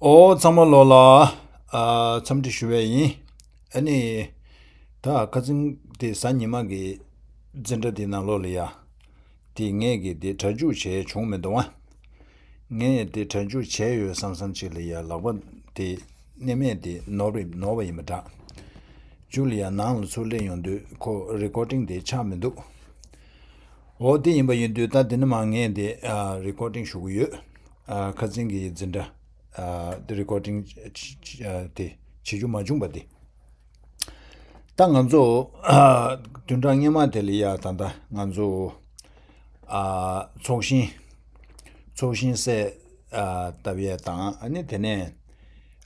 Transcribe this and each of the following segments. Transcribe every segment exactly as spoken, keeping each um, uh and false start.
ཨོ་ཚང་མ་ལོ་ལ་ཨ་འཚམས་འདྲི་ཞུ་བས་ཡིན། ཨ་ནི་ད་ཁ་སང་དེ་གཟའ་ཉི་མ་གི་འཛིན་གྲྭ་དེ་ནང་ལོགས་ལ་ཡ་དེ་ངས་གི་དེ་སྒྲ་འཇུག་བྱས་བྱུང་མི་འདུག་ཨ། ངས་དེ་སྒྲ་འཇུག་བྱས་ཡོད་བསམ་བསམ་ཅིག་ལ་ཡ་ལག་པ་དེ་གནས་མེད་དེ་ནོར་བ་ནོར་བ་ཡིན་པ་འདྲ། མཇུག་ལ་ཡ་ནང་ལ་ཚུར་སླེབས་ཡོང་དུས་ཁོ་རི་ཀོར་ཌིང་དེ་ཆགས་མི་འདུག་ཨོ་དེ་ཡིན་པ་ཡིན་དུས་ད་དེ་ནི་མ་ངས་དེ་ཨ་རི་ཀོར་ཌིང་ཞུ་གི་ཡོད། ཨ་ཁ་སང་གི་འཛིན་གྲྭ་ཨ་དེ་རི་ཀོར་ཌིང་ཨ་དེ་བྱེད་རྒྱུ་མ་བྱུང་པ་དེ། ད་ང་ཚོ་ཨ་བདུན་ཕྲག་སྔོན་མ་དེ་ལ་ཡ་ད་ལྟ་ང་ཚོ་ཨ་ཚོགས་ཞིང་ཚོགས་ཞིང་སེ་ཨ་བཏབ་ཡས་དང་ཨ་ནི་དེ་ནས་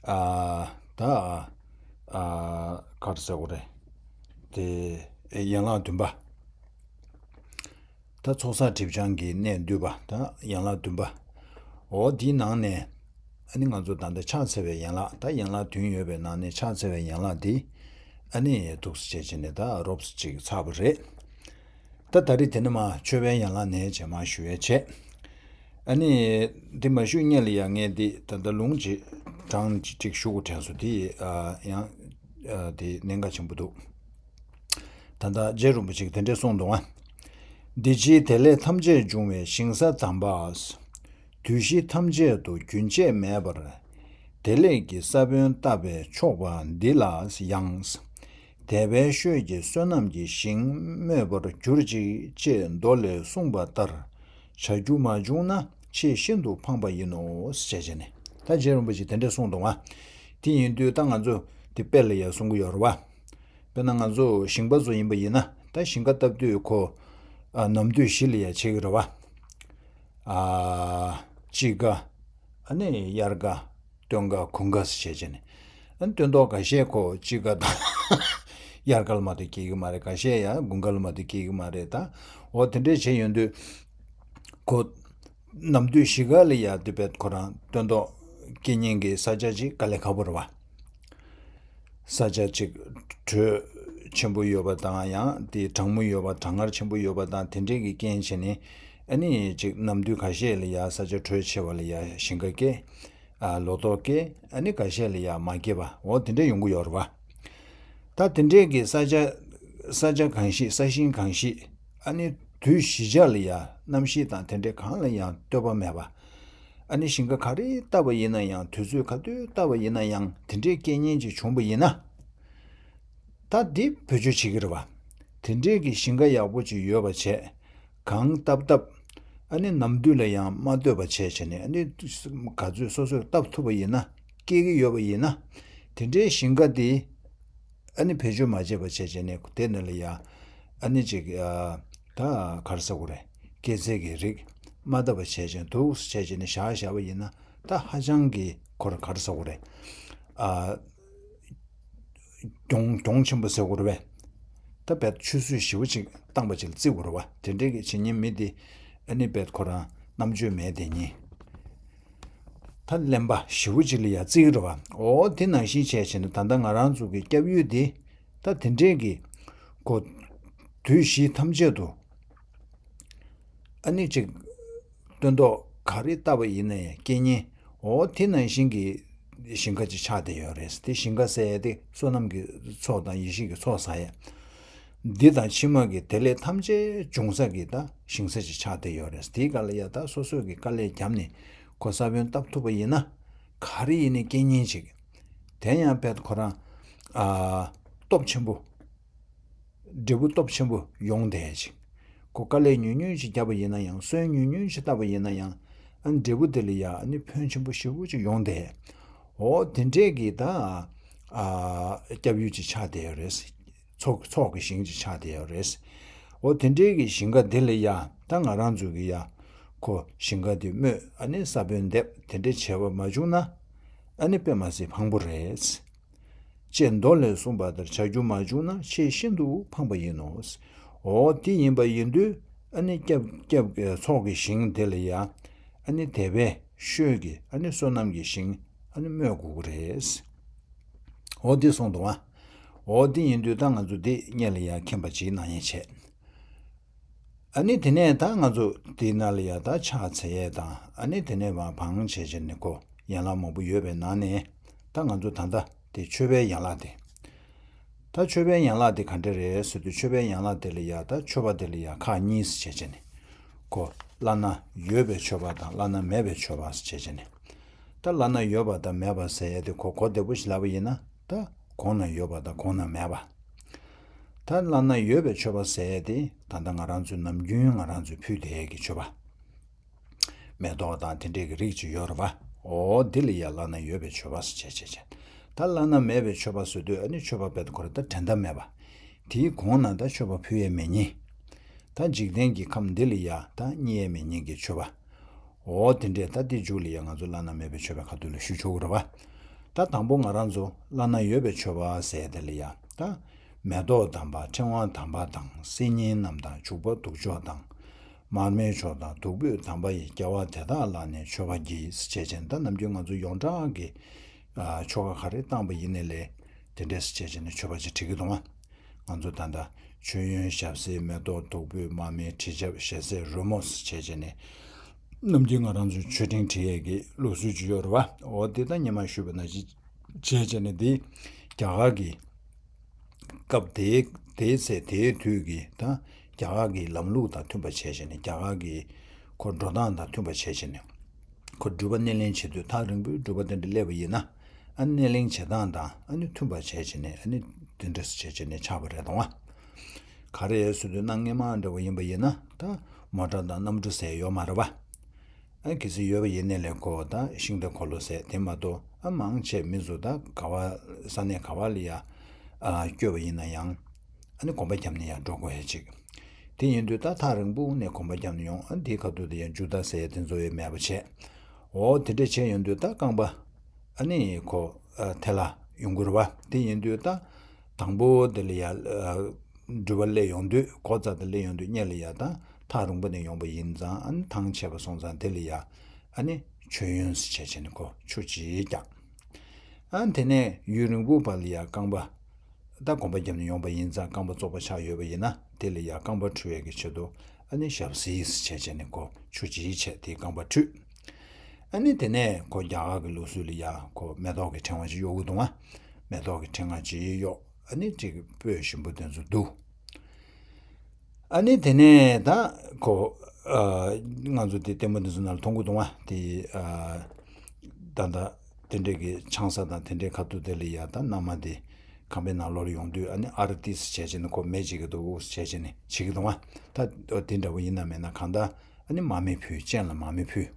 ཨ་ད་ཨ་ག་རེ་ཟེར་དགོས་རེད། དེ་ཡན་ལག་བདུན་པ། ད་ཚོགས་བསགས་སྒྲིབ་སྦྱང་གི་གནད་བསྡུས་པ་ད་ཡན་ལག་བདུན་པ། འོ་དེའི་ནང་ནས་ཨ་ནི་ང་ཚོ་ད་ལྟ་ཕྱག་འཚལ་བའི་ཡན་ལག་ད་ཡན་ལག་བདུན་ཡོད་པའི་ནང་ནས་ཕྱག་འཚལ་བའི་ཡན་ལག་དེ་ཨ་ནི་འདུག་སེ་བྱས་བྱས་ནས་ད་རོབ་ཙམ་ཅིག་ཚར་བ་རེད། ད་ད་རེས་དེ་ནི་མ་མཆོད་པའི་ཡན་ལག་ནས་རྗེས་མ་ཞུ་ཡས་བྱས། ཨ་ནི་དེ་མ་ཞུ་སྔོན་ལ་ཡང་ངས་འདི་ད་ལྟ་ལུང་ཅིག་གྲངས་ཅིག་ཞུ་དགོས་དྲན་སོང་དེ་ཡང་དེ་གནད་འགག་ཆེན་པོ་འདུག་ད་ལྟ་རྗེ་རིན་པོ་ཆེས་དེ་འདྲས་གསུངས་འདུག་ཨ། འདི་ཕྱིའི་བདེ་ལེགས་ཐམས་ཅད་འབྱུང་བའི་ཞིང་ས་དམ་པ། དུས་བཞི་ཐམས་ཅད་དུ་རྒྱུན་ཆད་མེད་པར། བདེ་ལེགས་ཀྱི་ས་བོན་བཏབ་པས་ཆོག་པ་འདི་ལ་ཡང་། དད་པའི་ཤུགས་ཀྱིས་བསོད་ནམས་ཀྱི་ཞིང་རྨོས་པར་གྱུར་ཅིག་ཅེས་མདོ་ལས་གསུངས་པ་ལྟར་བྱ་རྒྱུ་མ་བྱུང་ན་ཆེས་ཤིན་ཏུ་ཕངས་པ་ཡིན་ནོ་ཞེས་བྱས་ནས་ད་རྗེ་རིན་པོ་ཆེས་དེ་འདྲས་གསུངས་འདུག་ཨ། དེ་ཡིན་དུས་ད་ང་ཚོ་དེ་དཔེ་ལ་ཡང་གསུང་གི་ཡོད་རེད་བ། དཔེར་ན་ང་ཚོ་ཞིང་པ་ཚོ་ཡིན་པ་ཡིན་ན་ད་ཞིང་ཁ་བཏབ་དུས་ཁོ་ཨ་ནམ་དུས་བཞི་ལ་ཡ་ཆད་ཀྱི་རེད་བ། ཨ་དཔྱིད་ཀ་ཨ་ནི་དབྱར་ཁ་སྟོན་ཁ་དགུན་ཁ་ཟེར་བྱས་བྱས་ནས་ཨ་ནི་སྟོན་ཐོག་ཁ་ཤས་ཁོ་དཔྱིད་ཀ་དང་དབྱར་ཁ་ལ་མ་གཏོགས་སྐྱེ་གི་མ་རེད། ཁ་ཤས་ཡང་དགུན་ཁ་ལ་མ་གཏོགས་སྐྱེ་གི་མ་རེད། ད་འོ་དེ་འདྲས་བྱས་ཡོང་དུས་ཁོ་ནམ་དུས་བཞི་ཁ་ལ་ཡ་དེ་བས་ཁོ་རང་སྟོན་ཐོག་སྐྱེ་ཉེན་གྱི་ས་ཆ་ཅིག་དཀའ་ལས་ཁག་པོ་རེད་བ། ས་ཆ་གཅིག་དྲོད་ཆེན་པོ་ཡོད་པ་དང་ཡང་དེ་གྲང་མོ་ཡོད་པ་གྲང་ངར་ཆེན་པོ་ཡོད་པ་དང་དེ་འདྲས་ཀྱི་རྐྱེན་བྱས་ནས་ཨ་ནི་གཅིག་ནམ་དུས་ཁ་ཤས་ལ་ཡ་ས་ཆ་དྲོད་ཆེ་བ་ལ་ཡ་ཞིང་ཁ་སྐྱེ། ཨ་ལོ་ཏོག་སྐྱེ་ཨ་ནི་ཁ་ཤས་ལ་ཡ་མ་སྐྱེ་བ་འོ་དེ་འདྲས་ཡོང་གི་ཡོད་རེད་བ། ད་དེ་འདྲས་ཀྱི་ས་ཆ་ས་ཆ་གང་ཞིག་ས་ཞིང་གང་ཞིག་ཨ་ནི་དུས་བཞི་ཆ་ལ་ཡ་གནམ་གཤིས་དང་དེ་འདྲས་གང་ལ་ཡང་ལྟོས་པ་མེད་པ། ཨ་ནི་ཞིང་ཁ་ག་རེ་བཏབ་པ་ཡིན་ན་ཡང་དུས་ཚོད་ག་དུས་བཏབ་པ་ཡིན་ན་ཡང་དེ་འདྲའི་རྐྱེན་ངན་ཅིག་བྱུང་པ་ཡིན་ན། ད་འདི་བེད་སྤྱོད་བྱེད་ཀྱི་རེད་བ། དེ་འདྲའི་གི་ཞིང་ཁ་ཡག་པོ་ཅིག་ཡོད་པ་བྱས། གང་བཏབ་བཏབ། ཨ་ནི་ནམ་དུས་ལ་ཡང་མ་ལྟོས་པ་བྱས་བྱས་ནས་ཨ་ནི་ག་ཚོད་སོ་སོས་བཏབ་ཐུབ་པ་ཡིན་ན་སྐྱེ་གི་ཡོད་པ་ཡིན་ན། དེ་འདྲའི་ཞིང་ཁ་འདི། ཨ་ནི་བེད་སྤྱོད་མ་བྱས་པ་བྱས་བྱས་ནས་དེ་ནས་ལ་ཡ། ཨ་ནི་ཅིག་ཨ། ད་ག་རེ་ཟེར་དགོས་རེད། སྐྱེད་ཚལ་གྱི་རིགས་མ་བཏབ་པ་བྱས་བྱས་འདུག་བྱས་བྱས་ནས་བཞག་བཞག་པ་ཡིན་ན་ད་ཧ་ཅང་གི་ཁོར་ག་རེ་ཟེར་དགོས་རེད། ཨ། གྱོང་གྱོང་ཆེན་པོ་ཟེར་དགོས་རེད་པས། ད་བེད་ཆུད་ཟོས་ཞེ་པོ་ཅིག་བཏང་པ་ཅིག་ལ་བརྩི་དགོས་རེད་པ། དེ་འདྲའི་གི་བྱེད་ཉན་མི་དེ་ཨ་ནི་བེད་ཁོ་རང་རྣམ་དཔྱོད་མེད་དེ་ཉིད། ད་གླེན་པ་ཞེ་པོ་ཅིག་ལ་ཡ་བརྩི་གི་རེད་པ། འོ་དེ་ནང་བཞིན་བྱས་བྱས་ནས་ད་ལྟ་ང་རང་ཚོ་གི་སྐྱབས་ཡུལ་དེ་ད་དེ་འདྲས་ཀྱི་གོ། དུས་བཞི་ཐམས་ཅད་དུ་ཨ་ནི་ཅིག་སྟོན་ཐོག་ག་རེ་བཏབ་པ་ཡིན་ན་ཡང་སྐྱེ་ཉེན་འོ་དེ་ནང་བཞིན་གྱི་ཞིང་ཁ་ཅིག་ཆགས་བསྡད་ཡོད་རེད། དེ་ཞིང་ཁ་ཟེར་ཡ་དེ་བསོད་ནམས་ཀྱི་ཚོགས་དང་ཡེ་ཤེས་ཀྱི་ཚོགས་ཟ་ཡ། འདི་དང་ཕྱི་མ་གི་བདེ་ལེགས་ཐམས་ཅད་འབྱུང་ས་གི་ད་ཞིང་ས་ཅིག་ཆགས་བསྡད་ཡོད་རེད། དེའི་སྐབས་ལ་ཡ་ད་སོ་སོ་གི་དཀའ་ལས་བརྒྱབ་ནས་ཁོ་ས་བོན་བཏབ་ཐུབ་པ་ཡིན་ན་ག་རེ་ཡིན་ནའི་སྐྱེ་ཉེན་ཅིག་དེ་ཡང་བེད་ཁོ་རང་ཨ། སྟོབས་ཆེན་པོ། འབྲས་བུ་སྟོབས་ཆེན་པོ་ཡོང་བསྡད་ཅིག་ཁོ་དཀའ་ལས་ཉུང་ཉུང་ཅིག་བརྒྱབ་པ་ཡིན་ན་ཡང་སོན་ཉུང་ཉུང་ཅིག་བཏབ་པ་ཡིན་ན་ཡང་ཨ་འབྲས་བུ་དེ་ལ་ཡ་ཨ་ནི་ཕོན་ཆེན་པོ་ཞེ་པོ་ཅིག་ཡོང་བསྡད། འོ་དེ་འདྲས་ཀྱི་ད་ཨ་སྐྱབས་ཡུལ་ཅིག་ཆགས་བསྡད་ཡོད་རེད། ཚོགས་ཚོགས་ཀྱི་ཞིང་ཅིག་ཆགས་བསྡད་ཡོད་རེད། འོ་དེ་འདྲས་ཀྱི་ཞིང་ཁ་དེ་ལ་ཡ་ད་ང་རང་ཚོ་གི་ཡ་ཁོ་ཞིང་ཁ་དེ་རྨོས་ཨ་ནི་ས་བོན་འདེབས་དེ་འདྲས་བྱས་པ་མ་བྱུང་ན་ཨ་ནི་དཔེ་མ་སྲིད་ཕངས་པོ་རེད། ཅེས་མདོ་ལས་གསུངས་པ་ལྟར་བྱ་རྒྱུ་མ་བྱུང་ན་ཆེས་ཤིན་ཏུ་ཕངས་པ་ཡིན་ནོ། འོ་དེ་ཡིན་པ་ཡིན་དུས་ཨ་ནི་སྐྱབས་སྐྱབས་ཚོགས་ཀྱི་ཞིང་དེ་ལ་ཡ་ཨ་ནི་དད་པའི་ཤུགས་ཀྱིས་ཨ་ནི་བསོད་ནམས་ཀྱི་ཞིང་ཨ་ནི་རྨོས་དགོས་ཀྱི་རེད། འོ་དེ་གསུངས་འདུག་ཨ། འོ་དེ་ཡིན་དུས་ད་ང་ཚོ་འདི་སྔོན་ལ་ཡ་མཁྱེན་པ་ཅིག་གནང་ཡས་བྱས། ཨ་ནི་དེ་ནས་ད་ང་ཚོ་དེའི་ནང་ལ་ཡ་ད་ཕྱག་འཚལ་ཡས་དང་ཨ་ནི་དེ་ནས་མར་བང་བྱས་བྱས་ནས་ཁོ་ ཡན་ལག་མང་པོ་ཡོད་པའི་ནང་ནས་ད་ང་ཚོ་ད་ལྟ་དེ་མཆོད་པའི་ཡན་ལག་དེ། ད་མཆོད་པའི་ཡན་ལག་དེ་ག་འདྲ་རེད་ཟེར་དུས་མཆོད་པའི་ཡན་ལག་དེ་ལ་ཡ་ད་མཆོད་པ་དེ་ལ་ཡ་ཁག་གཉིས་སུ་བྱས་བྱས་ནས། ཁོ་བླ་ན་ཡོད་པའི་མཆོད་པ་དང་བླ་ན་མེད་པའི་མཆོད་པ་སུ་བྱས་བྱས་ནས། ད་བླ་ན་ཡོད་པ་དང་མེད་པ་ཟེར་ཡ་དེ་ཁོ་གོ་བདེ་པོ་ཞིག་ལབ་པ་ཡིན་ན་ད་གོང་ན་ཡོད་པ་དང་གོང་ན་མེད་པ། ད་བླ་ན་ཡོད་པའི་མཆོད་པ་ཟེར་ཡ་དེ་ད་ལྟ་ང་རང་ཚོས་ནམ་རྒྱུན་ང་རང་ཚོས་ཕུལ་བསྡད་ཡ་གི་མཆོད་པ། མེ་ཏོག་དང་དེ་འདྲས་ཀྱི་རིགས་ཅིག་ཡོད་རེད་བ། འོ་འདི་ལ་ཡ་བླ་ན་ཡོད་པའི་མཆོད་པ་ཟེར་བྱས་བྱས་བྱས། ད་བླ་ན་མེད་པའི་མཆོད་པ་ཟེར་དུས་ཨ་ནི་མཆོད་པ་དཔེ་ཁོ་ར་ད་འགྲན་ཟླ་མེད་པ། དེའི་གོང་ན་ད་མཆོད་པ་ཕུལ་ཡས་མེད་ཉིན། ད་འཇིག་རྟེན་གྱི་ཁམས་འདི་ལ་ཡ་ད་རྙེད་ཡས་མེད་ཉིན་གྱི་མཆོད་པ། འོ་དེ་འདྲས་ད་དེ་མཇུག་ལ་ཡ་ང་ཚོ་བླ་ན་མེད་པའི་མཆོད་པའི་ཁ་ཐུག་ལ་ཞུ་ཆོག་གི་རེད་བ། ད་དང་པོ་ང་རང་ཚོ་བླ་ན་ཡོད་པའི་མཆོད་པ་ཟེར་དེ་ལ་ཡ་ད། མེ་ཏོག་དམ་པ་ཕྲེང་བ་དམ་པ་དང་སིལ་སྙན་རྣམས་དང་བྱུག་པ་བདུག་ཆོག་དང་། མར་མེ་མཆོག་དང་བདུག་སྤོས་དམ་པ་ཡི་རྒྱལ་བ་དེ་དག་ལ་ནི་མཆོད་པ་བགྱི་ཟེར་བྱས་བྱས་ད་ནམ་རྒྱུན་ང་ཚོ་ཡོངས་གྲགས་ཀྱི་ཆོ་ག་ག་རེ་བཏང་པ་ཡིན་ནའི་ལས་དེ་འདྲས་ཟེར་བྱས་བྱས་ནས་མཆོད་པ་ཅིག་བྲི་གི་འདུག་ཨ། ང་ཚོ་ད་ལྟ་མཆོད་ཡོན་ཞབས་བསིལ་མེ་ཏོག་བདུག་སྤོས་མར་མེ་དྲི་ཆབ་ཞལ་ཟས་རོལ་མོ་ཟེར་བྱས་བྱས་ནས་ནམ་རྒྱུན་ང་རང་ཚོའི་མཆོད་སྤྲིན་བྲི་ཡས་ཀྱི་ལུགས་སྲོལ་ཅིག་ཡོད་རེད་བ། འོ་དེ་ད་ཉི་མ་ཞུས་པ་ནང་བཞིན་བྱས་བྱས་ནས་དེ་རྒྱ་གར་གྱི་སྐབས་དེའི་དེའི་ཚེ་དེའི་དུས་ཀྱི་ད་རྒྱ་གར་གྱི་ལམ་ལུགས་དང་མཐུན་པ་བྱས་བྱས་ནས་རྒྱ་གར་གྱི་ཁོ་འགྲོ་སྟངས་དང་མཐུན་པ་བྱས་བྱས་ནས་ཁོ་སྒྲུབ་པ་སྣེ་ལེན་བྱེད་དུས་ཐག་རིང་པོའི་སྒྲུབ་པ་དེ་འདྲ་སླེབས་པ་ཡིན་ན་ཨ་སྣེ་ལེན་བྱེད་སྟངས་དང་ཨ་ནི་མཐུན་པ་བྱས་བྱས་ནས་ཨ་ནི་དེ་འདྲ་བྱས་བྱས་ནས་ཆགས་པ་རེད་དང་བ། ག་རེ་ཟེར་དུས་གནའ་སྔས་མ་འདྲ་བོ་ཡིན་པ་ཡིན་ན་ད་མོ་ཊ་དང་གནམ་གྲུ་ཟེར་ཡོད་མ་རེད་བ། ཨ་གལ་སྲིད་ཡོད་པ་ཡིན་ནའི་ལས་ཁོ་ད་ཤིང་རྟ་འཁོར་ལོ་ཟེར་དེ་མ་གཏོགས་ཨ་མང་ཆེ་མི་ཚོ་ད་ག་བ་ས་གནས་ག་བ་ལ་ཡ་ཨ་སྐྱོད་པ་ཡིན་ན་ཡང་ཨ་ནི་གོམ་པ་བརྒྱབ་ནས་ཡར་འགྲོ་དགོས་ཡ་ཅིག་དེ་ཡིན་དུས་ད་ཐག་རིང་པོ་ནས་གོམ་པ་བརྒྱབ་ནས་ཡོང་ཨ་དེའི་ཁ་ཐུག་དེ་ཡ་མཇུག་མཐའ་ཟེར་ཡ་དེ་ཚོ་ཡོད་མེད་པ་བྱས། འོ་དེ་འདྲ་བྱས་ཡོང་དུས་ད་རྐང་པ་ཨ་ནི་ཁོ་ཨ་ཐལ་ལ་ཡོང་གི་རེད་བ། དེ་ཡིན་དུས་ད་དང་པོ་དེ་ལ་ཡ་ཨ་སྒྲུབ་པ་སླེབས་ཡོང་དུས་འགོ་རྩ་དེ་སླེབས་ཡོང་དུས་སྔོན་ལ་ཡ་ད་ཐག་རིང་པོ་ནས་ཡོང་པ་ཡིན་ཙང་ཨ་ནི་ཐང་ཆད་པ་སོང་ཙང་དེ་ལ་ཡ་ཨ་ནི་མཆོད་ཡོན་ཟེར་བྱས་བྱས་ནས་ཁོ་ཆུ་ཅིག་བཀྱག་ཨ་ནི་དེ་ནས་ཡུན་རིང་པོ་བར་ལ་ཡ་རྐང་པ་ད་གོམ་པ་བརྒྱབ་ནས་ཡོང་པ་ཡིན་ཙང་རྐང་པ་བཙོག་པ་ཆགས་ཡོད་པ་ཡིན་ན་དེ་ལ་ཡ་རྐང་པ་འཁྲུ་བའི་གི་ཆེད་དུ་ཨ་ནི་ཞབས་བསིལ་ཟེར་བྱས་བྱས་ནས་ཁོ་ཆུ་ཅིག་བྱས་དེ་རྐང་པ་འཁྲུས། ཨ་ནི་དེ་ནས་ཁོ་རྒྱ་གར་གྱི་ལུགས་སྲོལ་ལ་ཡ་ཁོ་མེ་ཏོག་གི་ཕྲེང་བ་ཅིག་གཡོག་གི་འདུག་ཨ། མེ་ཏོག་གི་ཕྲེང་བ་ཅིག་གཡོག་ཨ་ནི་ཅིག་སྤོས་ཞིམ་པོ་དེ་ཚོ་བསྡུ། ཨ་ནི་དེ་ནས་ད་ཁོ་ཨ་ང་ཚོ་དེ་ལྟད་མོ་དེ་ཚོ་ནང་ལ་མཐོང་གི་འདུག་ཨ། དེ་ཨ་ད་ལྟ་དེ་འདྲས་ཀྱི་ཆང་ས་དང་དེ་འདྲས་ཁ་ཐུག་དེ་ལ་ཡ་ད་མནའ་མ་དེ་ཁང་པའི་ནང་ལོག་ལ་ཡོང་དུས་ཨ་ནི་ཨ་ར་ཏི་ཟེར་བྱས་བྱས་ནས་ཁོ་མེ་བྱེད་ཀྱི་འདུག་ཟེར་བྱས་བྱས་ནས་བྱེད་ཀྱི་འདུག་ཨ། ད་དེ་འདྲ་བོ་ཡིན་ན་མེད་ན་གང་ལྟར་ཨ་ནི་མར་མེ་ཕུལ་སྤྱན་ལ་མར་མེ་ཕུལ།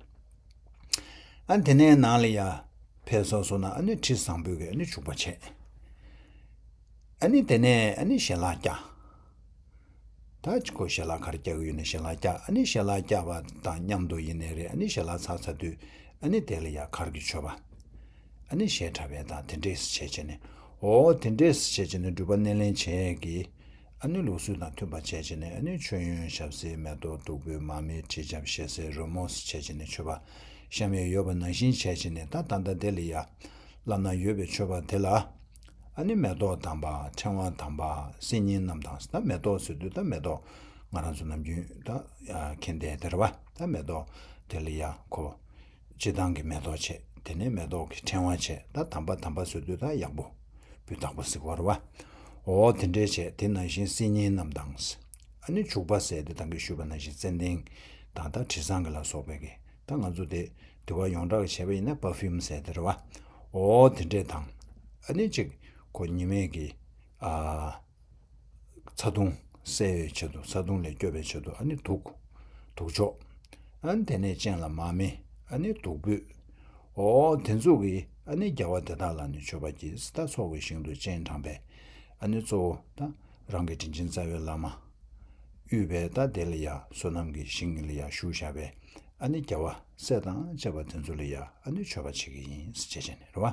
ཨ་ནི་དེ་ནས་ནང་ལ་ཡ་ཕེབས་སོང་སོང་ན་ཨ་ནི་དྲི་བཟང་པོས་ཀྱི་ཨ་ནི་བྱུག་པ་བྱས། ཨ་ནི་དེ་ནས་ཨ་ནི་ཞལ་ལག་བཀྱག་ད་ཁོ་ཞལ་ལག་ག་རེ་བཀྱག་གི་ཡོད་ན་ཞལ་ལག་བཀྱག་ཨ་ནི་ཞལ་ལག་བཀྱག་པ་དང་མཉམ་དུ་ཡིན་ནའི་རེད། ཨ་ནི་ཞལ་ལག་ཚར་ཚར་དུས་ཨ་ནི་དེ་ལ་ཡ་གར་གྱི་མཆོད་པ། ཨ་ནི་ཞལ་བྲབ་པའི་དང་དེ་འདྲས་བྱས་བྱས་ནས། འོ་དེ་འདྲས་བྱས་བྱས་ནས་སྒྲུབ་པ་སྣེ་ལེན་བྱས་ཀྱི། ཨ་ནི་ལུགས་སྲོལ་དང་མཐུན་པ་བྱས་བྱས་ནས་ཨ་ནི་མཆོད་ཡོན་ཞབས་བསིལ་མེ་ཏོག་བདུག་སྤོས་མར་མེ་དྲི་ཆབ་ཞལ་ཟས་རོལ་མོ་བྱས་བྱས་ནས་མཆོད་པ་བཤམས་ཡས་ཡོད་པ་ནང་བཞིན་བྱས་བྱས་ནས་ད་ད་ལྟ་དེ་ལ་ཡ་བླ་ན་ཡོད་པའི་མཆོད་པ་དེ་ལ། ཨ་ནི་མེ་ཏོག་དམ་པ་ཕྲེང་བ་དམ་པ་སིལ་སྙན་རྣམས་དང་ད་མེ་ཏོག་ཟེར་དུས་ད་མེ་ཏོག་ང་རང་ཚོ་ནམ་རྒྱུན་ད་ཨ་མཁྱེན་བསྡད་དེ་རེད་བ། ད་མེ་ཏོག་དེ་ལ་ཡ་ཁོ་སྤྱིར་བཏང་གི་མེ་ཏོག་བྱས་དེ་ནས་མེ་ཏོག་གི་ཕྲེང་བ་བྱས་ད་དམ་པ་དམ་པ་ཟེར་དུས་ད་ཡག་པོ་སྤུས་དག་པོ་ཟེར་བ་རེད་བ། འོ་དེ་འདྲས་བྱས་དེ་ནང་བཞིན་སིལ་སྙན་རྣམས་དང་། ཨ་ནི་བྱུག་པ་ཟེར་དེ་ད་གིན་ཞུས་པ་ནང་བཞིན་ཙན་དན་དང་ད་དྲི་བཟང་གི་ལ་སོགས་པའི་གི་ད་ང་ཚོ་དེ་དེ་བ་ཡོངས་གྲགས་ཀྱི་བྱས་པ་ཡིན་ན་པར་ཕིའུམ་ཟེར་དེ་རེད་བ། འོ་དེ་འདྲས་དང་། ཨ་ནི་གཅིག་ཁོ་ཉི་མའི་གི་ཨ། ཚ་གདུང་སེལ་བའི་ཆེད་དུ་ཚ་གདུང་ལས་སྐྱོབ་པའི་ཆེད་དུ་ཨ་ནི་དུག་དུག་ཆོག་ཨ་ནི་དེ་ནས་སྤྱན་ལ་མར་མེ་ཨ་ནི་བདུག་སྤོས། འོ་དེ་ཚོ་གིས་ཨ་ནི་རྒྱལ་བ་དེ་དག་ལ་ནི་མཆོད་པ་བགྱིས། ད་ཚོགས་ཀྱི་ཞིང་དུ་སྤྱན་དྲངས་པས་ཨ་ནི་གཙོ་བོ་ད་རང་གི་དྲིན་ཅན་རྩ་བའི་བླ་མ་དབུས་པའི་ད་དེ་ལ་ཡ་བསོད་ནམས་ཀྱི་ཞིང་ལ་ཡ་བཞུགས་བཞག་པའི་ཨ་ནི་རྒྱལ་བ་སྲས་དང་བཅས་པ་དེ་ཚོ་ལ་ཡ་ཨ་ནི་མཆོད་པ་བྱེད་ཀྱི་ཡིན་ཟེར་བྱས་བྱས་ནས་རེད་བ།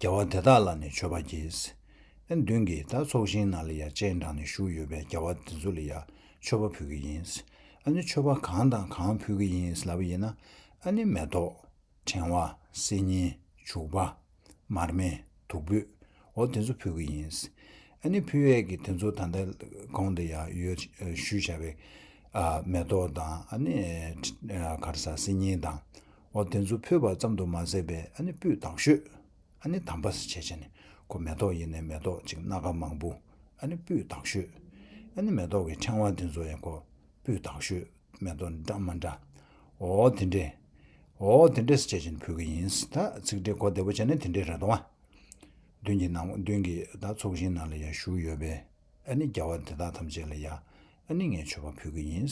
རྒྱལ་བ་དེ་དག་ལ་ནི་མཆོད་པ་བགྱིས། ཨ་མདུན་གྱི་ད་ཚོགས་ཞིང་ནང་ལ་ཡ་སྤྱན་དྲངས་ནས་བཞུགས་ཡོད་པའི་རྒྱལ་བ་དེ་ཚོ་ལ་ཡ་མཆོད་པ་ཕུལ་གྱི་ཡིན། ཨ་ནི་མཆོད་པ་གང་དང་གང་ཕུལ་གྱི་ཡིན་ལབ་པ་ཡིན་ན། ཨ་ནི་མེ་ཏོག་ཕྲེང་བ། སིལ་སྙན། བྱུག་པ། མར་མེ། བདུག་སྤོས། འོ་དེ་ཚོ་ཕུལ་གྱི་ཡིན། ཨ་ནི་ཕུལ་ཡས་ཀྱི་དེ་ཚོ་ད་ལྟ་གོང་དུ་ཡ་ཡོད་ཞུས་བཞག་པའི་ཨ་མེ་ཏོག་དང་ཨ་ནི་ག་རེ་ཟ་སིལ་སྙན་དང་། འོ་དེ་ཚོ་ཕུལ་བ་ཙམ་དུ་མ་ཟད་པའི་ཨ་ནི་སྤུས་དག་ཤོས། ཨ་ནི་དམ་པ་ཟེར་བྱས་བྱས་ནས་ཁོ་མེ་ཏོག་ཡིན་ནའི་མེ་ཏོག་ཅིག་སྣ་ཁ་མང་པོ། ཨ་ནི་སྤུས་དག་ཤོས། ཨ་ནི་མེ་ཏོག་གི་ཕྲེང་བ་དེ་ཚོ་ཡང་ཁོ་སྤུས་དག་ཤོས། མེ་ཏོག་འདྲ་མི་འདྲ། འོ་དེ་འདྲས། འོ་དེ་འདྲས་ཟེར་བྱས་བྱས་ནས་ཕུལ་གི་ཡིན། ད་ཚིག་འགྲེལ་གོ་བདེ་པོ་བྱས་ན་དེ་འདྲས་རེད་དོ། མདུན་གྱི་ནང་མདུན་གྱི་ད་ཚོགས་ཞིང་ནང་ལ་ཡང་བཞུགས་ཡོད་པའི་ཨ་ནི་རྒྱལ་བ་དེ་དག་ཐམས་ཅད་ལ་ཡང་ཨ་ནི་ངས་མཆོད་པ་ཕུལ་གི་ཡིན།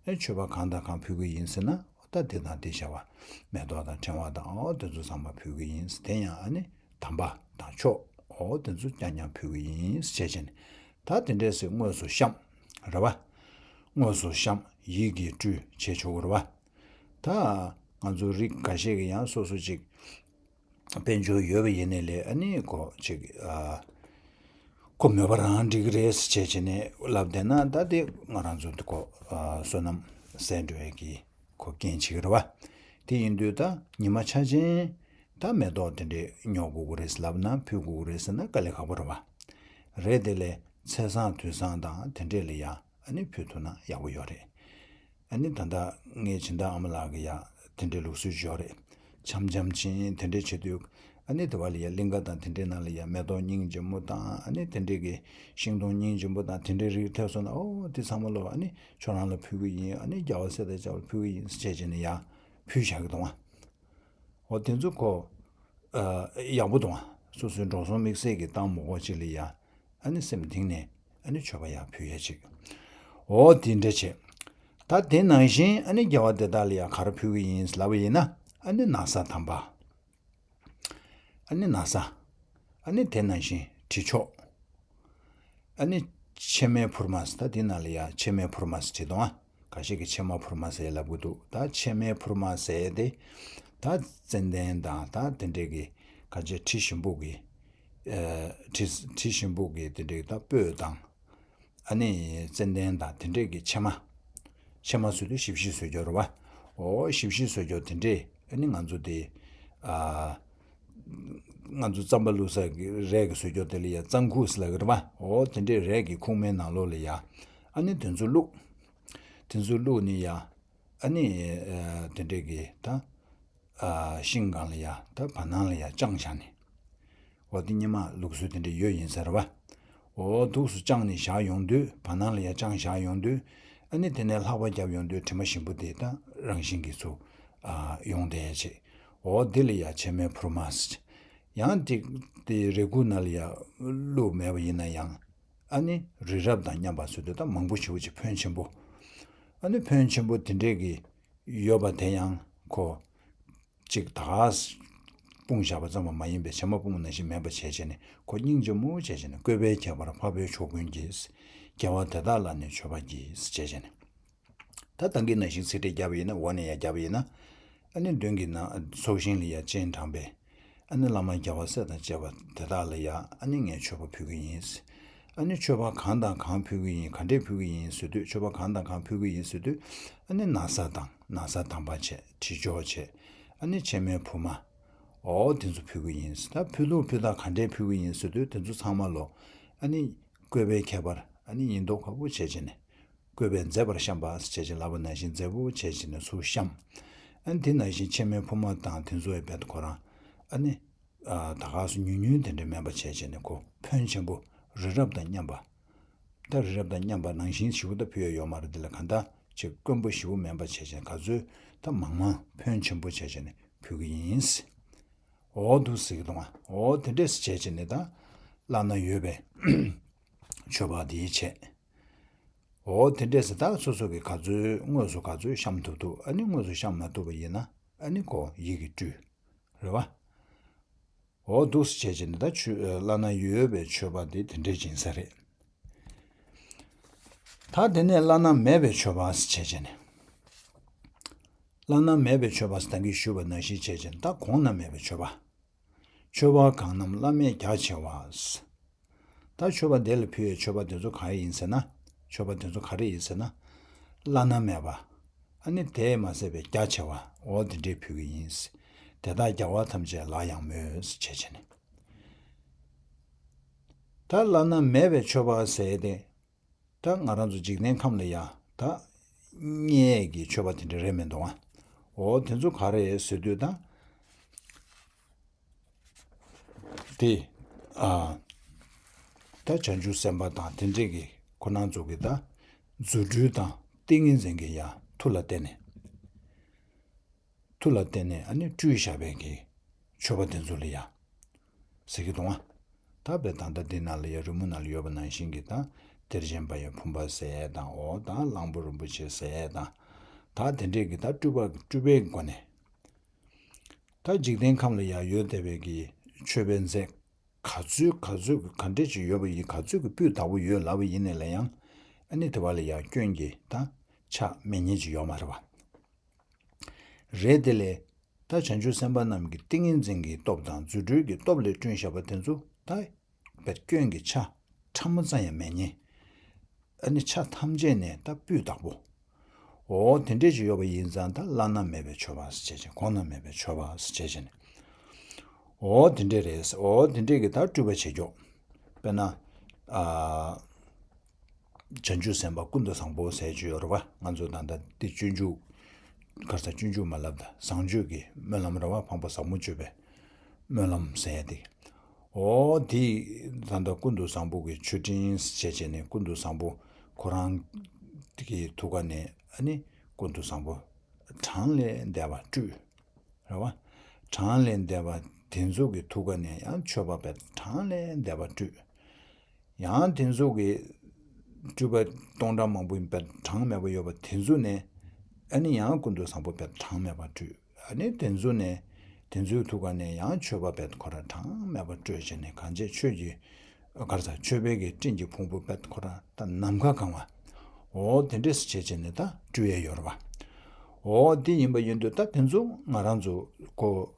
ཨ་མཆོད་པ་གང་དང་གང་ཕུལ་གི་ཡིན་ཟེར་ན། ད་དེ་དང་དེ་བྱ་བ་མེ་ཏོག་དང་ཕྲེང་བ་དང་འོ་དེ་ཚོ་ཚང་མ་ཕུལ་གི་ཡིན། དེ་ཡང་ཨ་ནི་དམ་པ་དང་མཆོག་འོ་དེ་ཚོ་རྐྱང་རྐྱང་ཕུལ་གི་ཡིན་ཟེར་བྱས་ནས། ད་དེ་འདྲས་སེ་དངོས་སུ་བཤམས། རེད་བ། དངོས་སུ་བཤམས་ཡིད་ཀྱིས་སྤྲུལ་བྱས་ཆོག་གི་རེད་བ། ད་ང་ཚོ་རིགས་འགའ་ཤས་ཀྱིས་ཡང་སོ་སོ་ཅིག་དཔལ་འབྱོར་ཡོད་པ་ཡིན་ནའི་ལས་ཨ་ནི་ཁོ་ཅིག་ཨ། ཁོ་མོས་པ་རང་འགྲིག་གི་རེད་ཟེར་བྱས་བྱས་ནས་ལབ་བསྡད་ན། ད་དེ་ང་རང་ཚོ་དེ་ཁོ་ཨ་བསོད་ནམས་ཟད་འགྲོ་ཡས་ཀྱི་ཁོ་རྐྱེན་བྱེད་ཀྱི་རེད་བ། དེ་ཡིན་དུས་ད་ཉི་མ་ཆ་ཆེན་ད་མེ་ཏོག་དེ་འདྲས་ཉོ་དགོས་ཀྱི་རེད་ལབ་ན། ཕུལ་དགོས་ཀྱི་རེད་ཟེར་ན་དཀའ་ལས་ཁག་པོ་རེད་བ། རེད་དེ་ལས་ཚེས་བཟང་དུས་བཟང་དང་དེ་འདྲས་ལ་ཡ་ཨ་ནི་ཕུལ་ཐུབ་ན་ཡག་པོ་ཡོད་རེད། ཨ་ནི་ད་ལྟ་ངའི་སྦྱིན་བདག་ཨ་མ་ལགས་ཀྱི་ཡ་དེ་འདྲའི་ལུགས་སྲོལ་ཅིག་ཡོད་རེད། འཆམ་འཆམ་ཕྱིན་དེ་འདྲའི་བྱེད་དུས། ཨ་ནི་དེ་བ་ལ་ཡ་གླིང་ག་དང་དེ་འདྲའི་ནང་ལ་ཡ་མེ་ཏོག་སྙིང་རྗེ་མོ་དང་། ཨ་ནི་དེ་འདྲའི་གི་ཤིང་སྡོང་སྙིང་རྗེ་མོ་དང་དེ་འདྲའི་རིགས་ཐེབས་སོང་ན། ཨོ་དེ་ཚང་མ་ལོ་ཨ་ནི་ཁྱོད་རང་ལ་ཕུལ་གི་ཡིན། ཨ་ནི་རྒྱལ་བ་སྲས་དང་བཅས་པར་ཕུལ་གི་ཡིན་ཟེར་བྱས་བྱས་ནས་ཡ་ཕུལ་བཞག་གི་འདུག་ཨ། འོ་དེ་ཚོ་ཁོ་ཨ་ཡག་པོ་འདུག་ཨ། སོ་སོའི་འགྲོ་སོང་དམིགས་བསལ་གྱི་བཏང་མ་དགོས་ཅིག་ལ་ཡ། ཨ་ནི་སེམས་གཏིང་ནས་ཨ་ནི་མཆོད་པ་ཡར་ཕུལ་ཡ་ཅིག་འོ་དེ་འདྲ་བྱས། ད་དེ་ནང་བཞིན་ཨ་ནི་རྒྱལ་བ་དེ་དག་ལ་ཡ་ག་རེ་ཕུལ་གི་ཡིན་ལབ་པ་ཡིན་ན། ཨ་ནི་ན་བཟའ་དམ་པ། ཨ་ནི་ན་བཟའ། ཨ་ནི་དེ་ནང་བཞིན་དྲི་མཆོག་ཨ་ནི་ཕྱེ་མའི་ཕུར་མ་ཟེར། ད་དེ་ནང་ལ་ཡ་ཕྱེ་མའི་ཕུར་མ་ཟེར་བྲིས་འདུག་ཨ། ཁ་ཤས་ཀྱིས་ཕྱེ་མ་ཕུར་མ་ཟེར་ལབ་གི་འདུག་ད་ཕྱེ་མའི་ཕུར་མ་ཟེར་དེ། ད་ཙན་དན་དང་ད་དེ་འདྲས་ཀྱི་ཁ་ཤས་དྲི་ཞིམ་པོ་གི། ཨ་དྲི་དྲི་ཞིམ་པོ་གི་དེ་འདྲས་ད་སྤོས་དང་། ཨ་ནི་ཙན་དན་དང་དེ་འདྲས་ཀྱི་ཕྱེ་མ། ཕྱེ་མ་ཟེར་དུས་ཞིབ་ཞིབ་བཟོ་རྒྱུ་རེད་བ། འོ་ཞིབ་ཞིབ་བཟོ་རྒྱུ་དེ་འདྲས། ཨ་ནི་ང་ཚོ་དེ་ཨ་ང་ཚོ་རྩམ་པ་བླུགས་ས་གི་རས་ཀྱི་བཟོ་རྒྱུ་དེ་ལ་ཡ་རྩམ་ཁུག་ཟེར་ལབ་ཀྱི་རེད་བ། འོ་དེ་འདྲས་རས་ཀྱི་ཁུག་མའི་ནང་ལོགས་ལ་ཡ། ཨ་ནི་དེ་ཚོ་བླུགས། དེ་ཚོ་བླུགས་ནས་ཡ། ཨ་ནི་ཨ་དེ་འདྲས་ཀྱི་ད་ཨ་ཤིང་སྒང་ལ་ཡ་ད་བར་སྣང་ལ་ཡ་དཔྱངས་བཞག་ནས། འོ་དེ་སྔོན་མ་ལུགས་སྲོལ་དེ་འདྲ་ཡོད་ཡིན་ས་རེད་བ། འོ་འདུག་སེ་དཔྱངས་ནས་བཞག་ཡོང་དུས། བར་སྣང་ལ་ཡ་དཔྱངས་བཞག་ཡོང་དུས། ཨ་ནི་དེ་ནས་ལྷགས་པ་བརྒྱབ་ཡོང་དུས་དྲི་མ་ཞིམ་པོ་དེ་ད་རང་བཞིན་གྱིས་ཚུར་ཨ་ཡོང་བསྡད་ཡ་བྱེད། འོ་འདི་ལ་ཡ་ཕྱེ་མའི་ཕུར་མ་ཟེར། ཡང་དེ་དེ་རས་ཁུག་ནང་ལ་ཡ་བླུགས་མེད་པ་ཡིན་ན་ཡང་། ཨ་ནི་རི་རབ་དང་མཉམ་པ་ཟེར་དུས་ད་མང་པོ་ཞེ་པོ་ཅིག་ཕོན་ཆེན་པོ། ཨ་ནི་ཕོན་ཆེན་པོ་དེ་འདྲས་ཀྱི་ཡོད་པ་དེ་ཡང་ཁོ་ཅིག་ད་ག་སྤུངས་བཞག་པ་ཙམ་པ་མ་ཡིན་པའི། བྱེ་མ་སྤུངས་ནང་བཞིན་མེད་པ་བྱས་བྱས་ནས་ཁོ་སྙིང་རྗེ་མོ་བྱས་བྱས་ནས། བཀོད་པའི་ཁྱད་པར་འཕགས་པའི་མཆོག་ཀུན་གྱིས། རྒྱལ་བ་དེ་དག་ལ་ནི་མཆོད་པ་བགྱིས་བྱས་བྱས་ནས། ད་ད་གིན་ནང་བཞིན་ཚིག་འགྲེལ་བརྒྱབ་པ་ཡིན་ན། འོག་ནས་ཡར་བརྒྱབ་པ་ཡིན་ན། ཨ་ནི་མདུན་གྱི་ནང་ཚོགས་ཞིང་ལ་ཡ་སྤྱན་དྲངས་པའི། ཨ་ནི་བླ་མ་རྒྱལ་བ་སྲས་དང་བཅས་པ་དེ་དག་ལ་ཡ་ཨ་ནི་ངས་མཆོད་པ་ཕུལ་གྱི་ཡིན། ཨ་ནི་མཆོད་པ་གང་དང་གང་ཕུལ་གྱི་ཡིན། ག་འདྲས་ཕུལ་གྱི་ཡིན་ཟེར་དུས། མཆོད་པ་གང་དང་གང་ཕུལ་གྱི་ཡིན་ཟེར་དུས། ཨ་ནི་ན་བཟའ་དང་། ན་བཟའ་དམ་པ་བྱས། དྲི་མཆོག་བྱས། ཨ་ནི་ཕྱེ་མའི་ཕུར་མ། འོ་དེ་ཚོ་ཕུལ་གྱི་ཡིན། ད་ཕུལ་ལུགས་ཕུལ་སྟངས་ག་འདྲས་ཕུལ་གྱི་ཡིན་ཟེར་དུས། དེ་ཚོ་ཚང་མ་ལོ་ཨ་ནི་བཀོད་པའི་ཁྱད་པར། ཨ་ནི་ཡིན་མདོག་ཁ་པོ་བྱས་བྱས་ནས། བཀོད་པས་མཛེས་པར་བཤམས་པ་ཟེར་བྱས་བྱས་ལབ་པ་ནང་བཞིན་མཛེས་པོ་བྱས་བྱས་ནས་ཚུར་བཤམས། ཨ་ནི་དེ་ནང་བཞིན་ཕྱེ་མའི་ཕུར་མ་དང་དེ་ཚོ་ཡི་བེད་ཁོ་རང་། ཨ་ནི་ཨ་ད་ག་སུ་ཉུང་ཉུང་དེ་འདྲ་མེད་པ་བྱས་བྱས་ནས། ཁོ་ཕོན་ཆེན་པོ་རི་རབ་དང་མཉམ་པ། ད་རི་རབ་དང་མཉམ་པ་ནང་བཞིན་ཞེ་པོ་ད་ཕུལ་ཡ་ཡོད་མ་རེད། དེ་ལ་གང་ལྟར་ཅིག་དཀོན་པོ་ཞེ་པོ་མིན་པ་བྱས་བྱས། ག་ཚོད་ད་མང་མང་ཕོན་ཆེན་པོ་བྱས་བྱས་ནས་ཕུལ་གྱི་ཡིན། འོ་འདུག་ཟེར་གྱི་འདུག་ཨ། འོ་དེ་འདྲས་བྱས་བྱས་ནས་ད་བླ་ན་ཡོད་པའི་མཆོད་པ་དེ་བྱས། འོ་དེ་འདྲས་སེ་ད་སོ་སོ་གིས་ག་ཚོད་དངོས་སུ་ག་ཚོད་བཤམས་ཐུབ་ཐུབ། ཨ་ནི་དངོས་སུ་བཤམས་མ་ཐུབ་པ་ཡིན་ན་ཨ་ནི་ཁོ་ཡིད་ཀྱིས་སྤྲུལ། རེད་བ། འོ་འདུག་སེ་བྱས་བྱས་ནས་ད་ཆུ་བླ་ན་ཡོད་པའི་མཆོད་པ་དེ་དེ་འདྲས་ཡིན་ས་རེད། ད་དེ་ནས་བླ་ན་མེད་པའི་མཆོད་པ་ཟེར་བྱས་བྱས་ནས། བླ་ན་མེད་པའི་མཆོད་པ་ཟེར་ད་གིན་ཞུས་པ་ནང་བཞིན་བྱས་བྱས་ནས། ད་གོང་ན་མེད་པའི་མཆོད་པ། མཆོད་པ་གང་རྣམས་བླ་མེད་རྒྱ་ཆེ་བ། ད་མཆོད་པ་དེ་ལ་ཕུལ་བའི་མཆོད་པ་དེ་ཚོ་ག་རེ་ཡིན་ཟེར་ན། མཆོད་པ་དེ་ཚོ་ག་རེ་ཡིན་ཟེར་ན། བླ་ན་མེད་པ། ཨ་ནི་དེས་མ་ཟད་པའི་རྒྱ་ཆེ་བ། འོ་དེ་འདྲས་ཕུལ་གྱི་ཡིན། དེ་དག་རྒྱལ་བ་ཐམས་ཅད་ལ་ཡང་མོས་ཟེར་བྱས་བྱས་ནས། ད་བླ་ན་མེད་པའི་མཆོད་པ་ཟེར་ཏེ། ད་ང་རང་ཚོ་འཇིག་རྟེན་ཁམས་ལ་ཡ་ད་རྙེད་ཀྱི་མཆོད་པ་དེ་འདྲ་རེད་མི་འདུག་ཨ། འོ་དེ་ཚོ་ག་རེ་ཟེར་དུས་ད། དེ། ཨ། ད་བྱང་ཆུབ་སེམས་དཔའ་དང་དེ་འདྲས་ཀྱི་ཁོ་རང་ཚོ་གི་ད། རྫུ་འཕྲུལ་དང་ཏིང་ངེ་འཛིན་གྱི་ཡ་མཐུ་ལ་བརྟེན་ནས། མཐུ་ལ་བརྟེན་ནས་ཨ་ནི་སྤྲུལ་བཞག་པའི་གི་མཆོད་པ་དེ་ཚོ་ལ་ཡ། ཟེར་གི་འདུག་ཨ། ད་དཔེ་ད་ལྟ་འདི་ནང་ལ་ཡ་རི་མོ་ནང་ལ་ཡོད་པ་ནང་བཞིན་གྱི་ད། གཏེར་ཆེན་པ་ཡི་བུམ་པ་ཟེར་ཡས་དང་འོ་ད་གླང་པོ་རིན་པོ་ཆེ་ཟེར་ཡས་དང་། ད་དེ་འདྲས་ཀྱི་ད་སྤྲུལ་པ་སྤྲུལ་པའི་སྒོ་ནས། ད་འཇིག་རྟེན་ཁམས་ལ་ཡང་ཡོད་བསྡད་པའི་གི་མཆོད་པའི་རྫས། ག་ཚོད་ག་ཚོད་ག་འདྲས་ཅིག་ཡོད་པ་ཡིན། ག་ཚོད་ཀྱི་སྤུས་དག་པོ་ཡོད་ལབ་པ་ཡིན་ནའི་ལ་ཡང་། ཨ་ནི་དེ་བ་ལ་ཡང་སྐྱོན་གྱི་ད་ཆ་མེད་མཁན་ཅིག་ཡོད་མ་རེད་པ། རེད་དེ་ལས། ད་བྱང་ཆུབ་སེམས་དཔའ་རྣམས་ཀྱི་ཏིང་ངེ་འཛིན་གྱི་སྟོབས་དང་རྫུ་འཕྲུལ་གྱི་སྟོབས་ལས་བསྐྲུན་བཞག་པ་དེ་ཚོ་ད། བའི་སྐྱོན་གྱི་ཆ་ཕྲ་མོ་ཙམ་ཡང་མེད་ཉེ། ཨ་ནི་ཆ་ཐམས་ཅད་ནས་ད་སྤུས་དག་པོ། འོ་དེ་འདྲས་ཅིག་ཡོད་པ་ཡིན་ཙང་ད་བླ་ན་མེད་པའི་མཆོད་པ་ཟེར་བྱས་ཅན། གོང་ན་མེད་པའི་མཆོད་པ་ཟེར་བྱས་ཅན། འོ་དེ་འདྲས་རེད། འོ་དེ་འདྲས་ཀྱི་ད་སྤྲུལ་པ་བྱེད་ཀྱོག་དཔེར་ན། ཨ། བྱང་ཆུབ་སེམས་དཔའ་ཀུན་ཏུ་བཟང་པོ་ཟེར་རྒྱུ་ཡོད་རེད་པ། ང་ཚོ་ད་ལྟ་འདི་སྤྱོད་འཇུག་ག་རེ་ཟ། སྤྱོད་འཇུག་མ་ལབ་ད་བཟང་སྤྱོད་ཀྱི་སྨོན་ལམ་རེད་པ། འཕགས་པ་ཟབ་མོ་སྤྱོད་པའི་སྨོན་ལམ་ཟེར་ཡ་དེ། འོ་དེ་ད་ལྟ་ཀུན་ཏུ་བཟང་པོ་གི་མཆོད་སྤྲིན་བྱས་བྱས་ནས་ཀུན་ཏུ་བཟང་པོ་ཁོ་རང་གི་ཐུགས་ཀ་ནས་ཨ་ནི་ཀུན་ཏུ་བཟང་པོ་གྲངས་ལས་འདས་པ་སྤྲུལ། རེད་བ། གྲངས་ལས་འདས་པ་དེ་ཚོ་གི་ཐུགས་ཀ་ནས་ཡང་མཆོད་པ་བས་གྲངས་ལས་འདས་པ་སྤྲུལ། ཡང་དེ་ཚོ་གི་སྤྲུལ་པ་སྟོང་ཕྲག་མང་པོ་ཡིན་པས་གྲངས་མེད་པ་ཡོད་པ་དེ་ཚོ་ནས་ཨ་ནི་ཡང་ཀུན་ཏུ་བཟང་པོ་བས་གྲངས་མེད་པ་སྤྲུལ། ཨ་ནི་དེ་ཚོ་ནས་དེ་ཚོའི་ཐུགས་ཀ་ནས་ཡང་མཆོད་པ་བས་ཁོ་ར་གྲངས་མེད་པ་སྤྲུལ་བྱས་ནས་གང་བྱས་ཆོས་ཀྱི་ག་རེ་ཟ། མཆོད་པའི་གི་སྤྲིན་གྱི་ཕུང་པོ་བས་ཁོ་ར་ད་ནམ་མཁའ་གང་བ། འོ་དེ་འདྲས་སུ་བྱས་བྱས་ནས་ད་སྤྲུལ་ཡས་ཡོད་རེད་བ། འོ་དེ་ཡིན་པ་ཡིན་དུས་ད་དེ་ཚོ་ང་རང་ཚོ་ཁོ།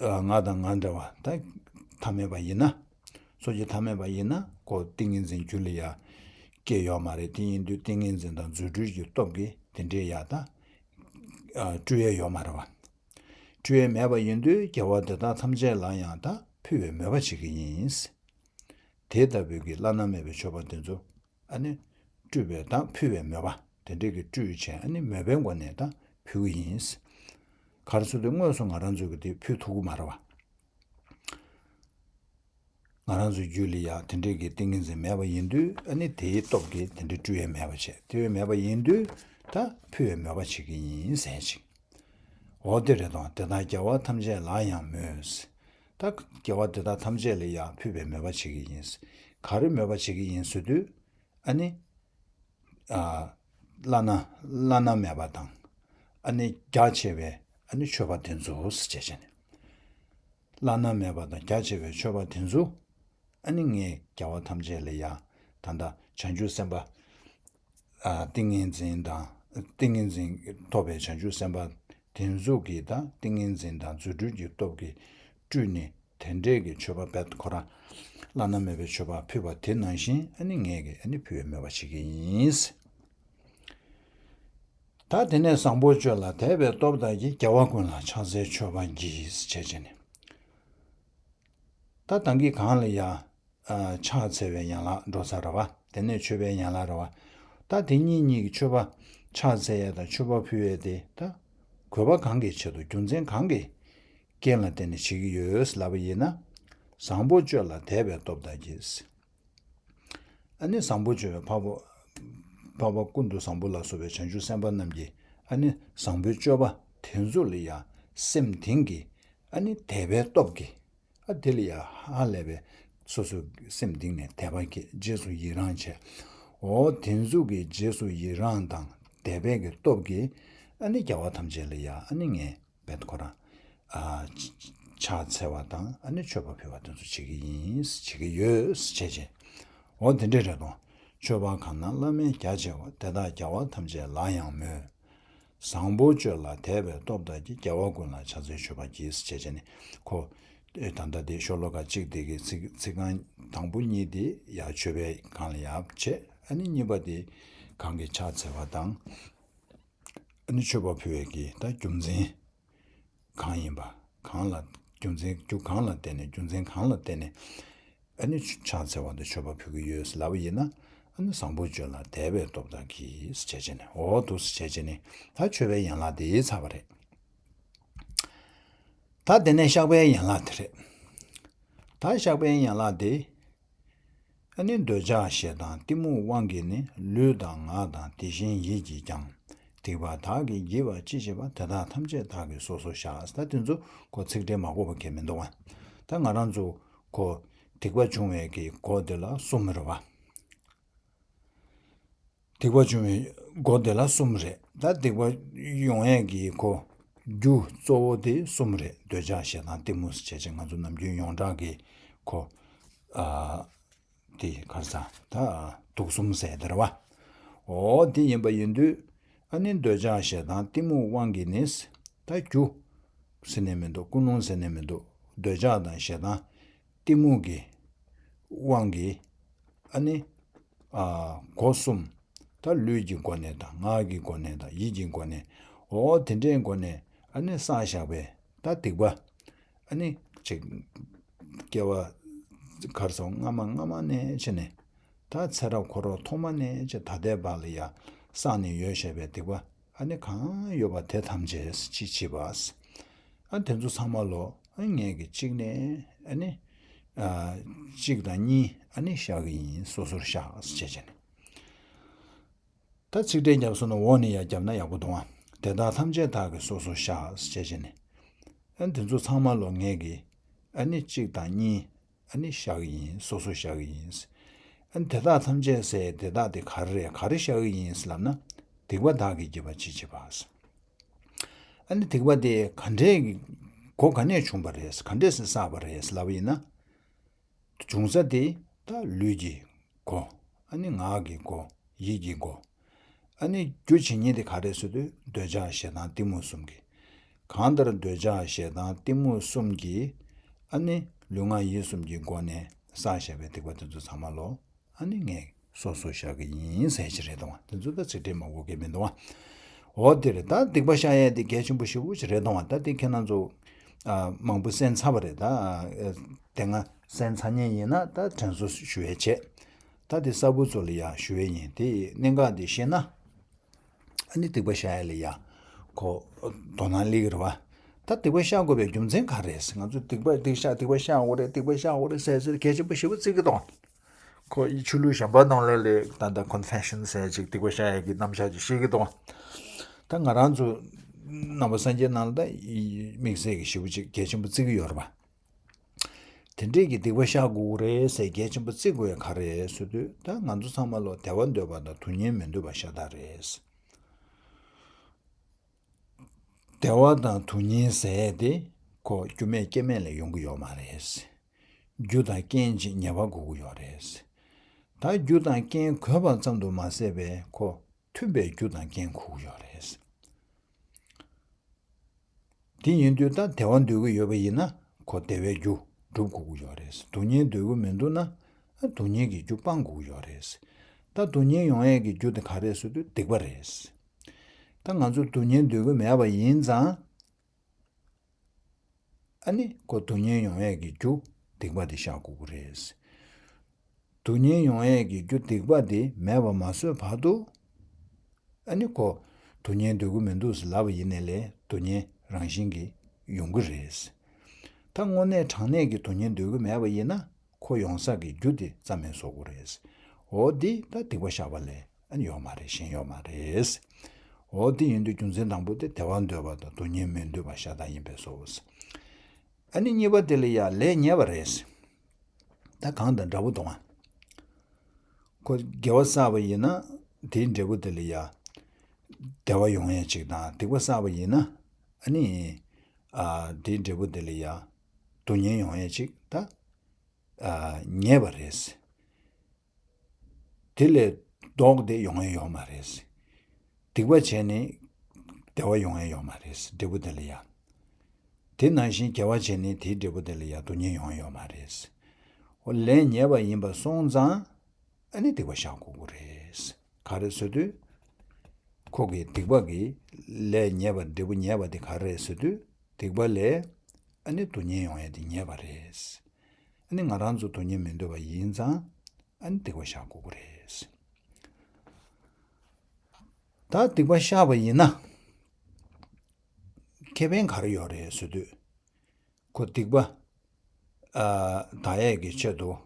ང་དང་ང་འདྲ་བ་ད་ཐ་མལ་པ་ཡིན་ན། སོ་སྐྱེ་ཐ་མལ་པ་ཡིན་ན་ཁོ་ཏིང་ངེ་འཛིན་རྒྱུད་ལ་ཡ་སྐྱེ་ཡོད་མ་རེད། དེ་ཡིན་དུས་ཏིང་ངེ་འཛིན་དང་རྫུ་འཕྲུལ་གྱི་སྟོབས་ཀྱིས་དེ་འདྲའི་ཡ་ད་སྤྲུལ་ཡས་ཡོད་མ་རེད་བ། སྤྲུལ་ཡས་མེད་པ་ཡིན་དུས་རྒྱལ་བ་དེ་དག་ཐམས་ཅད་ལ་ཡང་ད་ཕུལ་བའི་མོས་པ་བྱེད་ཀྱི་ཡིན། དེ་ལྟ་བུའི་གི་བླ་ན་མེད་པའི་མཆོད་པ་དེ་ཚོ་ཨ་ནི་སྤྲུལ་པའི་དང་ཕུལ་བའི་མོས་པ་དེ་འདྲའི་གི་སྤྲུལ་བྱས་ཨ་ནི་མོས་པའི་སྒོ་ནས་ད་ཕུལ་གི་ཡིན། ག་རེ་ཟེར་དུས་དངོས་སུ་ང་རང་ཚོ་གི་དེ་ཕུལ་ཐུབ་ཀྱི་མ་རེད་བ། ང་རང་ཚོའི་རྒྱུད་ལ་ཡ་དེ་འདྲའི་གི་ཏིང་ངེ་འཛིན་མེད་པ་ཡིན་དུས་ཨ་ནི་དེའི་སྟོབས་ཀྱིས་དེ་འདྲའི་སྤྲུལ་ཡས་མེད་པ་བྱས། དེ་བས་མེད་པ་ཡིན་དུས་ད་ཕུལ་བའི་མོས་པ་བྱེད་ཀྱི་ཡིན་ཟེར་ཅིག་འོ་དེ་རེད་དོ། དེ་དག་རྒྱལ་བ་ཐམས་ཅད་ལ་ཡང་མོས། ད་རྒྱལ་བ་དེ་དག་ཐམས་ཅད་ལ་ཡང་ཕུལ་བའི་མོས་པ་བྱེད་ཀྱི་ཡིན། ག་རེ་མོས་པ་བྱེད་ཀྱི་ཡིན་ཟེར་དུས། ཨ་ནི། ཨ། བླ་ན་བླ་ན་མེད་པ་དང་། ཨ་ནི་རྒྱ་ཆེ་བའི་ཨ་ནི་མཆོད་པ་དེ་ཚོ་ཟེར་བྱས་བྱས་ནས། བླ་ན་མེད་པ་དང་རྒྱ་ཆེ་བའི་མཆོད་པ་དེ་ཚོ། ཨ་ནི་ངས་རྒྱལ་བ་ཐམས་ཅད་ལ་ཡང་ད་ལྟ་བྱང་ཆུབ་སེམས་དཔའ། ཨ། ཏིང་ངེ་འཛིན་དང་ཏིང་ངེ་འཛིན་ཐོབ་པའི་བྱང་ཆུབ་སེམས་དཔའ་དེ་ཚོ་གིས་ད་ཏིང་ངེ་འཛིན་དང་རྫུ་འཕྲུལ་གྱི་སྟོབས་ཀྱིས་སྤྲུལ་ནས་དེ་འདྲས་ཀྱི་མཆོད་པ་བས་ཁོ་རང་བླ་ན་མེད་པའི་མཆོད་པ་ཕུལ་བ་དེ་ནང་བཞིན་ཨ་ནི་ངས་ཀྱིས་ཨ་ནི་ཕུལ་བའི་མོས་པ་བྱེད་ཀྱི་ཡིན། ད་དེ་ནས་བཟང་པོ་སྤྱོད་ལ་དད་པའི་སྟོབས་དག་གིས་རྒྱལ་བ་ཀུན་ལ་ཕྱག་འཚལ་མཆོད་པར་བགྱི་ཞེས་བྱས་ནས། ད་ད་གིན་གང་ལ་ཡ། ཨ། ཕྱག་འཚལ་བའི་ཡན་ལག་འགྲོ་ས་རེད་བ། དེ་ནས་མཆོད་པའི་ཡན་ལག་རེད་བ། ད་དེ་གཉིས་གཉིས་ཀྱི་མཆོད་པ། ཕྱག་འཚལ་ཡས་དང་མཆོད་པ་ཕུལ་ཡས་དེ་ད་དགོས་པ་གང་གི་ཆེད་དུ་རྒྱུ་མཚན་གང་གི་རྐྱེན་ལ་བརྟེན་ནས་བྱེད་ཀྱི་ཡོད་ལབ་པ་ཡིན་ན། བཟང་པོ་སྤྱོད་ལ་དད་པའི་སྟོབས་དག་གིས། ཨ་ནི་བཟང་པོ་སྤྱོད་པའི་འཕགས་པ། འཕགས་པ་ཀུན་ཏུ་བཟང་པོ་ལ་སོགས་པའི་བྱང་ཆུབ་སེམས་དཔའ་རྣམས་ཀྱིས་ཨ་ནི་བཟང་པོའི་སྤྱོད་པ་དེ་ཚོ་ལ་ཡང་སེམས་གཏིང་གི་ཨ་ནི་དད་པའི་སྟོབས་ཀྱིས། ཨ། དེ་ལ་ཡང་ཧ་ལས་པའི་སོ་སོའི་སེམས་གཏིང་ནས་དད་པ་སྐྱེས། རྗེས་སུ་ཡི་རང་བྱས། འོ་དེ་ཚོ་གི་རྗེས་སུ་ཡི་རང་དང་དད་པའི་གི་སྟོབས་ཀྱིས་ཨ་ནི་རྒྱལ་བ་ཐམས་ཅད་ལ་ཡང་ཨ་ནི་ངས་བས་ཁོ་རང་། ཨ། ཕྱག་འཚལ་བ་དང་ཨ་ནི་མཆོད་པ་ཕུལ་བ་དེ་ཚོ་བྱེད་ཀྱི་ཡིན། བྱེད་ཀྱི་ཡོད་བྱས་བྱས། འོ་དེ་འདྲས་རེད་དོ། མཆོད་པ་གང་རྣམས་བླ་མེད་རྒྱ་ཆེ་བ། དེ་དག་རྒྱལ་བ་ཐམས་ཅད་ལ་ཡང་མོས། བཟང་པོ་སྤྱོད་ལ་དད་པའི་སྟོབས་དག་གིས། རྒྱལ་བ་ཀུན་ལ་ཕྱག་འཚལ་མཆོད་པར་བགྱི་ཞེས་བྱས་ནས་ཁོ། ད་ལྟ་དེ་ཤོ་ལོ་ཀ་གཅིག་དེ་གི་ཚིག་ཚིག་རྐང་དང་པོ་གཉིས་དེ་ཡར་མཆོད་པའི་སྒང་ལ་ཡར་བྱས། ཨ་ནི་གཉིས་པ་དེ་གང་གི་ཕྱག་འཚལ་བ་དང་། ཨ་ནི་མཆོད་པ་ཕུལ་བའི་གི་ད་རྒྱུ་མཚན་གང་ཡིན་པ། གང་ལ་རྒྱུ་མཚན་རྒྱུ་གང་ལ་བརྟེན་ནས་རྒྱུ་མཚན་གང་ལ་བརྟེན་ནས། ཨ་ནི་ཕྱག་འཚལ་བ་དང་མཆོད་པ་ཕུལ་གྱི་ཡོད་ལབ་པ་ཡིན་ན། ཨ་ནི་བཟང་པོ་སྤྱོད་ལ་དད་པའི་སྟོབས་དག་གིས་བྱས་བྱས་ནས། འོ་འདུག་སེ་བྱས་བྱས་ནས་ད་མཆོད་པའི་ཡན་ལག་དེ་ཚར་བ་རེད། ད་དེ་ནས་བཤགས་པའི་ཡན་ལག་དེ་རེད། ད་བཤགས་པའི་ཡན་ལག་དེ། ཨ་ནི་འདོད་ཆགས་ཞེ་སྡང་གཏི་མུག་དབང་གིས་ནི། ལུས་དང་ངག་དང་དེ་བཞིན་ཡིད་ཀྱིས་ཀྱང་། སྡིག་པ་བདག་གིས་བགྱིས་པ་ཅི་མཆིས་པ། དེ་དག་ཐམས་ཅད་བདག་གིས་སོ་སོར་བཤགས། ད་དེ་ཚོ་ཁོ་ཚིག་འགྲེལ་མ་དགོས་པ་གང་མི་འདུག་བ། ད་ང་རང་ཚོ་ཁོ་སྡིག་པ་བྱུང་བའི་གི་སྒོ་དེ་ལ་གསུམ་རེད་བ། སྡིག་པ་བྱུང་བའི་སྒོ་དེ་ལ་གསུམ་རེད། ད་སྡིག་པ་ཡོང་ཡས་ཀྱི་ཁོ་རྒྱུ་གཙོ་བོ་དེ་གསུམ་རེད། འདོད་ཆགས་ཞེ་སྡང་གཏི་མུག་ཟེར་བྱས་ང་ཚོ་ནམ་རྒྱུན་ཡོངས་གྲགས་ཀྱི་ཁོ། ཨ། དེ་ག་རེ་ཟ། ད་དུག་གསུམ་ཟེར་དེ་རེད་བ། འོ་དེ་ཡིན་པ་ཡིན་དུས། ཨ་ནི་འདོད་ཆགས་ཞེ་སྡང་གཏི་མུག་དབང་གིས་ནི། ད་རྒྱུ་ཟེར་ནས་མི་འདུག་ཀུན་སློང་ཟེར་ནས་མི་འདུག་འདོད་ཆགས་དང་ཞེ་སྡང་གཏི་མུག་གི་དབང་གིས། ཨ་ནི། ཨ། སྒོ་གསུམ། ད་ལུས་ཀྱི་སྒོ་ནས་དང་ངག་གི་སྒོ་ནས་དང་ཡིད་ཀྱི་སྒོ་ནས། འོ་དེ་འདྲའི་སྒོ་ནས་ཨ་ནི་བསགས་བཞག་པའི་ད་སྡིག་པ། ཨ་ནི་ཅིག་སྐྱེ་བ་གར་སོང་སྔ་མ་སྔ་མ་ནས་བྱས་ནས། ད་ཚེ་རབས་འཁོར་བ་ཐོག་མ་ནས་བྱས་ད་ལྟའི་བར་ལ་ཡ་བསགས་ནས་ཡོད་བཞག་པའི་སྡིག་པ། ཨ་ནི་གང་ཡོད་པ་དེ་ཐམས་ཅད་ཅི་མཆིས་པ། ཨ་དེ་ཚོ་ཚང་མ་ལོ། ཨ་ངས་ཀྱི་གཅིག་ནས་ཨ་ནི། ཨ། གཅིག་དང་གཉིས་ཨ་ནི་བཤགས་ཀྱི་ཡིན། སོ་སོར་བཤགས་ཟེར་བྱས་ནས། ད་ཚིག་འགྲེལ་བརྒྱབ་སོང་ན་འོག་ནས་ཡར་བརྒྱབ་ན་ཡག་པོ་འདུག་ཨ། དེ་དག་ཐམས་ཅད་བདག་གིས་སོ་སོར་བཤགས་ཟེར་བྱས་ནས། ཨ་དེ་ཚོ་ཚང་མ་ལོ་ངས་ཀྱི། ཨ་ནི་གཅིག་དང་གཉིས། ཨ་ནི་བཤགས་ཀྱི་ཡིན། སོ་སོར་བཤགས་ཀྱི་ཡིན། ཨ་ནི་དེ་དག་ཐམས་ཅད་ཟེར་དེ་དག་དེ་ག་རེ་རེད། ག་རེ་བཤགས་ཀྱི་ཡིན་ལབ་ན། སྡིག་པ་བདག་གིས་བགྱིས་པ་ཅི་མཆིས་པ། ཨ་ནི་སྡིག་པ་དེ་ག་འདྲས་ཀྱི་སྒོ་ག་ནས་བྱུང་བ་རེད། ག་འདྲས་སེ་བསགས་པ་རེད་ལབ་པ་ཡིན་ན། བྱུང་ས་དེ་ད་ལུས་ཀྱི་སྒོ། ཨ་ནི་ངག་གི་སྒོ། ཡིད་ཀྱི་སྒོ། ཨ་ནི་རྒྱུ་བྱེད་ཉེན་དེ་ག་རེ་ཟེར་དུས་འདོད་ཆགས་ཞེ་སྡང་གཏི་མུག་གསུམ་གྱི། གང་ལྟར་འདོད་ཆགས་ཞེ་སྡང་གཏི་མུག་གསུམ་གྱི། ཨ་ནི་ལུས་ངག་ཡིད་གསུམ་གྱི་སྒོ་ནས་བསགས་བཞག་པའི་སྡིག་པ་དེ་ཚོ་ཚང་མ་ལོ། ཨ་ནི་ངས་སོ་སོར་བཤགས་ཀྱི་ཡིན་ཟེར་གྱི་རེད་དང་། དེ་ཚོ་ད་ཚིག་འགྲེལ་མ་དགོས་ཀྱི་མི་འདུག་བ། འོ་དེ་རེད། ད་སྡིག་པ་བཤགས་ཡས་དེ་གལ་ཆེན་པོ་ཞེ་པོ་ཅིག་རེད་དང་བ། ད་དེ་ཁྱེད་རང་ཚོ། ཨ། མང་པོ་གསན་ཚར་བ་རེད་ད། ཨ། དེ་སྔ་གསན་ཚར་མཁན་ཡིན་ན་ད་དྲན་གསོ་ཞུ་ཡས་བྱས། ད་དེ་གསར་བུ་ཚོ་ལ་ཡང་ཞུ་ཡས་ཡིན། དེ་གནད་འགག་དེ་ཤེས་ན། ཨ་ནི་སྡིག་པ་བཤགས་ཡས་ལ་ཡ། ཁོ། དོ་སྣང་སླེབས་ཀྱི་རེད་བ། ད་སྡིག་པ་བཤགས་དགོས་པའི་རྒྱུ་མཚན་ག་རེ་རེད། ང་ཚོ་སྡིག་པ་སྡིག་བཤགས་སྡིག་པ་བཤགས་དགོས་རེད། སྡིག་པ་བཤགས་དགོས་རེད་ཟེར་ཟེར་གལ་ཆེན་པོ་ཞེ་པོ་བརྩི་གི་འདུག་ཁོ་ཡི་ཆོས་ལུགས་གཞན་པ་ནང་ལོགས་ལ་ད་ལྟ་ཀོན་ཕེ་ཤན་ཟེར་ཅིག་སྡིག་པ་བཤགས་ཡས་ཀྱི་རྣམ་གཞག་ཅིག་བཤད་ཀྱི་འདུག་ད་ང་རང་ཚོ་ནང་པ་སངས་རྒྱས་ནང་ལ་ད་དམིགས་བསལ་གྱི་ཞེ་པོ་ཅིག་གལ་ཆེན་པོ་བརྩི་གི་ཡོད་རེད་བ། དེ་འདྲས་ཀྱི་སྡིག་པ་བཤགས་དགོས་རེད་ཟེར་གལ་ཆེན་པོ་བརྩི་དགོས་ཡ་ག་རེ་རེད་ཟེར་དུས། ད་ང་ཚོ་ཚང་མ་ལོ་བདེ་བ་འདོད་པ་དང་སྡུག་བསྔལ་མི་འདོད་པ་ཤ་སྟག་རེད། བདེ་བ་དང་སྡུག་བསྔལ་ཟེར་ཡས་དེ་ཁོ་རྒྱུ་མེད་རྐྱེན་མེད་ལས་ཡོང་གི་ཡོད་མ་རེད། རྒྱུ་དང་རྐྱེན་གྱི་ཉེ་བར་དགོས་ཀྱི་ཡོད་རེད། ད་རྒྱུ་དང་རྐྱེན་དགོས་པ་ཙམ་དུ་མ་ཟད་པའི་ཁོ་མཐུན་པའི་རྒྱུ་དང་རྐྱེན་དགོས་ཀྱི་ཡོད་རེད། དེ་ཡིན་དུས་ད་བདེ་བ་འདོད་ཀྱི་ཡོད་པ་ཡིན་ན་ཁོ་བདེ་བའི་རྒྱུ་སྒྲུབ་དགོས་ཀྱི་ཡོད་རེད། སྡུག་བསྔལ་འདོད་ཀྱི་མི་འདུག་ན་སྡུག་བསྔལ་གྱི་རྒྱུ་སྤང་དགོས་ཀྱི་ཡོད་རེད། ད་སྡུག་བསྔལ་ཡོང་ཡས་ཀྱི་རྒྱུ་དེ་ག་རེད་ཟེར་དུས་སྡིག་པ་རེད། ད་ང་ཚོ་སྡུག་བསྔལ་འདོད་ཀྱི་མེད་པ་ཡིན་ཙང་། ཨ་ནི་ཁོ་སྡུག་བསྔལ་ཡོང་ཡས་ཀྱི་རྒྱུ་སྡིག་པ་དེ་བཤགས་དགོས་ཀྱི་རེད། སྡུག་བསྔལ་ཡོང་ཡས་ཀྱི་རྒྱུ་སྡིག་པ་དེ་མེད་པ་མ་བཟོས་བར་དུ། ཨ་ནི་ཁོ་སྡུག་བསྔལ་འདོད་ཀྱི་མི་འདུག་ཟེར་ལབ་པ་ཡིན་ནའི་ལས་སྡུག་བསྔལ་རང་བཞིན་གྱིས་ཡོང་གི་རེད། ད་དངོས་གནས་དྲང་གནས་ཀྱི་སྡུག་བསྔལ་འདོད་ཀྱི་མེད་པ་ཡིན་ན་ཁོ་ཡོང་ས་ཀྱི་རྒྱུ་དེ་རྩ་མེད་བཟོ་དགོས་རེད། འོ་འདི་ད་སྡིག་པ་བཤགས་པ་ལས་ཨ་ནི་ཡོད་མ་རེད། གཞན་ཡོད་མ་རེད། འོ་འདི་ཡིན་དུས་རྒྱུ་མཚན་དང་པོ་དེ་བདེ་བ་འདོད་པ་དང་སྡུག་བསྔལ་མི་འདོད་པ་ཤ་སྟག་ཡིན་པས་སོ། ཨ་ནི་གཉིས་པ་དེ་ལ་ཡ་ལས་ཉེས་པ་རེད། ད་གང་དང་འདྲ་པོ་འདུག་ཨ། ཁོ་དགེ་བ་བསགས་པ་ཡིན་ན་དེའི་འབྲས་བུ་དེ་ལ་ཡ། བདེ་བ་ཡོང་ཡས་ཅིག་དང་སྡིག་པ་བསགས་པ་ཡིན་ན། ཨ་ནི། ཨ། དེའི་འབྲས་བུ་དེ་ལ་ཡ། སྡུག་བསྔལ་ཡོང་ཡས་ཅིག་ད། ཨ། ཉེས་པ་རེད། དེ་ལས་ལྡོག་སྟེ་ཡོང་ཡས་ཡོད་མ་རེད། སྡིག་པ་བྱས་ནས་བདེ་བ་ཡོང་ཡས་ཡོད་མ་རེད། འབྲས་བུ་དེ་ལ་ཡ། དེ་ནང་བཞིན་དགེ་བ་བྱས་ནས་དེའི་འབྲས་བུ་དེ་ལ་ཡ་སྡུག་བསྔལ་ཡོང་ཡས་ཡོད་མ་རེད། འོ་ལས་ཉེས་པ་ཡིན་པ་སོང་ཙང་། ཨ་ནི་སྡིག་པ་བཤགས་དགོས་ཀྱི་རེད། ག་རེ་ཟེར་དུས། ཁོ་གི་སྡིག་པ་གི་ལས་ཉེས་པ་འབྲས་བུ་ཉེས་པ་དེ་ག་རེ་རེད་ཟེར་དུས། སྡིག་པ་ལས་ཨ་ནི་སྡུག་བསྔལ་ཡོང་ཡས་དེ་ཉེས་པ་རེད། ཨ་ནི་ང་རང་ཚོ་སྡུག་བསྔལ་མི་འདོད་པ་ཡིན་ཙང་། ཨ་ནི་སྡིག་པ་བཤགས་དགོས་ཀྱི་རེད། ད་སྡིག་པ་བཤགས་པ་ཡིན་ན། ཁེ་ཕན་ག་རེ་ཡོད་རེད་ཟེར་དུས། ཁོ་སྡིག་པ་ཨ་དག་ཡས་ཀྱི་ཆེད་དུ།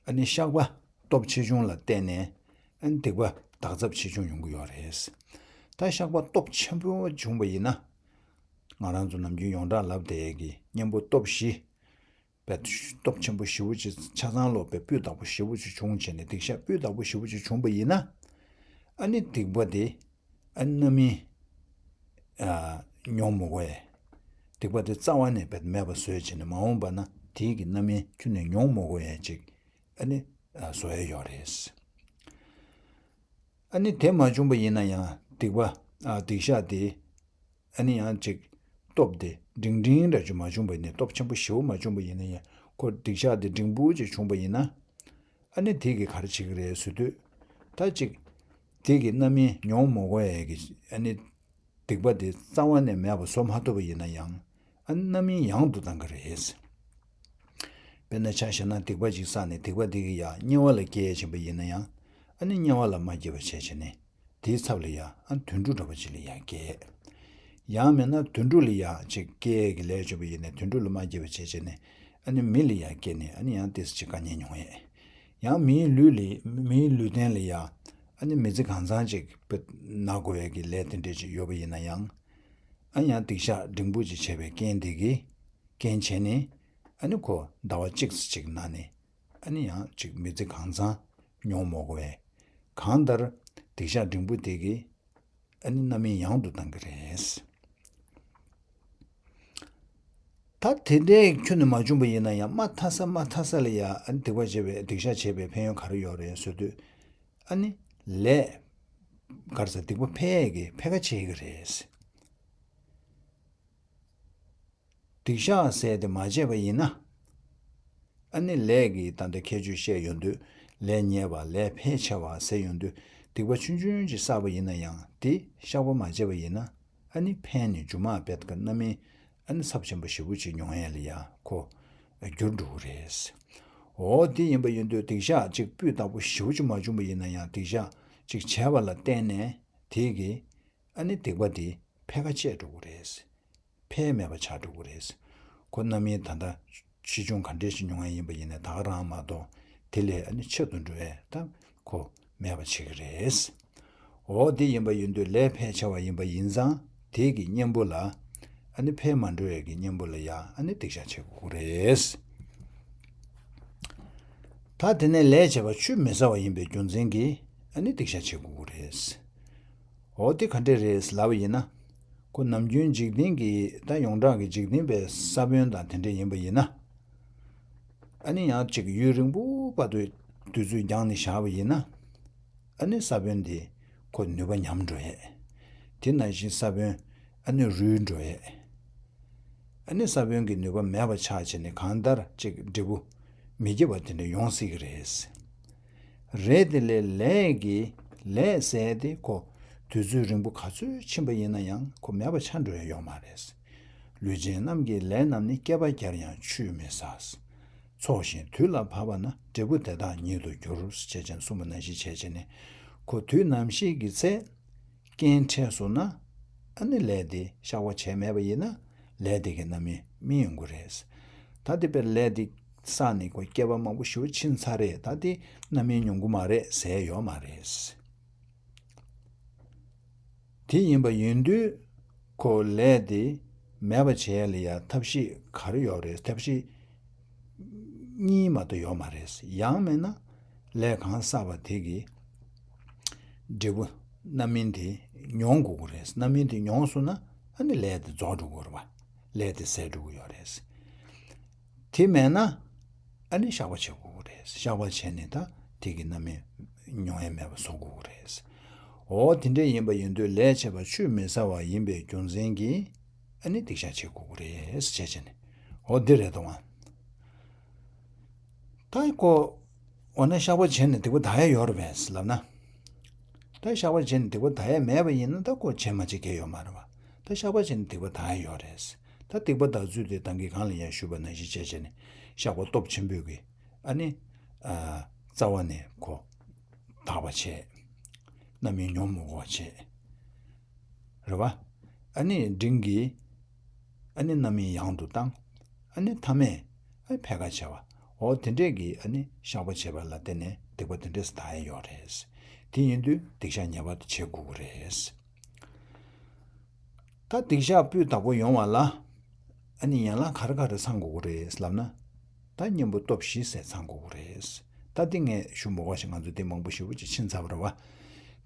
ཨ་ནི་བཤགས་པ་སྟོབས་ཆེ་ཆུང་ལ་བརྟེན་ནས་ཨ་ནི་སྡིག་པ་དག་ཚབས་ཆེ་ཆུང་ཡོང་གི་ཡོད་རེད། ད་བཤགས་པ་སྟོབས་ཆེན་པོ་བྱུང་བ་ཡིན་ན། ང་རང་ཚོ་ནམ་རྒྱུན་ཡོངས་གྲགས་ལབ་བསྡད་ཡས་ཀྱི་གཉེན་པོ་སྟོབས་བཞི། པའི་སྟོབས་ཆེན་པོ་ཞེ་པོ་ཅིག་ཆ་ཚང་ལོག་པའི་སྤུས་དག་པོ་ཞེ་པོ་ཅིག་བྱུང་བྱས་ནས་སྡིག་བཤགས་སྤུས་དག་པོ་ཞེ་པོ་ཅིག་བྱུང་བ་ཡིན་ན། ཨ་ནི་སྡིག་པ་དེ་ཨ་ནི་རྣམ་སྨིན་ཨ་མྱོང་མི་དགོས་ཡས། སྡིག་པ་དེ་རྩ་བ་ནས་བེད་མེད་པ་བཟོས་བྱས་ནས་མ་འོངས་པ་ན་དེའི་གི་རྣམ་སྨིན་ཁྱོན་ནས་མྱོང་མི་དགོས་ཡས་ཅིག་ཨ་ནི་ཨ་བཟོ་ཡས་ཡོད་རེད། ཨ་ནི་དེ་མ་བྱུང་པ་ཡིན་ན་ཡང་སྡིག་པ་ཨ་སྡིག་བཤགས་དེ། ཨ་ནི་ཡང་ཅིག་སྟོབས་དེ་འབྲིང་འབྲིང་འདྲ་ཅིག་མ་བྱུང་བ་ཡིན་ན། སྟོབས་ཆེན་པོ་ཞེ་པོ་མ་བྱུང་བ་ཡིན་ན་ཡང་། ཁོ་སྡིག་བཤགས་དེ་འབྲིང་པོ་ཅིག་བྱུང་བ་ཡིན་ན། ཨ་ནི་དེ་གིས་ག་རེ་བྱེད་ཀྱི་རེད་ཟེར་དུས། ད་ཅིག་དེ་གི་རྣམ་སྨིན་མྱོང་མ་དགོས་ཡས་ཀྱི་ཨ་ནི་སྡིག་པ་དེ་རྩ་བ་ནས་མེད་པ་བཟོ་མ་ཐུབ་པ་ཡིན་ན་ཡང་། ཨ་ནི་རྣམ་སྨིན་ཡང་དུ་བཏང་གི་རེད། དཔེར་ན་ཆ་བཞག་ན་སྡིག་པ་ཅིག་བསགས་ནས་སྡིག་པ་དེ་གིས་ཡང་དམྱལ་བ་ལ་སྐྱེལ་ཕྱིན་པ་ཡིན་ན་ཡང་། ཨ་ནི་དམྱལ་བ་ལ་མ་སྐྱེལ་བ་བྱས་བྱས་ནས། དེའི་ཚབ་ལ་ཡ་ཨ་དུད་འགྲོ་འདྲ་པོ་ཅིག་ལ་ཡ་སྐྱེལ། ཡང་མིན་ན་དུད་འགྲོ་ལ་ཡ་ཅིག་སྐྱེལ་གྱི་ལས་བྱུང་བ་ཡིན་ན་དུད་འགྲོ་ལ་མ་སྐྱེལ་བ་བྱས་བྱས་ནས། ཨ་ནི་མི་ལ་ཡ་སྐྱེལ་ནས་ཨ་ནི་ཡང་ཏོག་ཙམ་ཅིག་དཀའ་ངལ་མྱོང་ཡས། ཡང་མིའི་ལུས་ལ་མིའི་ལུས་རྟེན་ལ་ཡ་ཨ་ནི་མི་ཚེ་གང་ཚང་ཅིག་ན་དགོས་ཡས་ཀྱི་ལས་དེ་འདྲས་ཅིག་ཡོད་པ་ཡིན་ན་ཡང་། ཨ་ཡང་སྡིག་བཤགས་འབྲིང་པོ་ཅིག་བྱས་པའི་རྐྱེན་དེ་གིས་རྐྱེན་བྱས་ནས། ཨ་ནི་ཁོ་ཟླ་བ་གཅིག་ཙམ་ཅིག་ན་ནས། ཨ་ནི་ཡང་ཅིག་མི་ཚེ་གང་ཚང་མྱོང་མ་དགོས་པས། གང་ལྟར་སྡིག་བཤགས་འབྲིང་པོ་དེ་གིས་ཨ་ནི་རྣམ་སྨིན་ཡང་དུ་བཏང་གི་རེད། ད་དེ་འདྲའི་ཁྱོན་ནས་མ་བྱུང་བ་ཡིན་ན་ཡང་། མ་མཐའ་ས་མ་མཐའ་ས་ལ་ཡ་ཨ་ནི་སྡིག་པ་བྱས་པའི་སྡིག་བཤགས་བྱས་པའི་ཕན་ཡོན་ག་རེ་ཡོད་རེད་ཟེར་དུས། ཨ་ནི་ལས་ག་རེ་ཟེར། སྡིག་པ་འཕེལ་ཡས་ཀྱི་འཕེལ་ཁ་ཕྱེ་གི་རེད། སྡིག་བཤགས་ཟེར་དེ་མ་བྱས་པ་ཡིན་ན། ཨ་ནི་ལས་ཀྱི་ད་ལྟ་ཁྱད་ཆོས་བཤད་ཡོང་དུས། ལས་ཉེས་པ་ལས་འཕེལ་ཆེ་བ་ཟེར་ཡོང་དུས། སྡིག་པ་ཆུང་ཆུང་ཅིག་བསགས་པ་ཡིན་ན་ཡང་དེ་བཤགས་པ་མ་བྱས་པ་ཡིན་ན། ཨ་ནི་འཕེལ་ནས་རྒྱུ་མ་དཔེ་ཀ་རྣམ་སྨིན་ཨ་ནི་ཚབས་ཆེན་པོ་ཞེ་པོ་ཅིག་མྱོང་ཡས་ལ་ཡ་ཁོ་འགྱུར་འགྲོ་གི་རེད། འོ་དེ་ཡིན་པ་ཡིན་དུས་སྡིག་བཤགས་ཅིག་སྤུས་དག་པོ་ཞེ་པོ་ཅིག་མ་བྱུང་བ་ཡིན་ན་ཡང་། སྡིག་བཤགས་ཅིག་བྱས་པ་ལ་བརྟེན་ནས་དེ་གིས་ཨ་ནི་སྡིག་པ་དེ་འཕེལ་ཁ་བཅད་འགྲོ་གི་རེད། འཕེལ་མེད་པ་ཆགས་འགྲོ་གི་རེད། ཁོ་རྣམ་སྨིན་ད་ལྟ་ཆེ་ཆུང་ག་འདྲས་ཤིག་མྱོང་ཡ་ཡིན་པ་ཡིན་ནའི་ད་ག་རང་མ་གཏོགས་དེ་ལས་ཨ་ནི་ཆེ་དུ་འགྲོ་ཡས་ད་ཁོ་མེད་པ་བྱེད་ཀྱི་རེད། འོ་དེ་ཡིན་པ་ཡིན་དུས་ལས་འཕེལ་ཆེ་བ་ཡིན་པ་ཡིན་ཙང་དེ་གི་གཉེན་པོ་ལ། ཨ་ནི་འཕེལ་མ་འགྲོ་ཡས་ཀྱི་གཉེན་པོ་ལ་ཡ་ཨ་ནི་སྡིག་བཤགས་བྱེད་དགོས་ཀྱི་རེད། ད་དེ་ནས་ལས་བྱས་པ་ཆུད་མི་ཟ་བ་ཡིན་པའི་རྒྱུ་མཚན་གྱིས་ཨ་ནི་སྡིག་བཤགས་བྱེད་དགོས་ཀྱི་རེད། འོ་དེ་ག་འདྲས་རེད་ལབ་པ་ཡིན་ན། ཁོ་ནམ་རྒྱུན་འཇིག་རྟེན་གྱི་ད་ཡོངས་གྲགས་ཀྱི་འཇིག་རྟེན་པའི་ས་བོན་དང་དེ་འདྲས་ཡིན་པ་ཡིན་ན། ཨ་ནི་ཡང་ཅིག་ཡུན་རིང་པོ་བར་དུ་དུས་ཚོད་འགྱངས་ནས་བཞག་པ་ཡིན་ན། ཨ་ནི་ས་བོན་དེ་ཁོ་ནུས་པ་ཉམས་འགྲོ་ཡས། དེ་ནང་བཞིན་ས་བོན་ཨ་ནི་རུལ་འགྲོ་ཡས། ཨ་ནི་ས་བོན་གྱི་ནུས་པ་མེད་པ་ཆགས་བྱས་ནས་གང་ལྟར་ཅིག་འབྲས་བུ་མི་སྐྱིད་པ་དེ་འདྲ་ཡོང་སྲིད་ཀྱི་རེད། རེད་དེ་ལས་ལས་ཀྱི་ལས་ཟེར་དེ་ཁོ་དུས་ཚོད་རིང་པོ་ག་ཚོད་ཕྱིན་པ་ཡིན་ན་ཡང་ཁོ་མེད་པ་ཆགས་འགྲོ་ཡ་ཡོད་མ་རེད། ལུས་ཅན་རྣམས་ཀྱི་ལས་རྣམས་ནི། བསྐལ་པ་བརྒྱར་ཡང་ཆུད་མི་ཟ། ཚོགས་ཞིང་དུས་ལ་བབ་པ་ན། འབྲས་བུ་དེ་དག་ཉིད་དུ་འགྱུར། ཞེས་བྱས་ནས་གསུངས་པ་ནང་བཞིན་བྱས་བྱས་ནས། ཁོ་དུས་ནམ་ཞིག་གི་ཚེ་རྐྱེན་འཕྲད་སོང་ན། ཨ་ནི་ལས་དེ་བཤགས་པ་བྱས་མེད་པ་ཡིན་ན་ལས་དེ་གི་རྣམ་སྨིན་སྨིན་ཡོང་གི་རེད། ད་དེ་བས་ལས་དེ་བསགས་ནས་ཁོ་བསྐལ་པ་མང་པོ་ཞེ་པོ་ཕྱིན་ཚར་རེད། ད་དེ་རྣམ་སྨིན་མྱོང་གི་མ་རེད་ཟེར་ཡོད་མ་རེད། དེ་ཡིན་པ་ཡིན་དུས་ཁོ་ལས་དེ་མེད་པ་བྱེད་ཡ་ལ་ཡ་ཐབས་ཤེས་ག་རེ་ཡོད་རེད། ཐབས་ཤེས་གཉིས་མ་གཏོགས་ཡོད་མ་རེད། ཡང་མིན་ན་ལས་གང་བསགས་པ་དེ་གི་འབྲས་བུ་རྣམ་སྨིན་དེ་མྱོང་དགོས་ཀྱི་རེད། རྣམ་སྨིན་དེ་མྱོང་སོང་ན་ཨ་ནི་ལས་དེ་རྫོགས་འགྲོ་གི་རེད་པ། ལས་དེ་ཟད་འགྲོ་གི་ཡོད་རེད། དེ་མེད་ན་ཨ་ནི་བཤགས་པ་བྱེད་དགོས་ཀྱི་རེད། བཤགས་པ་བྱས་ནས་ད་དེ་གི་རྣམ་སྨིན་མྱོང་ཡ་མེད་པ་བཟོ་དགོས་ཀྱི་རེད། འོ་དེ་འདྲ་ཡིན་པ་ཡིན་དུས་ལས་བྱས་པ་ཆུད་མི་ཟ་བ་ཡིན་པའི་རྒྱུ་མཚན་གྱིས་ཨ་ནི་སྡིག་བཤགས་བྱེད་དགོས་ཀྱི་རེད་ཟེར་བྱས་བྱས་ནས། འོ་འདི་རེད་དོ། ད་ཁོ་འོ་ན་བཤགས་པ་བྱས་ནས་སྡིག་པ་དག་ཡ་ཡོད་རེད་པས་ལབ་ན། ད་བཤགས་པ་བྱས་ནས་སྡིག་པ་དག་ཡ་མེད་པ་ཡིན་ན་ད་ཁོ་བྱས་མ་བྱས་གལ་ཡོད་མ་རེད་པ། ད་བཤགས་པ་བྱས་ནས་སྡིག་པ་དག་ཡ་ཡོད་རེད། ད་སྡིག་པ་དག་ཚུལ་དེ་ད་གིན་གོང་ལ་ཡང་ཞུས་པ་ནང་བཞིན་བྱས་བྱས་ནས་བཤགས་པ་སྟོབས་ཆེན་པོས་ཀྱི་ཨ་ནི་ཨ་རྩ་བ་ནས་ཁོ་དག་པ་བྱས། རྣམ་སྨིན་མྱོང་མི་དགོས་པ་བྱས། རེད་པ། ཨ་ནི་འབྲིང་གིས་ ཨ་ནི་རྣམ་སྨིན་ཡང་དུ་བཏང་། ཨ་ནི་ཐ་མས་ཨ་འཕེལ་ཁ་བྱེད་པ། འོ་དེ་འདྲས་ཀྱི་ཨ་ནི་བཤགས་པ་བྱེད་པ་ལ་བརྟེན་ནས་སྡིག་པ་དེ་འདྲས་སུ་དག་ཡ་ཡོད་རེད། དེ་ཡིན་དུས་སྡིག་བཤགས་ངེས་པར་དུ་བྱེད་དགོས་ཀྱི་རེད། ད་སྡིག་བཤགས་སྤུས་དག་པོ་ཡོང་བ་ལ། ཨ་ནི་ཡན་ལག་ག་རེ་ག་རེ་ཚང་དགོས་ཀྱི་རེད་ལབ་ན། ད་གཉེན་པོ་སྟོབས་བཞི་ཟེར་ཚང་དགོས་ཀྱི་རེད། ད་འདི་ངས་ཞུ་མ་དགོས་ཤིག་ང་ཚོ་འདི་མང་པོ་ཞེ་པོ་ཅིག་ཕྱིན་ཚར་བ་རེད་བ།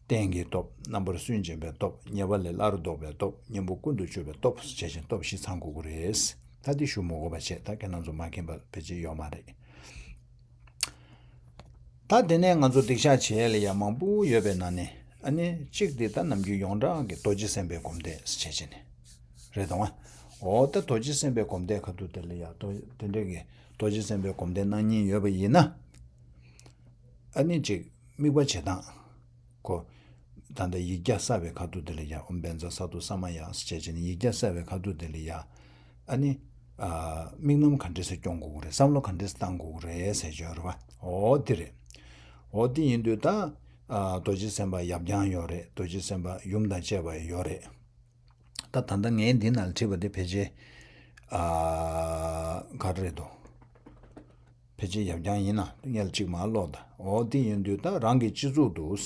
རྟེན་གྱི་སྟོབས། རྣམ་པར་སུན་འབྱིན་པའི་སྟོབས། ཉེས་པ་ལས་སླར་ལྡོག་པའི་སྟོབས། གཉེན་པོ་ཀུན་ཏུ་སྤྱོད་པའི་སྟོབས་བྱས་ཤིང་སྟོབས་བཞི་ཚང་དགོས་ཀྱི་རེད། ད་འདི་ཞུ་མ་དགོས་པ་བྱས། ད་ཁྱེད་རང་ཚོ་མ་མཁྱེན་པ་ཕལ་ཆེར་ཡོད་མ་རེད། ད་དེ་ནས་ང་ཚོ་སྡིག་བཤགས་བྱེད་ཡས་ལ་ཡ་མང་པོ་ཡོད་པའི་ནང་ནས། ཨ་ནི་གཅིག་དེ་ད་ནམ་རྒྱུན་ཡོངས་གྲགས་ཀྱི་རྡོ་རྗེ་སེམས་དཔའི་སྒོམ་བཟླས་བྱས་བྱས་ནས་རེད་དང་བ། འོ་ད་རྡོ་རྗེ་སེམས་དཔའི་སྒོམ་བཟླས་ཁ་ཐུག་དེ་ལ་ཡ་རྡོ་དེ་འདྲས་ཀྱི་རྡོ་རྗེ་སེམས་དཔའི་སྒོམ་བཟླས་གནང་སྙིང་ཡོད་པ་ཡིན་ན། ཨ་ནི་གཅིག་དམིགས་པ་བྱེད་སྟངས། ཁོ། ད་ལྟ་ཡིག་བརྒྱ་བསགས་པའི་ཁ་ཐུག་དེ་ལ་ཡ་ཨོཾ་བཛྲ་སཏྭ་ས་མ་ཡ་ཟེར་བྱས་བྱས་ནས་ཡིག་བརྒྱ་བསགས་པའི་ཁ་ཐུག་དེ་ལ་ཡ། ཨ་ནི། ཨ། དམིགས་རྣམ་ག་འདྲས་སེ་སྐྱོང་དགོས་ཀྱི་རེད། བསམ་བློ་ག་འདྲས་སེ་བཏང་དགོས་ཀྱི་རེད་ཟེར་གྱི་ཡོད་རེད་བ། འོ་དེ་རེད། འོ་དེ་ཡིན་དུས་ད། ཨ། རྡོ་རྗེ་སེམས་དཔའ་ཡབ་རྐྱང་ཡོད་རེད། རྡོ་རྗེ་སེམས་དཔའ་ཡུམ་དང་བཅས་པ་ཡོད་རེད། ད་ད་ལྟ་ངས་འདི་ནང་ལ་བྲིས་པ་དེ་ཕལ་ཆེར། ཨ། ག་རེ་རེད་དོ། ཕལ་ཆེར་ཡབ་རྐྱང་ཡིན་ན་སྔོན་ལ་གཅིག་མར་ཀློག་དང་། འོ་དེ་ཡིན་དུས་ད་རང་གི་སྤྱི་གཙུག་ཏུ།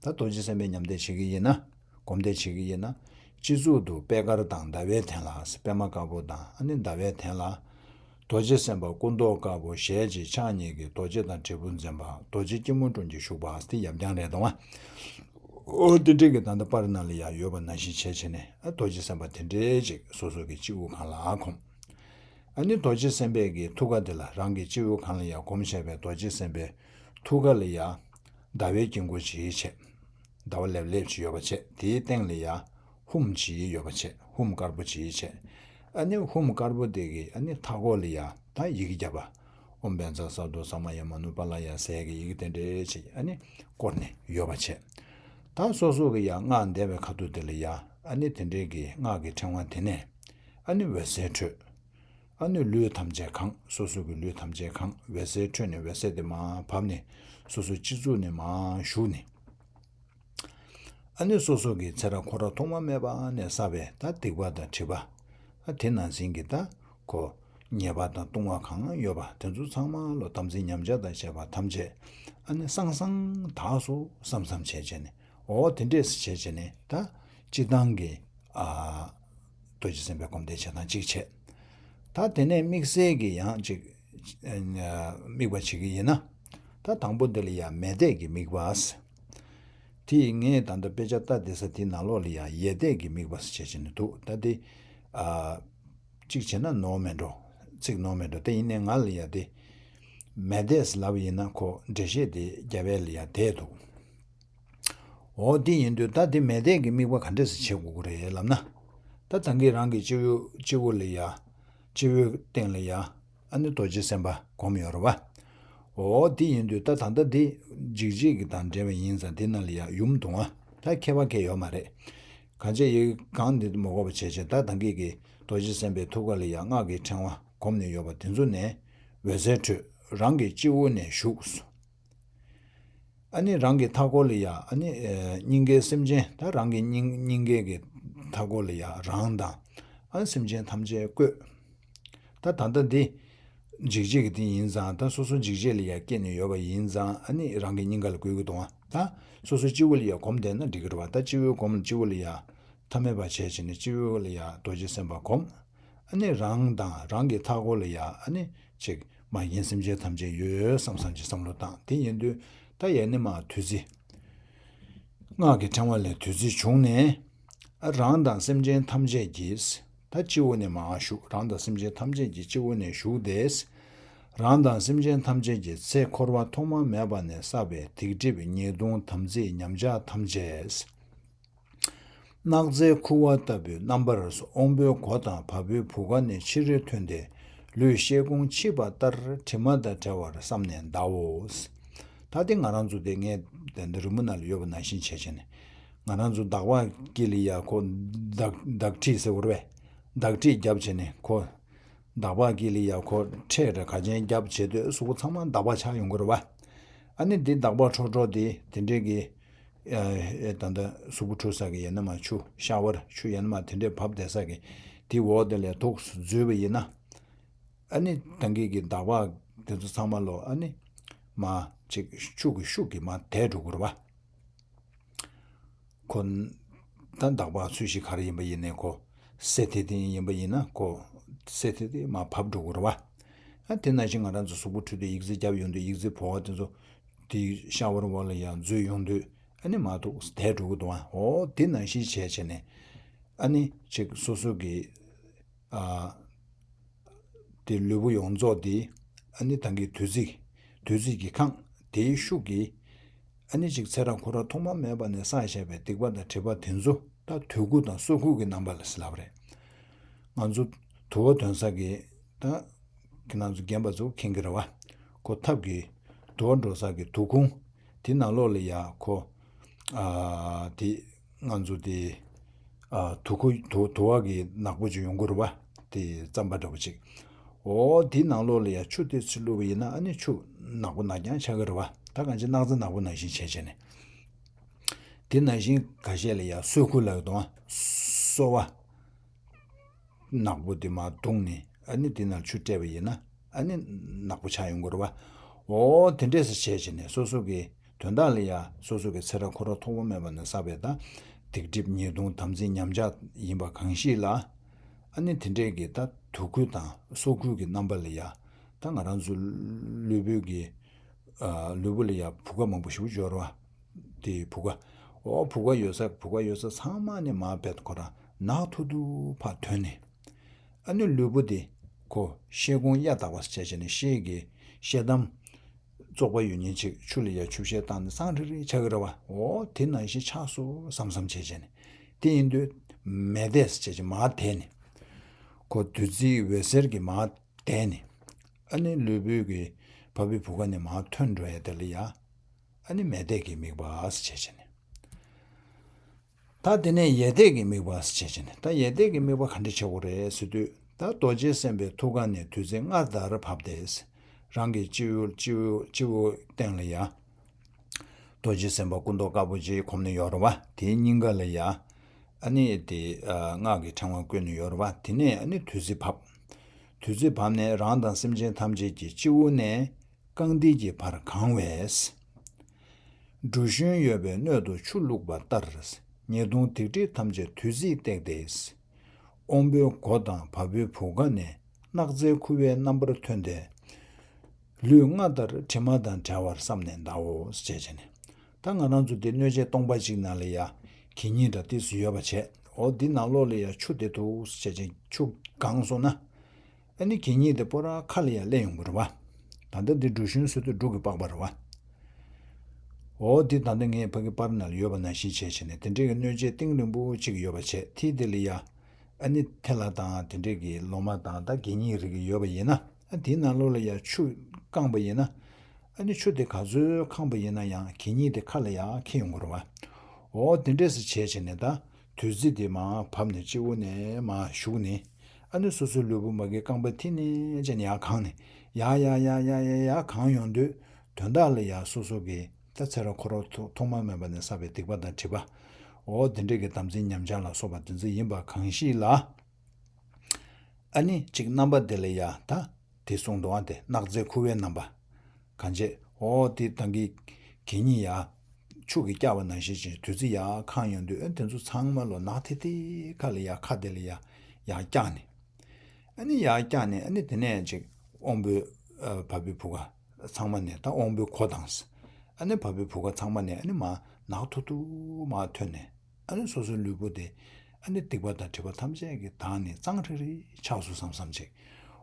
ད་རྡོ་རྗེ་སེམས་དཔའི་ཉམས་བཟླས་བྱེད་ཀྱི་ཡིན་ན། སྒོམ་བཟླས་བྱེད་ཀྱི་ཡིན་ན། སྤྱི་གཙུག་ཏུ་པད་དཀར་དང་ཟླ་བའི་གདན་ལ། པདྨ་དཀར་པོ་དང་ཨ་ནི་ཟླ་བའི་གདན་ལ། རྡོ་རྗེ་སེམས་དཔའ་སྐུ་མདོག་དཀར་པོ་ཞལ་གཅིག་ཕྱག་གཉིས་ཀྱིས་རྡོ་རྗེ་དང་དྲིལ་བུ་འཛིན་པ། རྡོ་རྗེ་སྐྱིལ་མོ་ཀྲུང་གིས་བཞུགས་པ། དེ་ཡབ་རྐྱང་རེད་དང་། འོ་དེ་འདྲས་ཀྱི་ད་ལྟ་པར་ནང་ལ་ཡང་ཡོད་པ་ནང་བཞིན་བྱས་བྱས་ནས། ཨ། རྡོ་རྗེ་སེམས་དཔའ་དེ་འདྲས་ཅིག་སོ་སོ་གི་སྤྱི་བོ་སྒང་ལ་ཨ་སྒོམ། ཨ་ནི་རྡོ་རྗེ་སེམས་དཔའི་གི་ཐུགས་ཀ་དེ་ལ། རང་གི་སྤྱི་བོའི་སྒང་ལ་ཡ་སྒོམ་བྱས་པའི་རྡོ་རྗེ་སེམས་དཔའི་ཐུགས་ཀ་ལ་ཡ་ཟླ་བའི་དཀྱིལ་འཁོར་ཅིག་བྱས། ཟླ་བ་ལེབ་ལེབ་ཅིག་ཡོད་པ་བྱས། དེའི་སྟེང་ལ་ཡ་ཧཱུྃ་ཅིག་ཡོད་པ་བྱས། ཧཱུྃ་དཀར་པོ་ཅིག་བྱས། ཨ་ནི་ཧཱུྃ་དཀར་པོ་དེ་གི་ཨ་ནི་མཐའ་སྐོར་ལ་ཡ་ད་ཡི་གེ་བརྒྱ་པ། ཨོཾ་བཛྲ་སཏྭ་ས་མ་ཡ་མ་ནུ་པཱ་ལ་ཡ་ཟེར་གི་ཡི་གེ་དེ་འདྲས་ཅིག་ཨ་ནི་བསྐོར་ནས་ཡོད་པ་བྱས། ད་སོ་སོ་གི་ཡ་སྔགས་བཟླས་པའི་ཁ་ཐུག་དེ་ལ་ཡ། ཨ་ནི་དེ་འདྲས་ཀྱི་སྔགས་ཀྱི་ཕྲེང་བ་དེ་ནས་ཨ་ནི་འོད་ཟེར་འཕྲོས། ཨ་ནི་ལུས་ཐམས་ཅད་གང་། སོ་སོ་གི་ལུས་ཐམས་ཅད་གང་། འོད་ཟེར་འཕྲོས་ནས་འོད་ཟེར་དེ་མར་བབས་ནས་སོ་སོ་སྤྱི་གཙུག་ནས་མར་ཞུགས་ནས། ཨ་ནི་སོ་སོ་གི་ཚེ་རབས་འཁོར་བ་ཐོག་མ་མེད་པ་ནས་བསགས་པའི་ད་སྡིག་པ་དང་སྒྲིབ་པ། ཨ། དེ་ནང་བཞིན་གྱི་ད་ཁོ་ཉེས་པ་དང་ལྟུང་བ་གང་ཡོད་པ་དེ་ཚོ་ཚང་མ་ལོ་དམ་ཚིག་ཉམས་ཆག་དང་བཅས་པ་ཐམས་ཅད། ཨ་ནི་སངས་སངས་དག་སོ་བསམ་བསམ་བྱས་བྱས་ནས། འོ་དེ་འདྲས་བྱས་བྱས་ནས་ད་སྤྱིར་བཏང་གི། ཨ། རྡོ་རྗེ་སེམས་དཔའི་སྒོམ་བཟླས་བྱེད་སྟངས་གཅིག་བྱས། ད་དེ་ནས་དམིགས་བསལ་གྱི་ཡང་གཅིག་ཨ། དམིགས་པ་བྱེད་ཀྱི་ཡིན་ན། ད་དང་པོ་འདི་ལ་ཡང་མེ་བཟླས་ཀྱི་དམིགས་པ། དེ་ཡིས་ངས་ད་ལྟ་དཔེ་ཆ་ལྟ་བསྡད་ས་དེའི་ནང་ལོགས་ལ་ཡང་ཡས་བཟླས་ཀྱི་དམིགས་པ་ཟེར་བྱས་བྱས་ནས་འདུག་ད་དེ། ཨ། གཅིག་བྱས་ན་ནོར་མེད་འགྲོ། ཚིག་ནོར་མེད་འགྲོ། དེ་ཡིན་ནའི་ང་ལ་ཡང་དེ། མེ་བཟླས་ལབ་ཡིན་ན་ཁོ་འགྲེལ་བཤད་དེ་རྒྱབ་ཡས་ལ་ཡང་བསྡད་འདུག་འོ་དེ་ཡིན་དུས་ད་དེ་མེ་བཟླས་ཀྱི་དམིགས་པ་ག་འདྲས་སེ་བྱེད་དགོས་ཀྱི་རེད་ལབ་ན། ད་ད་གིན་རང་གི་སྤྱི་བོ་སྤྱི་བོ་ལ་ཡ། སྤྱི་བོའི་སྟེང་ལ་ཡ། ཨ་ནི་རྡོ་རྗེ་སེམས་དཔའ་སྒོམ་ཡོད་རེད་བ། འོ་དེ་ཡིན་དུས་ད་ད་ལྟ་དེ་འཇིགས་བྱེད་ཀྱི་དང་འབྲེལ་བ་ཡིན་ཙང་དེ་ནང་ལ་ཡ་ཡུམ་དུ་ང་ད་ཁྱད་པར་གང་ཡང་ཡོད་མ་རེད། གང་བྱས་ཡི་གེ་གང་འདི་མ་དགོས་པ་བྱས་བྱས། ད་ད་གིན་གྱི་རྡོ་རྗེ་སེམས་དཔའི་ཐུགས་ཀ་ལ་ཡ་སྔགས་ཀྱི་ཕྲེང་བ་སྒོམ་ནས་ཡོད་པ་དེ་ཚོ་ནས་འོད་ཟེར་འཕྲོས། རང་གི་སྤྱི་བོ་ནས་ཞུགས། ཨ་ནི་རང་གི་མཐའ་སྐོར་ལ་ཡ། ཨ་ནི་ཨེ། སྙིང་གའི་སེམས་ཅན། ད་རང་གི་སྙིང་སྙིང་གའི་གི་མཐའ་སྐོར་ལ་ཡ་རང་དང་། ཨ། སེམས་ཅན་ཐམས་ཅད་བཀོད། ད་ད་ལྟ་འདི་འཇིགས་བྱེད་ཀྱི་དེ་ཡིན་ཙང་། ད་སོ་སོ་འཇིགས་བྱེད་ལ་ཡ་སྐྱེས་ནས་ཡོད་པ་ཡིན་ཙང་། ཨ་ནི་རང་གི་སྙིང་ག་ལ་བཀོད་ཀྱི་འདུག་ཨ། ད་སོ་སོ་སྤྱི་བོ་ལ་ཡ་སྒོམ་བསྡད་ན་འགྲིག་གི་རེད་བ། ད་སྤྱི་བོའི་སྒོམ། སྤྱི་བོ་ལ་ཡ་ཐ་མལ་པ་བྱས་བྱས་ནས་སྤྱི་བོ་ལ་ཡ་རྡོ་རྗེ་སེམས་དཔའ་སྒོམ། ཨ་ནི་རང་དང་རང་གི་མཐའ་སྐོར་ལ་ཡ། ཨ་ནི་ཅིག་མ་ཡིན་སེམས་ཅན་ཐམས་ཅད་ཡོད་བསམ་བསམ་གྱི་བསམ་བློ་བཏང་། དེ་ཡིན་དུས་ད་ཡ་ནི་མ་བདུད་རྩི། སྔགས་ཀྱི་ཕྲེང་བ་ལས་བདུད་རྩི་བྱུང་ནས། ཨ། རང་དང་སེམས་ཅན་ཐམས་ཅད་ཀྱི་ད་སྤྱི་བོ་ནས་མར་ཞུགས། རང་དང་སེམས་ཅན་ཐམས་ཅད་ཀྱི་སྤྱི་བོ་ནས་ཞུགས་ཏེ། རང་དང་སེམས་ཅན་ཐམས་ཅད་ཀྱི་ཚེ་འཁོར་བ་ཐོག་མ་མེད་པ་ནས་བསགས་པའི་སྡིག་སྒྲིབ་ཉེས་ལྟུང་དམ་ཚིག་ཉམས་ཆག་ཐམས་ཅད། སྣག་རྫས་ཁུ་བ་ལྟ་བུའི་རྣམ་པར་དབང་པོའི་མགོ་དང་བ་སྤུའི་བུ་ག་ནས་ཕྱི་རུ་ཐོན་ཏེ། ལུས་ཤེལ་སྒོང་ཕྱིས་པ་ལྟར་དྲི་མ་དང་བྲལ་བར་བསམས་ནས་བཟླའོ། ད་དེ་ང་རང་ཚོ་དེ་ངས་དེ་འདི་རི་མོ་ནང་ལ་ཡོད་པ་ནང་བཞིན་བྱས་བྱས་ནས། ང་རང་ཚོ་འདག་པ་དཀྱིལ་ལ་ཡ་ཁོ་འདག་འདག་ཁྲིད་ཟེར་བ་རེད་པས། འདག་ཁྲིད་བརྒྱབ་བྱས་ནས་ཁོ། འདག་པ་དཀྱིལ་ལ་ཡ་ཁོ་ཁྲལ་རེ་ག་ཅན་བརྒྱབ་བྱས་དུས་གཟུགས་པོ་ཚང་མ་འདག་པ་ཆགས་ཡོང་གི་རེད་བ། ཨ་ནི་འདི་འདག་པ་འཁྲུ་འཁྲུ་དེ་དེ་འདྲས་ཀྱི། ཨ། ད་ལྟ་གཟུགས་པོ་འཁྲུ་ས་གི་ཡ་ནི་མ་ཆུ་ཤ་ཝར་ཆུ་ཡ་ནི་མ་དེ་འདྲས་བབས་བསྡད་ས་གི། དེའི་འོག་དེ་ལ་ཐུགས་སུ་འཛུལ་བ་ཡིན་ན། ཨ་ནི་ད་གིན་གྱི་འདག་པ་དེ་ཚོ་ཚང་མ་ལོ་ཨ་ནི་མར་ཅིག་ཆུ་གི་ཤུགས་ཀྱིས་མར་དེད་འགྲོ་གི་རེད་བ། ཁོ། ད་འདག་པ་ཚོས་གཞི་ག་རེ་ཡིན་པ་ཡིན་ནའི་ཁོ། སེ་དེ་དེ་ཡིན་པ་ཡིན་ན་ཁོ། སེ་དེ་དེ་མར་བབས་འགྲོ་གི་རེད་བ། ཨ་དེ་ནང་བཞིན་ང་རང་ཚོ་གཟུགས་པོ་འཁྲུད་དུས་ཡིག་ཚད་བརྒྱབ་ཡོང་དུས་ཡིག་ཚད་བོ་བ་དེ་ཚོ། དེའི་ཤ་བར་བ་ལ་ཡང་འཛུལ་ཡོང་དུས་ཨ་ནི་མར་ཐུགས་དེད་འགྲོ་གི་འདུག་ཨ། འོ་དེ་ནང་བཞིན་བྱས་བྱས་ནས། ཨ་ནི་ཅིག་སོ་སོ་གི། ཨ། དེ་ལུས་པོ་ཡོངས་རྫོགས་དེ། ཨ་ནི་ད་གིན་བདུད་རྩི། བདུད་རྩི་གིས་ཁེངས་དེའི་ཤུགས་ཀྱིས། ཨ་ནི་ཅིག་ཚེ་རབས་འཁོར་བ་ཐོག་མ་མེད་པ་ནས་བསགས་བཞག་པའི་སྡིག་པ་དང་སྒྲིབ་པ་དེ་ཚོ་ད་དུད་ཁུ་དང་སོ་ཁུ་གི་རྣམ་པ་ལ་ཟེར་ལབ་རེད། ང་ཚོ་དུ་བ་འདོན་ས་གི་ད་ཁྱེད་རང་ཚོ་རྒན་པ་ཚོ་མཁྱེན་གྱི་རེད་བ། ཁོ་ཐབ་ཀྱི་དུ་བ་འགྲོ་ས་གི་དུ་ཁུང་དེ་ནང་ལོགས་ལ་ཡ་ཁོ། ཨ། དེ་ང་ཚོ་དེ། ཨ། དུ་ཁུ་དུ་དུ་བ་གི་ནག་པོ་ཅིག་ཡོང་གི་རེད་བ། དེ་རྩམ་པ་འདྲ་པོ་ཅིག་འོ་དེའི་ནང་ལོགས་ལ་ཡ་ཆུ་དེ་ཚུར་བླུགས་པ་ཡིན་ན་ཨ་ནི་ཆུ་ནག་པོ་ནག་རྐྱང་ཆགས་ཀྱི་རེད་བ། ད་གང་ཅི་སྣག་ཚ་ནག་པོ་ནང་བཞིན་བྱས་བྱས་ནས། དེ་ནང་བཞིན་ཁ་ཤས་ལ་ཡ་སོ་ཁུ་ལབ་ཀྱི་འདུག་ཨ། སོ་བ། ནག་པོ་དེ་མར་བརྡུངས་ནས་ཨ་ནི་དེ་ནང་ཆུ་སྤྲད་པ་ཡིན་ན་ཨ་ནི་ནག་པོ་ཆགས་ཡོང་གི་རེད་བ། འོ་དེ་འདྲས་སེ་བྱས་བྱས་ནས་སོ་སོ་གི་དོན་དག་ལ་ཡ་སོ་སོ་གི་ཚེ་རབས་འཁོར་བ་ཐོག་མ་མེད་པ་ནས་བསགས་པའི་ད་སྡིག་སྒྲིབ་ཉེས་ལྟུང་དམ་ཚིག་ཉམས་ཆག་ཡིན་པ་གང་ཞིག་ལ། ཨ་ནི་དེ་འདྲས་ཀྱི་ད་དུ་ཁུ་དང་སོ་ཁུ་གི་རྣམ་པ་ལ་ཡ་ད་ང་རང་ཚོ་ལུས་པོའི་གི་ཨ། ལུས་པོ་ལ་ཡ་བུ་ག་མང་པོ་ཞིག་འབྱོར་བ། དེ་བུ་ག་འོ་བུ་ག་ཡོད་ས་བུ་ག་ཡོད་ས་ཚང་མ་ནས་མར་བད་ཁོ་རང་ནག་ཐུ་ཐུ་ཕར་ཐོན་ནས། ཨ་ནི་ལུས་པོ་དེ་ཁོ་ཤེལ་སྒོང་གཡའ་དག་པ་བྱས་བྱས་ནས་ཤེལ་གྱི་ཤེལ་དམ་བཙོག་པ་ཡོད་མཁན་ཅིག་ཆུ་ལ་ཡ་ཆུ་བཤལ་བཏང་ནས་གཙང་རིག་རིག་ཆགས་ཀྱི་རེད་བ། འོ་དེ་ནང་བཞིན་ཆགས་སོང་བསམ་བསམ་བྱས་བྱས་ནས། དེ་ཡིན་དུས་མེ་དེས་བྱས་བྱས་མར་དེད་ནས། ཁོ་བདུད་རྩིའི་འོད་ཟེར་གྱིས་མར་དེད་ནས། ཨ་ནི་ལུས་པོའི་གི་བ་སྤུའི་བུ་ག་ནས་མར་ཐོན་འགྲོ་ཡ་དེ་ལ་ཡ། ཨ་ནི་མེ་དེས་ཀྱི་དམིགས་པ་ཟེར་བྱས་བྱས་ནས། ད་དེ་ནས་ཡེ་དེས་ཀྱི་དམིགས་པ་ཟེར་བྱས་བྱས་ནས། ད་ཡེ་དེས་ཀྱི་དམིགས་པ་ག་འདྲ་བྱེད་དགོས་རེད་ཟེར་དུས། ད་རྡོ་རྗེ་སེམས་དཔའི་ཐུགས་ཀ་ནས་བདུད་རྩི་སྔར་ལྟར་བབས་ཏེ། རང་གི་སྤྱི་བོ་སྤྱི་བོ་སྤྱི་བོའི་སྟེང་ལ་ཡ། རྡོ་རྗེ་སེམས་དཔའ་སྐུ་མདོག་དཀར་པོ་ཅིག་གོམས་ནས་ཡོད་རེད་བ། དེའི་སྙིང་ག་ལ་ཡ། ཨ་ནི་དེ་ཨ། སྔགས་ཀྱི་ཕྲེང་བ་བཀོད་ནས་ཡོད་རེད་བ། དེ་ནས་ཨ་ནི་བདུད་རྩི་བབས། བདུད་རྩི་བབས་ནས་རང་དང་སེམས་ཅན་ཐམས་ཅད་ཀྱི་སྤྱི་བོ་ནས་རྐང་མཐིལ་གྱི་བར་གང་བས། སྦྲུལ་ཞོན་ཡོད་པའི་སྣོད་དུ་ཆུ་བླུགས་པ་ལྟར། ཉེས་ལྟུང་སྡིག་སྒྲིབ་ཐམས་ཅད་བདུད་རྩིས་བཏེགས་ཏེ། དབང་པོའི་མགོ་དང་བ་སྤུའི་བུ་ག་ནས་སྣག་རྫས་ཁུ་བའི་རྣམ་པར་ཐོན་ཏེ། ལུས་སྔར་ལྟར་དྲི་མ་དང་བྲལ་བར་བསམས་ནས་གདའོ་ཞེས་བྱས་ནས། ད་ང་རང་ཚོ་འདི་སྣོད་ཆས་སྟོང་པ་གཅིག་ནང་ལ་ཡ་གད་སྙིགས་འདྲ་ཏོག་ཙམ་ཡོད་པ་བྱས། འོ་འདི་ནང་ལོགས་ལ་ཡ་ཆུ་དེ་འདུག་ཞེས་བྱས་ཆུ་གང་སོང་ན། ཨ་ནི་གད་སྙིགས་དེ་པོ་ར་ཁ་ལ་ཡ་སླེབས་ཡོང་གི་རེད་བ། ད་ལྟ་འདི་སྦྲུལ་ཞོན་ཟེར་དུས་སྦྲུལ་གྱི་པགས་པ་རེད་བ། འོ་འདི་ད་ལྟ་ངའི་ཕ་གི་པར་ནང་ལ་ཡོད་པ་ནང་བཞིན་བྱས་བྱས་ནས་དེ་འདྲའི་གི་སྣོད་ཆས་གཏིང་རིང་པོ་གཅིག་ཡོད་པ་བྱས། མཐིལ་དེ་ལ་ཡ། ཨ་ནི་ཐལ་བ་དང་དེ་འདྲའི་གི་ལོ་མ་དང་ད་གད་སྙིགས་རིགས་ཡོད་པ་ཡིན་ན། ཨ་དེའི་ནང་ལོགས་ལ་ཡ་ཆུ་བཀང་པ་ཡིན་ན། ཨ་ནི་ཆུ་དེ་ག་ཚོད་བཀང་པ་ཡིན་ན་ཡང་གད་སྙིགས་དེ་ཁ་ལ་ཡ་འཁྱེར་ཡོང་གི་རེད་བ། འོ་དེ་འདྲས་སེ་བྱས་བྱས་ནས་ད་བདུད་རྩི་དེ་མར་བབས་ནས་སྤྱི་བོ་ནས་མར་ཞུགས་ནས། ཨ་ནི་སོ་སོའི་ལུས་པོ་མ་གི་རྐང་པ་མཐིལ་ནས་བྱས་ནས་ཡར་གང་ནས་ཡར་ཡར་ཡར་ཡར་ཡར་ཡར་གང་ཡོང་དུས། དོན་དག་ལ་ཡ་སོ་སོ་གི་ད་ཚེ་རབས་འཁོར་བ་ཐོག་ཐོག་མ་མེད་པ་ནས་བསགས་པའི་སྡིག་པ་དང་སྒྲིབ་པ། འོ་དེ་འདྲས་ཀྱི་དམ་ཚིག་ཉམས་ཆག་ལ་སོགས་པ་དེ་ཚོ་ཡིན་པ་གང་ཞིག་ལ། ཨ་ནི་གཅིག་རྣམ་པ་དེ་ལ་ཡ་ད་དེ་གསུངས་འདུག་ཨ། དེ་སྣག་རྫས་ཁུ་བའི་རྣམ་པ། གང་བྱེད། འོ་དེ་ད་གིན་གད་སྙིགས་ཡ་ཆུ་གིས་བཀྱགས་པ་ནང་བཞིན་བྱས་བདུད་རྩི་ཡར་གང་ཡོང་དུས། ཨ་དེ་ཚོ་ཚང་མ་ལོ་ནག་ཐིག་ཐིག་ཁ་ལ་ཡ་ཁ་དེ་ལ་ཡ་ཡར་བཀྱགས་ནས། ཨ་ནི་ཡར་བཀྱགས་ནས་ཨ་ནི་དེ་ནས་ཅིག་དབང་པོའི་ཨ་བ་སྤུའི་བུ་ག་ཚང་མ་ནས། ད་དབང་པོའི་གོ་དང་། ཨ་ནི་བ་སྤུའི་བུ་ག་ཚང་མ་ནས་ཨ་ནི་མར་ནག་ཐུ་ཐུ་མར་ཐོན་ནས། ཨ་ནི་སོ་སོའི་ལུས་པོ་དེ་ཨ་ནི་སྡིག་པ་དང་སྒྲིབ་པ་ཐམས་ཅད་ཀྱིས་དག་ནས་གཙང་རིག་རིག་ཆགས་སོང་བསམ་བསམ་ཅིག་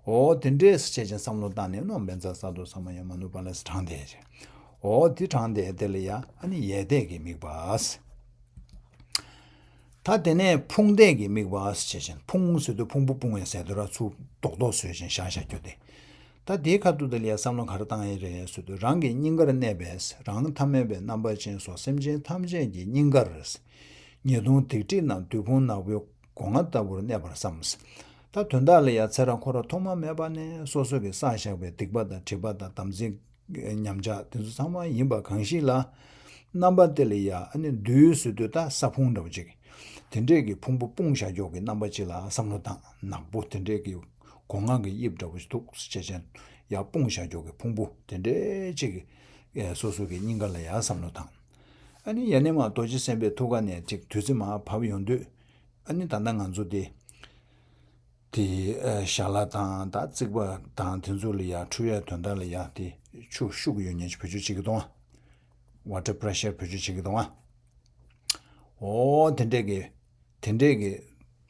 འོ་དེ་འདྲས་བྱས་ཅིང་བསམ་བློ་བཏང་ནས་ནོ། བཛྲ་ས་ཏྭ་ས་མ་ཡ་མ་ནུ་པཱ་ལ་ཟེར་དྲངས་ཏེ། འོ་དེ་དྲངས་ཏེ་དེ་ལ་ཡ་ཨ་ནི་ཡེ་དེས་ཀྱི་དམིགས་པ། ད་དེ་ནས་ཕུང་དེས་ཀྱི་དམིགས་པ་ཞེས་བྱས། ཕུང་ཟེར་དུས་ཕུང་པོ་སྤུངས་པའི་ཟེར་དུས་ར་ཚུར་རྡོག་རྡོག་བཟོས་ཤིང་བཞག་བཞག་རྒྱུ་དེ། ད་དེའི་ཁ་ཐུག་དེ་ལ་ཡ་བསམ་བློ་ག་རེ་བཏང་ཡི་རེད་ཟེར་དུས། རང་གི་སྙིང་གར་གནས་པའི་རང་ཐ་མལ་པའི་རྣམ་པ་ཅན་སོགས་སེམས་ཅན་ཐམས་ཅད་ཀྱི་སྙིང་གར། ཉེས་ལྟུང་སྡིག་སྒྲིབ་རྣམས་བདུད་དཔུང་ནག་པོའི་སྒོ་ང་ལྟ་བུར་གནས་པར་བསམ། ད་དོན་དག་ལ་ཡ་ཚེ་རབས་འཁོར་བ་ཐོག་མ་མེད་པ་ནས་སོ་སོ་གིས་བསགས་བཞག་པའི་སྡིག་པ་དང་སྒྲིབ་པ་དང་དམ་ཚིག་ཉམས་ཆག་དེ་ཚོ་ཚང་མ་ཡིན་པ་གང་ཞིག་ལ། རྣམ་པ་དེ་ལ་ཡ་ཨ་ནི་བདུད་ཟེར་དུས་ད་ས་ཕུང་འདྲ་བོ་ཅིག་དེ་འདྲས་ཀྱི་ཕུང་པོ་སྤུངས་བཞག་ཀྱོག་གི་རྣམ་པ་ཅིག་ལ་བསམ་བློ་བཏང་། ནག་པོ་དེ་འདྲས་ཀྱི་སྒོ་ང་གི་དབྱིབས་འདྲ་བོ་ཞིག་འདུག་ཟེར་བྱས་ནས་ཡར་སྤུངས་བཞག་ཀྱོག་གི་ཕུང་པོ་དེ་འདྲས་ཅིག་གི་སོ་སོ་གི་སྙིང་ག་ལ་ཡར་བསམ་བློ་བཏང་། ཨ་ནི་ཡ་ནས་མར་རྡོ་རྗེ་སེམས་དཔའི་ཐུགས་ཀ་ནས་ཅིག་བདུད་རྩི་མར་བབས་ཡོང་དུས། ཨ་ནི་ད་ལྟ་ང་ཚོ་དེ། དེ་ཨ་ཞལ་ལག་དང་ད་རྩིག་པ་དང་དེ་ཚོ་ལ་ཡ་འཁྲུ་བའི་དོན་དག་ལ་ཡ་དེ་ཆུ་ཤུགས་ཡོད་མཁན་ཅིག་བེད་སྤྱོད་བྱེད་ཀྱི་འདུག་ཨ། ཝ་ཊར་པི་རེ་ཤར་བེད་སྤྱོད་བྱེད་ཀྱི་འདུག་ཨ། འོ་དེ་འདྲས་ཀྱི་དེ་འདྲས་ཀྱི་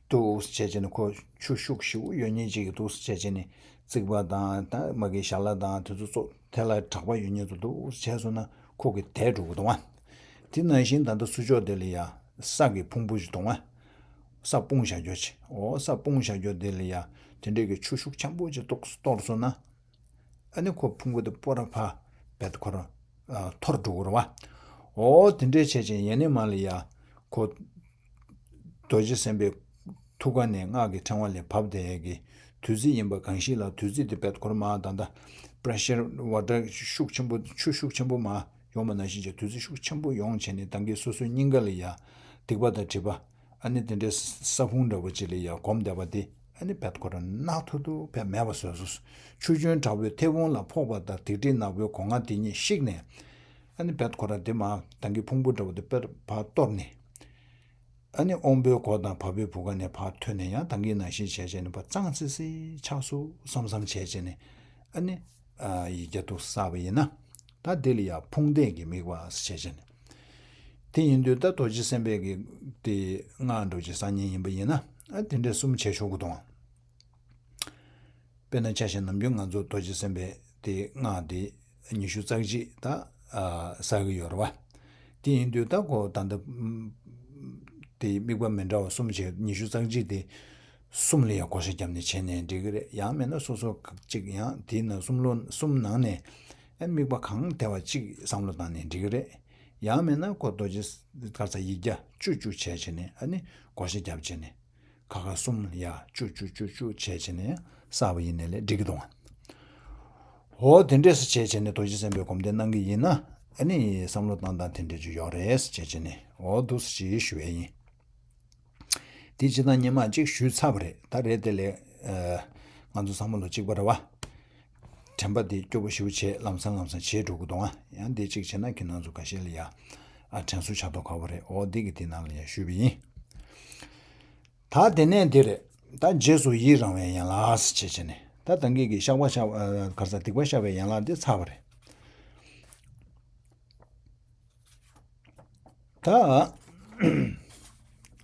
འདུག་བྱས་བྱས་ནས་ཁོ་ཆུ་ཤུགས་ཞེ་པོ་ཡོད་མཁན་ཅིག་གི་འདུག་བྱས་བྱས་ནས་རྩིག་པ་དང་ད་མ་གི་ཞལ་ལག་དང་དེ་ཚོ་ཚོ་དེ་ལ་དྲག་པ་ཡོད་མཁན་ཚོ་འདུག་བྱས་སོང་ན་ཁོ་གི་དལ་འགྲོ་གི་འདུག་ཨ། དེ་ནང་བཞིན་ད་ལྟ་ཚུར་ཕྱོགས་དེ་ལ་ཡ་ས་གི་ཕུང་པོ་ཞིག་འདུག་ཨ། ས་སྤུངས་བཞག་རྒྱུ་ཆེ། འོ་ས་སྤུངས་བཞག་རྒྱུ་དེ་ལ་ཡ་དེ་འདྲས་ཀྱི་ཆུ་ཤུགས་ཆེན་པོ་ཅིག་གཏོར་གཏོར་སོང་ན། ཨ་ནི་ཁོ་ཕུང་པོ་དེ་སྤོ་ར་ཕ་བེད་ཁོ་ར་ཨ་འཐོར་འགྲོ་གི་རེད་བ། འོ་དེ་འདྲས་བྱས་བྱས་ཡ་ནས་མར་ལ་ཡ་ཁོ་རྡོ་རྗེ་སེམས་དཔའི་ཐུགས་ཀ་ནས་སྔགས་ཀྱི་ཕྲེང་བ་ལས་བབས་བསྡད་ཡས་ཀྱི་བདུད་རྩི་ཡིན་པ་གང་ཞིག་ལ་བདུད་རྩི་དེ་བེད་ཁོ་ར་མར་ད་ལྟ་པི་རེ་ཤར་ཝ་ཊར་ཤུགས་ཆེན་པོ་ཆུ་ཤུགས་ཆེན་པོ་མར་ཡོང་བ་ནང་བཞིན་བྱས་བདུད་རྩི་ཤུགས་ཆེན་པོ་ཡོང་བྱས་ནས་ད་གིན་སོ་སོའི་སྙིང་ག་ལ་ཡ་སྡིག་པ་དང་སྒྲིབ་པ། ཨ་ནི་དེ་འདྲའི་ས་ས་ཕུང་འདྲ་བོ་ཅིག་ལ་ཡ་གོམས་བསྡད་པ་དེ་ཨ་ནི་བེད་ཁོ་ར་ནག་ཐུག་ཐུག་བེད་མེད་པ་བཟོས་སོ། ཆུ་རྒྱུན་དྲག་པོའི་མཐེ་བོང་ལ་ཕོག་པ་དང་སྡིག་སྒྲིབ་ནག་པོའི་སྒོ་ང་དེ་གཉིས་བཤིག་ནས། ཨ་ནི་བེད་ཁོ་ར་དེ་མར་ད་གིན་ཕུང་པོ་འདྲ་བོ་དེ་བེད་ཕར་གཏོར་ནས། ཨ་ནི་དབང་པོའི་གོ་དང་བ་སྤུའི་བུ་ག་ནས་ཕར་ཐོན་ནས་ཡང་ད་གིན་ནང་བཞིན་བྱས་བྱས་ནས་ཕར་གཙང་སིལ་སིལ་ཆགས་སོང་བསམ་བསམ་བྱས་བྱས་ནས་ཨ་ནི་ཨ་ཡིག་བརྒྱ་དུ་བསགས་པ་ཡིན་ན། ད་དེ་ལ་ཡ་ཕུང་འདེགས་ཀྱི་དམིགས་པ་ཟེར་བྱས་བྱས་ནས། དེ་ཡིན་དུས་ད་རྡོ་རྗེ་སེམས་དཔའི་གི་དེ་སྔགས་འདྲ་བོ་ཅིག་བསགས་མཁན་ཡིན་པ་ཡིན་ན་ཨ་དེ་འདྲས་གསུམ་བྱས་ཆོག་གི་འདུག་ཨ། དཔེར་ན་ཆ་བཞག་ནམ་རྒྱུན་ང་ཚོ་རྡོ་རྗེ་སེམས་དཔའི་དེ་སྔགས་དེ་ཉི་ཤུ་རྩ་གཅིག་ད་ཨ་བསགས་ཀྱི་ཡོད་རེད་བ། དེ་ཡིན་དུས་ད་ཁོ་ད་ལྟ་དེ་དམིགས་པ་མི་འདྲ་བ་གསུམ་བྱས་ཉི་ཤུ་རྩ་གཅིག་དེ་གསུམ་ལ་ཡང་བགོ་བཤའ་བརྒྱབ་ནས་བྱས་ནས་འགྲིག་གི་རེད། ཡང་མིན་ན་སོ་སོ་ཁ་ཅིག་ཡང་དེའི་ནང་གསུམ་ལོ་གསུམ་ནང་ནས་ཨ་དམིགས་པ་གང་བདེ་བ་གཅིག་བསམ་བློ་བཏང་ནས་འགྲིག་གི་རེད། ཡང་མིན་ན་ཁོ་རྡོ་རྗེ་ག་རེ་ཟ་ཡིག་བརྒྱ་བཅུ་བཅུ་བྱས་བྱས་ནས་ཨ་ནི་བགོ་བཤའ་བརྒྱབ་བྱས་ནས། ཁ་ཁ་གསུམ་ཡ་བཅུ་བཅུ་བཅུ་བཅུ་བྱས་བྱས་ནས་བསགས་པ་ཡིན་ནའི་ལས་འགྲིག་གི་འདུག་ཨ། འོ་དེ་འདྲས་སེ་བྱས་བྱས་ནས་རྡོ་རྗེ་སེམས་དཔའི་སྒོམ་བཟླས་གནང་གི་ཡིན་ན་ཨ་ནི་བསམ་བློ་བཏང་སྟངས་དེ་འདྲས་ཅིག་ཡོད་རེད་ཟེར་བྱས་བྱས་ནས་འོ་འདུག་སེ་ཞུ་ཡས་ཡིན། དེ་སྤྱིར་བཏང་སྔོན་མ་གཅིག་ཞུས་ཚར་བ་རེད། ད་རེས་དེ་ལས་ཨ་ང་ཚོ་ཚང་མ་ལོ་གཅིག་པ་རེད་བ། དྲན་པ་དེ་སྐྱོ་པོ་ཞེ་པོ་བྱས་ལམ་སང་ལམ་སང་བྱས་འགྲོ་གི་འདུག་ཨ། ཡང་འདི་གཅིག་བྱས་ན་ཁྱེད་རང་ཚོ་འགའ་ཤས་ལ་ཡ་ཨ་དྲན་གསོ་ཆགས་མདོག་ཁ་པོ་རེད། འོ་འདི་གི་དེ་ནང་ལ་ཡ་ཞུས་པ་ཡིན། ད་དེ་ནས་འདི་རེད། ད་རྗེས་སུ་ཡི་རང་བའི་ཡན་ལག་ཟེར་བྱས་བྱས་ནས་ད་ད་གིན་གི་བཤགས་པ་བཤགས་ཨ་ག་རེ་ཟ་སྡིག་པ་བཤགས་པའི་ཡན་ལག་འདི་ཚར་བ་རེད། ད་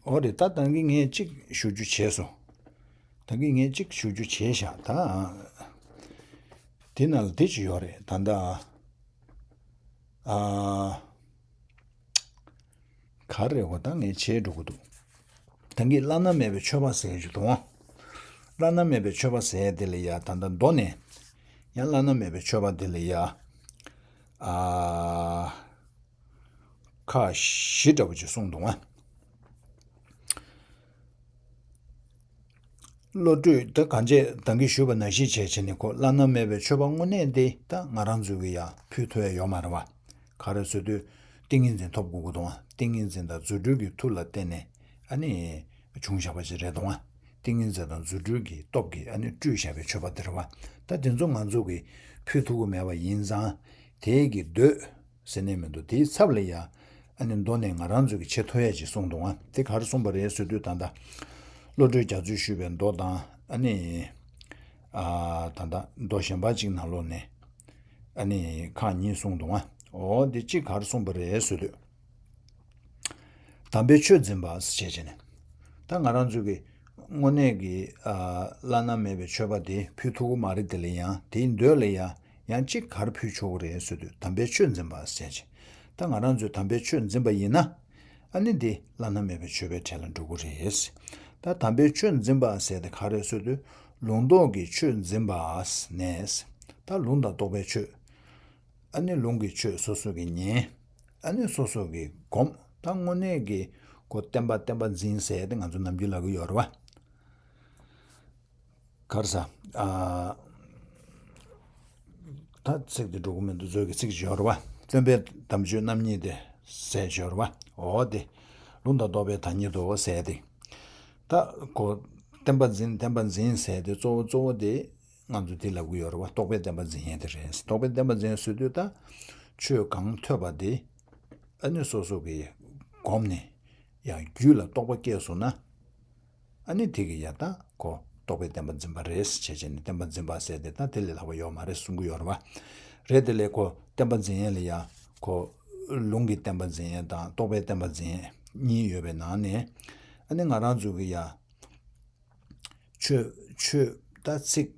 འོ་རེད། ད་ད་གིན་ངས་གཅིག་ཞུ་རྒྱུ་བྱས་སོང་། ད་གིན་ངས་གཅིག་ཞུ་རྒྱུ་བྱས་ཤག་ད་དེ་ནང་ལ་དེ་ཅིག་ཡོད་རེད། ད་ད་ཨ། ག་རེ་རེད་གོ། ད་ངས་བྱས་འགྲོ་གི་འདུག་ད་གིན་བླ་ན་མེད་པའི་མཆོད་པ་ཟེར་རྒྱུ་དང་། བླ་ན་མེད་པའི་མཆོད་པ་ཟེར་དེ་ལ་ཡ་ད་ལྟ་མདོ་ནས་ཡང་བླ་ན་མེད་པའི་མཆོད་པ་དེ་ལ་ཡ་ཨ་ཁག་བཞི་འདྲ་བོ་ཅིག་གསུངས་འདུག་ཨ། བློ་གྲོས་ད་གང་བྱས་ད་གིན་ཞུས་པ་ནང་བཞིན་བྱས་བྱས་ནས་ཁོ་བླ་ན་མེད་པའི་མཆོད་པ་དངོས་གནས་དེ་ད་ང་རང་ཚོ་གི་ཡ་ཕུལ་ཐུབ་ཡ་ཡོད་མ་རེད་བ། ག་རེ་ཟེར་དུས་ཏིང་ངེ་འཛིན་ཐོབ་དགོས་ཀྱི་འདུག་ཨ། ཏིང་ངེ་འཛིན་དང་རྫུ་འཕྲུལ་གྱི་མཐུ་ལ་བརྟེན་ནས་ཨ་ནི་བྱུང་བཞག་པ་ཞིག་རེད་འདུག་ཨ། ཏིང་ངེ་འཛིན་དང་རྫུ་འཕྲུལ་གྱི་སྟོབས་ཀྱིས་ཨ་ནི་སྤྲུལ་བཞག་པའི་མཆོད་པ་དེ་རེད་བ། ད་དེ་ཚོ་ང་ཚོ་གིས་ཕུལ་ཐུབ་ཀྱི་མེད་པ་ཡིན་ཙང་དེའི་གི་འདོད་ཟེར་ནས་མི་འདུག་དེའི་ཚབ་ལ་ཡ་ཨ་ནི་མདོ་ནས་ང་རང་ཚོ་གི་བྱེད་ཐུབ་ཡ་ཅིག་གསུངས་འདུག་ཨ། དེ་ག་རེ་གསུངས་པ་རེད་ཟེར་དུས་ད་ལྟ་བློ་གྲོས་རྒྱ་མཚོས་ཞུས་པའི་མདོ་དང་ཨ་ནི་ཨ་ད་ལྟ་མདོ་གཞན་པ་ཅིག་ནང་ལོགས་ནས་ཨ་ནི་ཁག་གཉིས་གསུངས་འདུག་ཨ། འོ་དེ་གཅིག་ག་རེ་གསུངས་པ་རེད་ཟེར་དུས། དམ་པའི་ཆོས་འཛིན་པ་ཟེར་བྱས་བྱས་ནས། ད་ང་རང་ཚོ་གི་དངོས་གནས་ཀྱི་ཨ་བླ་ན་མེད་པའི་མཆོད་པ་དེ་ཕུལ་ཐུབ་ཀྱི་མ་རེད། དེ་ལ་ཡང་དེའི་འདོད་ལ་ཡང་ཡང་གཅིག་ག་རེ་ཕུལ་ཆོག་གི་རེད་ཟེར་དུས་དམ་པའི་ཆོས་འཛིན་པ་ཟེར་བྱས། ད་ང་རང་ཚོས་དམ་པའི་ཆོས་འཛིན་པ་ཡིན་ན་ཨ་ནི་འདི་བླ་ན་མེད་པའི་མཆོད་པའི་གྲལ་ལ་འགྲོ་གི་རེད། ད་དམ་པའི་ཆོས་འཛིན་པ་ཟེར་དེ་ག་རེ་ཟེར་དུས་ལུང་རྟོགས་ཀྱི་ཆོས་འཛིན་པ་ནས་ད་ལུང་དང་རྟོགས་པའི་ཆོས། ཨ་ནི་ལུང་གི་ཆོས་སོ་སོ་གིས་ཉན། ཨ་ནི་སོ་སོ་གིས་སྒོམ། ད་དངོས་གནས་ཀྱི་ཁོ་བསྟན་པ་བསྟན་པ་འཛིན་ཟེར་ཏེ་ང་ཚོ་ནམ་རྒྱུན་ལབ་ཀྱི་ཡོད་རེད་བ། ག་རེ་ཟ། ཨ། ད་ཚིག་དེ་འགྲོ་གི་མི་འདུག་མཛོད་ཀྱི་ཚིག་ཅིག་ཡོད་རེད་བ། སྟོན་པའི་དམ་ཆོས་རྣམ་གཉིས་ཏེ་ཟེར་ཡོད་རེད་བ། འོ་དེ། ལུང་དང་རྟོགས་པའི་བདག་ཉིད་དོ་ཟེར་ཏེ། ད་ཁོ་བསྟན་པ་འཛིན་བསྟན་པ་འཛིན་ཟེར་ཏེ་གཙོ་བོ་གཙོ་བོ་དེ་ང་ཚོ་དེ་ལབ་ཀྱི་ཡོད་རེད་བ། རྟོགས་པའི་བསྟན་པ་འཛིན་མཁན་དེ་རེད། རྟོགས་པའི་བསྟན་པ་འཛིན་ཟེར་དུས་ད་ཆོས་གང་ཐོས་པ་དེ་ཨ་ནི་སོ་སོ་གི་སྒོམ་ནས་ཡང་རྒྱུད་ལ་རྟོགས་པ་སྐྱེས་སོང་ན། ཨ་ནི་དེ་གི་ཡ་ད་ཁོ་རྟོགས་པའི་བསྟན་པ་འཛིན་པ་རེད་ཟེར་བྱས་བྱས་ནས་བསྟན་པ་འཛིན་པ་ཟེར་ཏེ་ད་དེ་ལས་ལྷག་པ་ཡོད་མ་རེད་གསུང་གི་ཡོད་རེད་བ། རེད། དེ་ལས་ཁོ་བསྟན་པ་འཛིན་ཡས་ལ་ཡ་ཁོ་ལུང་གི་བསྟན་པ་འཛིན་ཡས་དང་རྟོགས་པའི་བསྟན་པ་འཛིན་ཡས་གཉིས་ཡོད་པའི་ནང་ནས། ཨ་ནི་ང་རང་ཚོ་གི་ཡ་ཆོས་ཆོས་ད་ཚིག་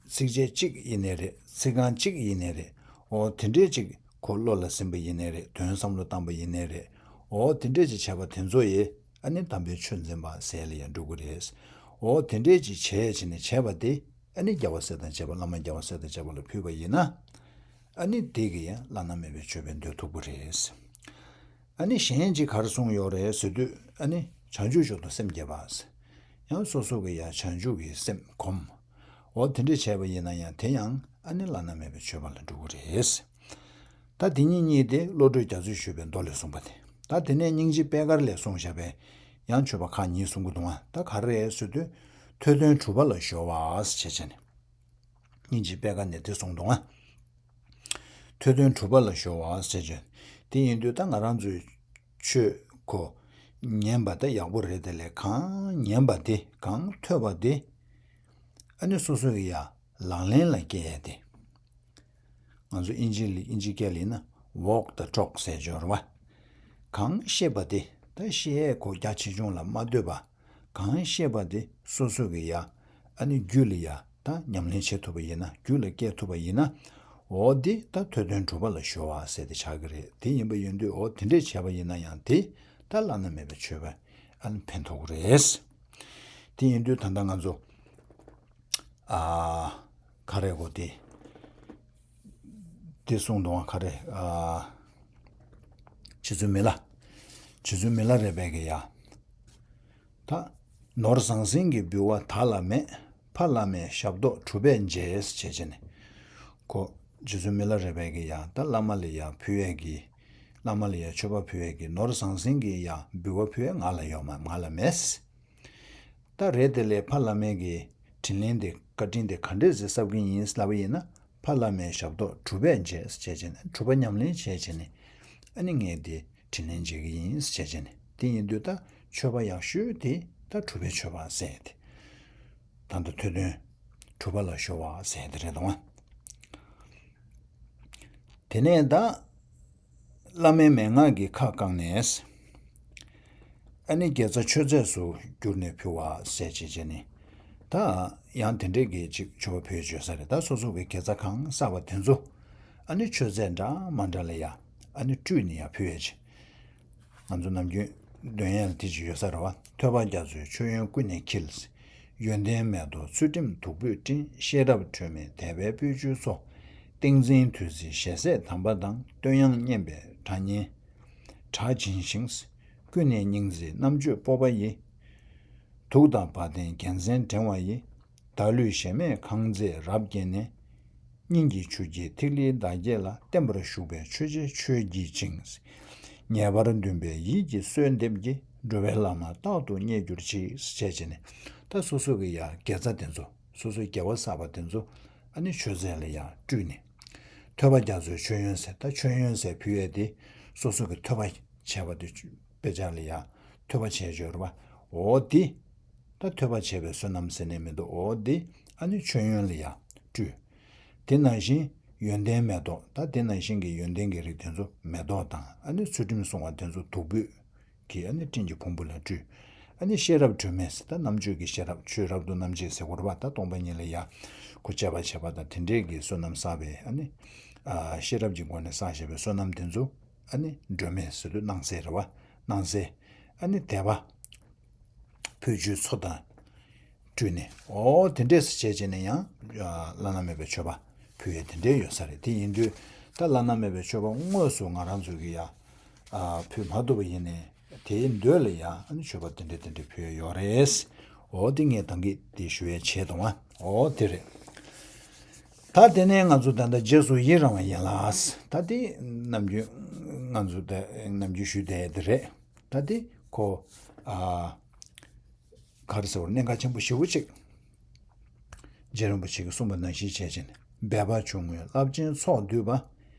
ཚིགས་བཅད་གཅིག་ཡིན་ནའི་རེད། ཚིག་རྐང་གཅིག་ཡིན་ནའི་རེད། འོ་དེ་འདྲས་ཅིག་ཁོ་བློ་ལ་ཟིན་པ་ཡིན་ནའི་རེད། དོན་བསམ་བློ་བཏང་པ་ཡིན་ནའི་རེད། འོ་དེ་འདྲས་ཅིག་བྱས་པ་དེ་ཚོ་ཡིས་ཨ་ནི་དམ་པའི་ཆོས་འཛིན་པ་ཟེར་ལ་ཡང་འགྲོ་གི་རེད། འོ་དེ་འདྲས་ཅིག་བྱས་བྱས་ནས་བྱས་པ་དེ་ཨ་ནི་རྒྱལ་བ་སྲས་དང་བཅས་པ་བླ་མ་རྒྱལ་བ་སྲས་དང་བཅས་པ་ལ་ཕུལ་བ་ཡིན་ན། ཨ་ནི་དེ་གི་ཡང་བླ་ན་མེད་པའི་མཆོད་པས་འདོད་ཐུབ་ཀྱི་རེད། ཨ་ནི་གཞན་གྱིས་ག་རེ་གསུངས་ཡོད་རེད་ཟེར་དུས། ཨ་ནི་བྱང་ཆུབ་མཆོག་ཏུ་སེམས་བསྐྱེད་པ། ཡང་སོ་སོ་གི་ཡང་བྱང་ཆུབ་ཀྱི་སེམས་སྒོམ། འོ་དེ་འདྲས་བྱས་པ་ཡིན་ན་ཡང་དེ་ཡང་ཨ་ནི་བླ་ན་མེད་པའི་མཆོད་པ་ལ་འགྲོ་གི་རེད། ད་དེ་གཉིས་གཉིས་དེ་བློ་གྲོས་རྒྱ་མཚོས་ཞུས་པའི་མདོ་ལས་གསུངས་པ་དེ། ད་དེ་ནས་སྙིང་རྗེ་པད་དཀར་ལས་གསུངས་བཞག་པའི་ཡང་མཆོད་པ་ཁག་གཉིས་གསུང་གི་འདུག་ཨ། ད་ག་རེ་རེད་ཟེར་དུས། ཐོས་དོན་གྲུབ་པ་ལ་གཞོལ་བ་ཟེར་བྱས་ནས། སྙིང་རྗེ་པད་དཀར་ནས་དེ་གསུངས་འདུག་ཨ། ཐོས་དོན་གྲུབ་པ་ལ་གཞོལ་བ་ཟེར་བྱས། དེ་ཡིན་དུས་ད་ང་རང་ཚོའི་ཆོས་ཁོ་ཉན་པ་ད་ཡག་པོ་རེད། དེ་ལས་གང་ཉན་པ་དེ་གང་ཐོས་པ་དེ་ཨ་ནི་སོ་སོ་གི་ཡ་ལག་ལེན་ལ་བཀལ་ཡ་དེ། ང་ཚོ་ཨིན་ཇི་ལ་ཨིན་ཇི་སྐད་ལ་ཡིན་ན་walk the talk ཟེར་ཡོད་རེད་བ། གང་བཤད་པ་དེ་ད་བཤད་ཡས་ཁོ་རྒྱ་ཆེ་ཆུང་ལ་མ་ལྟོས་པ། གང་བཤད་པ་དེ་སོ་སོ་གི་ཡ་ཨ་ནི་རྒྱུད་ལ་ཡ་ད་ཉམས་ལེན་བྱེད་ཐུབ་པ་ཡིན་ན། རྒྱུད་ལ་སྐྱེ་ཐུབ་པ་ཡིན་ན། འོ་དེ་ད་ཐོས་དོན་གྲུབ་པ་ལ་གཞོལ་བ་ཟེར་དེ་ཆགས་ཀྱི་རེད། དེ་ཡིན་པ་ཡིན་དུས་འོ་དེ་འདྲས་བྱས་པ་ཡིན་ན་ཡང་དེ་ད་བླ་ན་མེད་པའི་མཆོད་པ་ཨ་ནི་ཕན་ཐོགས་ཀྱི་རེད། དེ་ཡིན་དུས་ད་ལྟ་ང་ཚོ་ཨ་ག་རེ་གོ་དེ་དེ་གསུངས་འདུག་ཨ། ག་རེ་ཨ་རྗེ་བཙུན་མི་ལ། རྗེ་བཙུན་མི་ལ་རས་པས་ཀྱི་ཡ། ད་ནོར་ཟང་ཟིང་གི་འབུལ་བ་བདག་ལ་མེད། ཕ་བླ་མའི་ཞབས་ཏོག་གྲུབ་པས་མཇལ་ཟེར་བྱས་བྱས་ནས། ཁོ་རྗེ་བཙུན་མི་ལ་རས་པས་ཀྱི་ཡ་ད་བླ་མ་ལ་ཡ་ཕུལ་ཡས་ཀྱི། བླ་མ་ལ་ཡ་མཆོད་པ་ཕུལ་ཡས་ཀྱི་ནོར་ཟང་ཟིང་གི་ཡ་འབུལ་བ་ཕུལ་ཡས་ང་ལ་ཡོད་མ། ང་ལ་མེད། ད་རེད། དེ་ལས་ཕ་བླ་མའི་གི་དྲིན་ལན་དེ་བཀའ་དྲིན་དེ་ག་འདྲས་ཟེ་བསབ་ཀྱི་ཡིན་ལབ་པ་ཡིན་ན། ཕ་བླ་མའི་ཞབས་ཏོག་གྲུབ་པས་མཇལ་ཟེར་བྱས་བྱས་ནས། གྲུབ་པ་ཉམས་ལེན་བྱས་བྱས་ནས་ཨ་ནི་ངས་དེ་དྲིན་ལན་འཇལ་གྱི་ཡིན་ཟེར་བྱས་བྱས་ནས། དེ་ཡིན་དུས་ད་མཆོད་པ་ཡག་ཤོས་དེ་ད་གྲུབ་པའི་མཆོད་པ་ཟེར་ཏེ། ད་ལྟ་ཐོས་དོན་གྲུབ་པ་ལ་གཞོལ་བ་ཟེར་དེ་རེད་དང་། དེ་ནས་ད་བླ་མའི་མན་ངག་གི་ཁ་བཀང་ནས། ཨ་ནི་དགེ་རྩ་མཆོད་རྫས་སུ་གྱུར་ནས་ཕུལ་བ་ཟེར་བྱས་བྱས་ནས། ད་ཡང་དེ་འདྲས་ཀྱི་ཅིག་མཆོད་པ་ཕུལ་བྱས་ས་རེད། ད་སོ་སོ་གི་དགེ་རྩ་གང་བསགས་པ་དེ་ཚོ་ཨ་ནི་མཆོད་རྫས་འདྲ་མ་འདྲ་ལ་ཡ་ཨ་ནི་སྤྲུལ་ནས་ཡ་ཕུལ་ཡ་ཅིག་ང་ཚོ་ནམ་རྒྱུན་འདོན་ཡ་ལ་དེ་ཅིག་ཡོད་ས་རེད་བ། ཐོས་པ་རྒྱ་མཚོའི་མཆོད་ཡོན་ཀུན་ནས་འཁྱིལ། ཡོན་ཏན་མེ་ཏོག་ཚུལ་ཁྲིམས་བདུག་སྤོས་སྤྲིན། ཤེས་རབ་དྲོད་མའི་དད་པའི་སྤོས་ཆུའི་མཚོ། ཏིང་འཛིན་བདུད་རྩིའི་ཞལ་ཟས་དམ་པ་དང་། བསྟོད་དབྱངས་སྙན་པའི་སྒྲ་སྙན་སྒྲ་འབྱིན་ཞིང་། ཀུན་ནས་སྙིང་རྗེའི་རྣམ་དཔྱོད་སྤོབས་པ་ཡིས། གདུགས་དང་བ་དན་རྒྱལ་མཚན་བསྒྲེང་བ་ཡི། བདག་བློའི་གཞལ་མེད་ཁང་མཛེས་རབ་བརྒྱན་ནས། སྙིང་གི་ཆུ་སྐྱེས་ཐིག་ལེའི་བདག་བསྐྱེད་ལ། བརྟན་པར་བཞུགས་པའི་ཆོས་རྗེ་ཆོས་ཀྱི་ཆིངས། ངེས་པར་འདུན་པའི་ཡིད་ཀྱི་གསོལ་འདེབས་ཀྱིས། འགྲོ་བའི་བླ་མ་རྟག་ཏུ་མཉེས་གྱུར་ཅིག་ཅེས་བྱས་ནས། ད་སོ་སོ་གི་ཡ་དགེ་རྩ་དེ་ཚོ། སོ་སོའི་དགེ་བ་བསགས་པ་དེ་ཚོ་ཨ་ནི་མཆོད་རྫས་ལ་ཡ་སྤྲུལ་ནས། ཐོས་པ་རྒྱ་མཚོའི་མཆོད་ཡོན་ཟེར། ད་མཆོད་ཡོན་ཟེར་ཕུལ་ཡས་དེ་སོ་སོ་གི་ཐོས་པ་བྱས་པ་དེ་དཔེ་ཆ་ལ་ཡ་ཐོས་པ་བྱས་ཡོད་རེད་བ། འོ་དེ། ད་ཐོས་པ་བྱས་པའི་བསོད་ནམས་ཟེར་ནས་མི་འདུག་འོ་དེ་ཨ་ནི་མཆོད་ཡོན་ལ་ཡ་སྤྲུལ། དེ་ནང་བཞིན་ཡོན་ཏན་མེ་ཏོག་ད་དེ་ནང་བཞིན་གྱི་ཡོན་ཏན་གྱི་རིགས་དེ་ཚོ་མེ་ཏོག་དང་། ཨ་ནི་ཚུལ་ཁྲིམས་སྲུང་བ་དེ་ཚོ་བདུག་སྤོས་ཀྱི་ཨ་ནི་སྤྲིན་གྱི་ཕུང་པོ་ལ་སྤྲུལ། ཨ་ནི་ཤེས་རབ་སྒྲོན་མེ་ཟེར། ད་རྣམ་དཔྱོད་ཀྱི་ཤེས་རབ། ཆོས་རབ་ཏུ་རྣམ་འབྱེད་ཟེར་དགོས་རེད་བ། ད་སྟོང་པ་ཉིད་ལ་ཡ་ཁོ་དཔྱད་པ་བྱེད་པ་དང་དེ་འདྲས་ཀྱི་བསོད་ནམས་བསགས་པའི་ཨ་ནི་ཨ་ཤེས་རབ་ཀྱི་སྒོ་ནས་བསགས་བཞག་པའི་བསོད་ནམས་དེ་ཚོ་ཨ་ནི་སྒྲོན་མེ་ཟེར་དུས་སྣང་གསལ་རེད་བ། སྣང་གསལ། ཨ་ནི་དད་པ། ཕུལ་ཆུའི་མཚོ་དང་སྤྲུལ་ནས། འོ་དེ་འདྲས་སུ་བྱས་བྱས་ནས་ཡང་བླ་ན་མེད་པའི་མཆོད་པ་ཕུལ་ཡས་དེ་འདྲས་ཡོད་ས་རེད། དེ་ཡིན་དུས་ད་བླ་ན་མེད་པའི་མཆོད་པ་དངོས་སུ་ང་རང་ཚོ་གིས་ཡ་ཕུལ་མ་ཐུབ་པ་ཡིན་ནའི་དེའི་མདོ་ལ་ཡ་ཨ་ནི་མཆོད་པ་དེ་འདྲས་དེ་འདྲས་ཕུལ་ཡས་ཡོད་རེད། འོ་དེ་ངས་ད་གིན་དེ་ཞུ་ཡས་བྱས་དང་བ། འོ་དེ་རེད། ད་དེ་ནས་ང་ཚོ་ད་ལྟ་རྗེས་སུ་ཡི་རང་བ་ཡིན་ལ། ད་དེ་ནམ་རྒྱུན་ང་ཚོ་ད་ནམ་རྒྱུན་ཞུས་བསྡད་ཡས་དེ་རེད། ད་དེ་ ཁོ། ཨ། ག་རེ་ཟེར་བ། གནད་འགག་ཆེན་པོ་ཞེ་པོ་ཅིག་རྗེ་རིན་པོ་ཆེ་གིས་གསུངས་པ་ནང་བཞིན་བྱས་བྱས་ནས། འབད་པ་ཆུང་ངུས་རླབས་ཆེན་ཚོགས་བསྡུས་པ།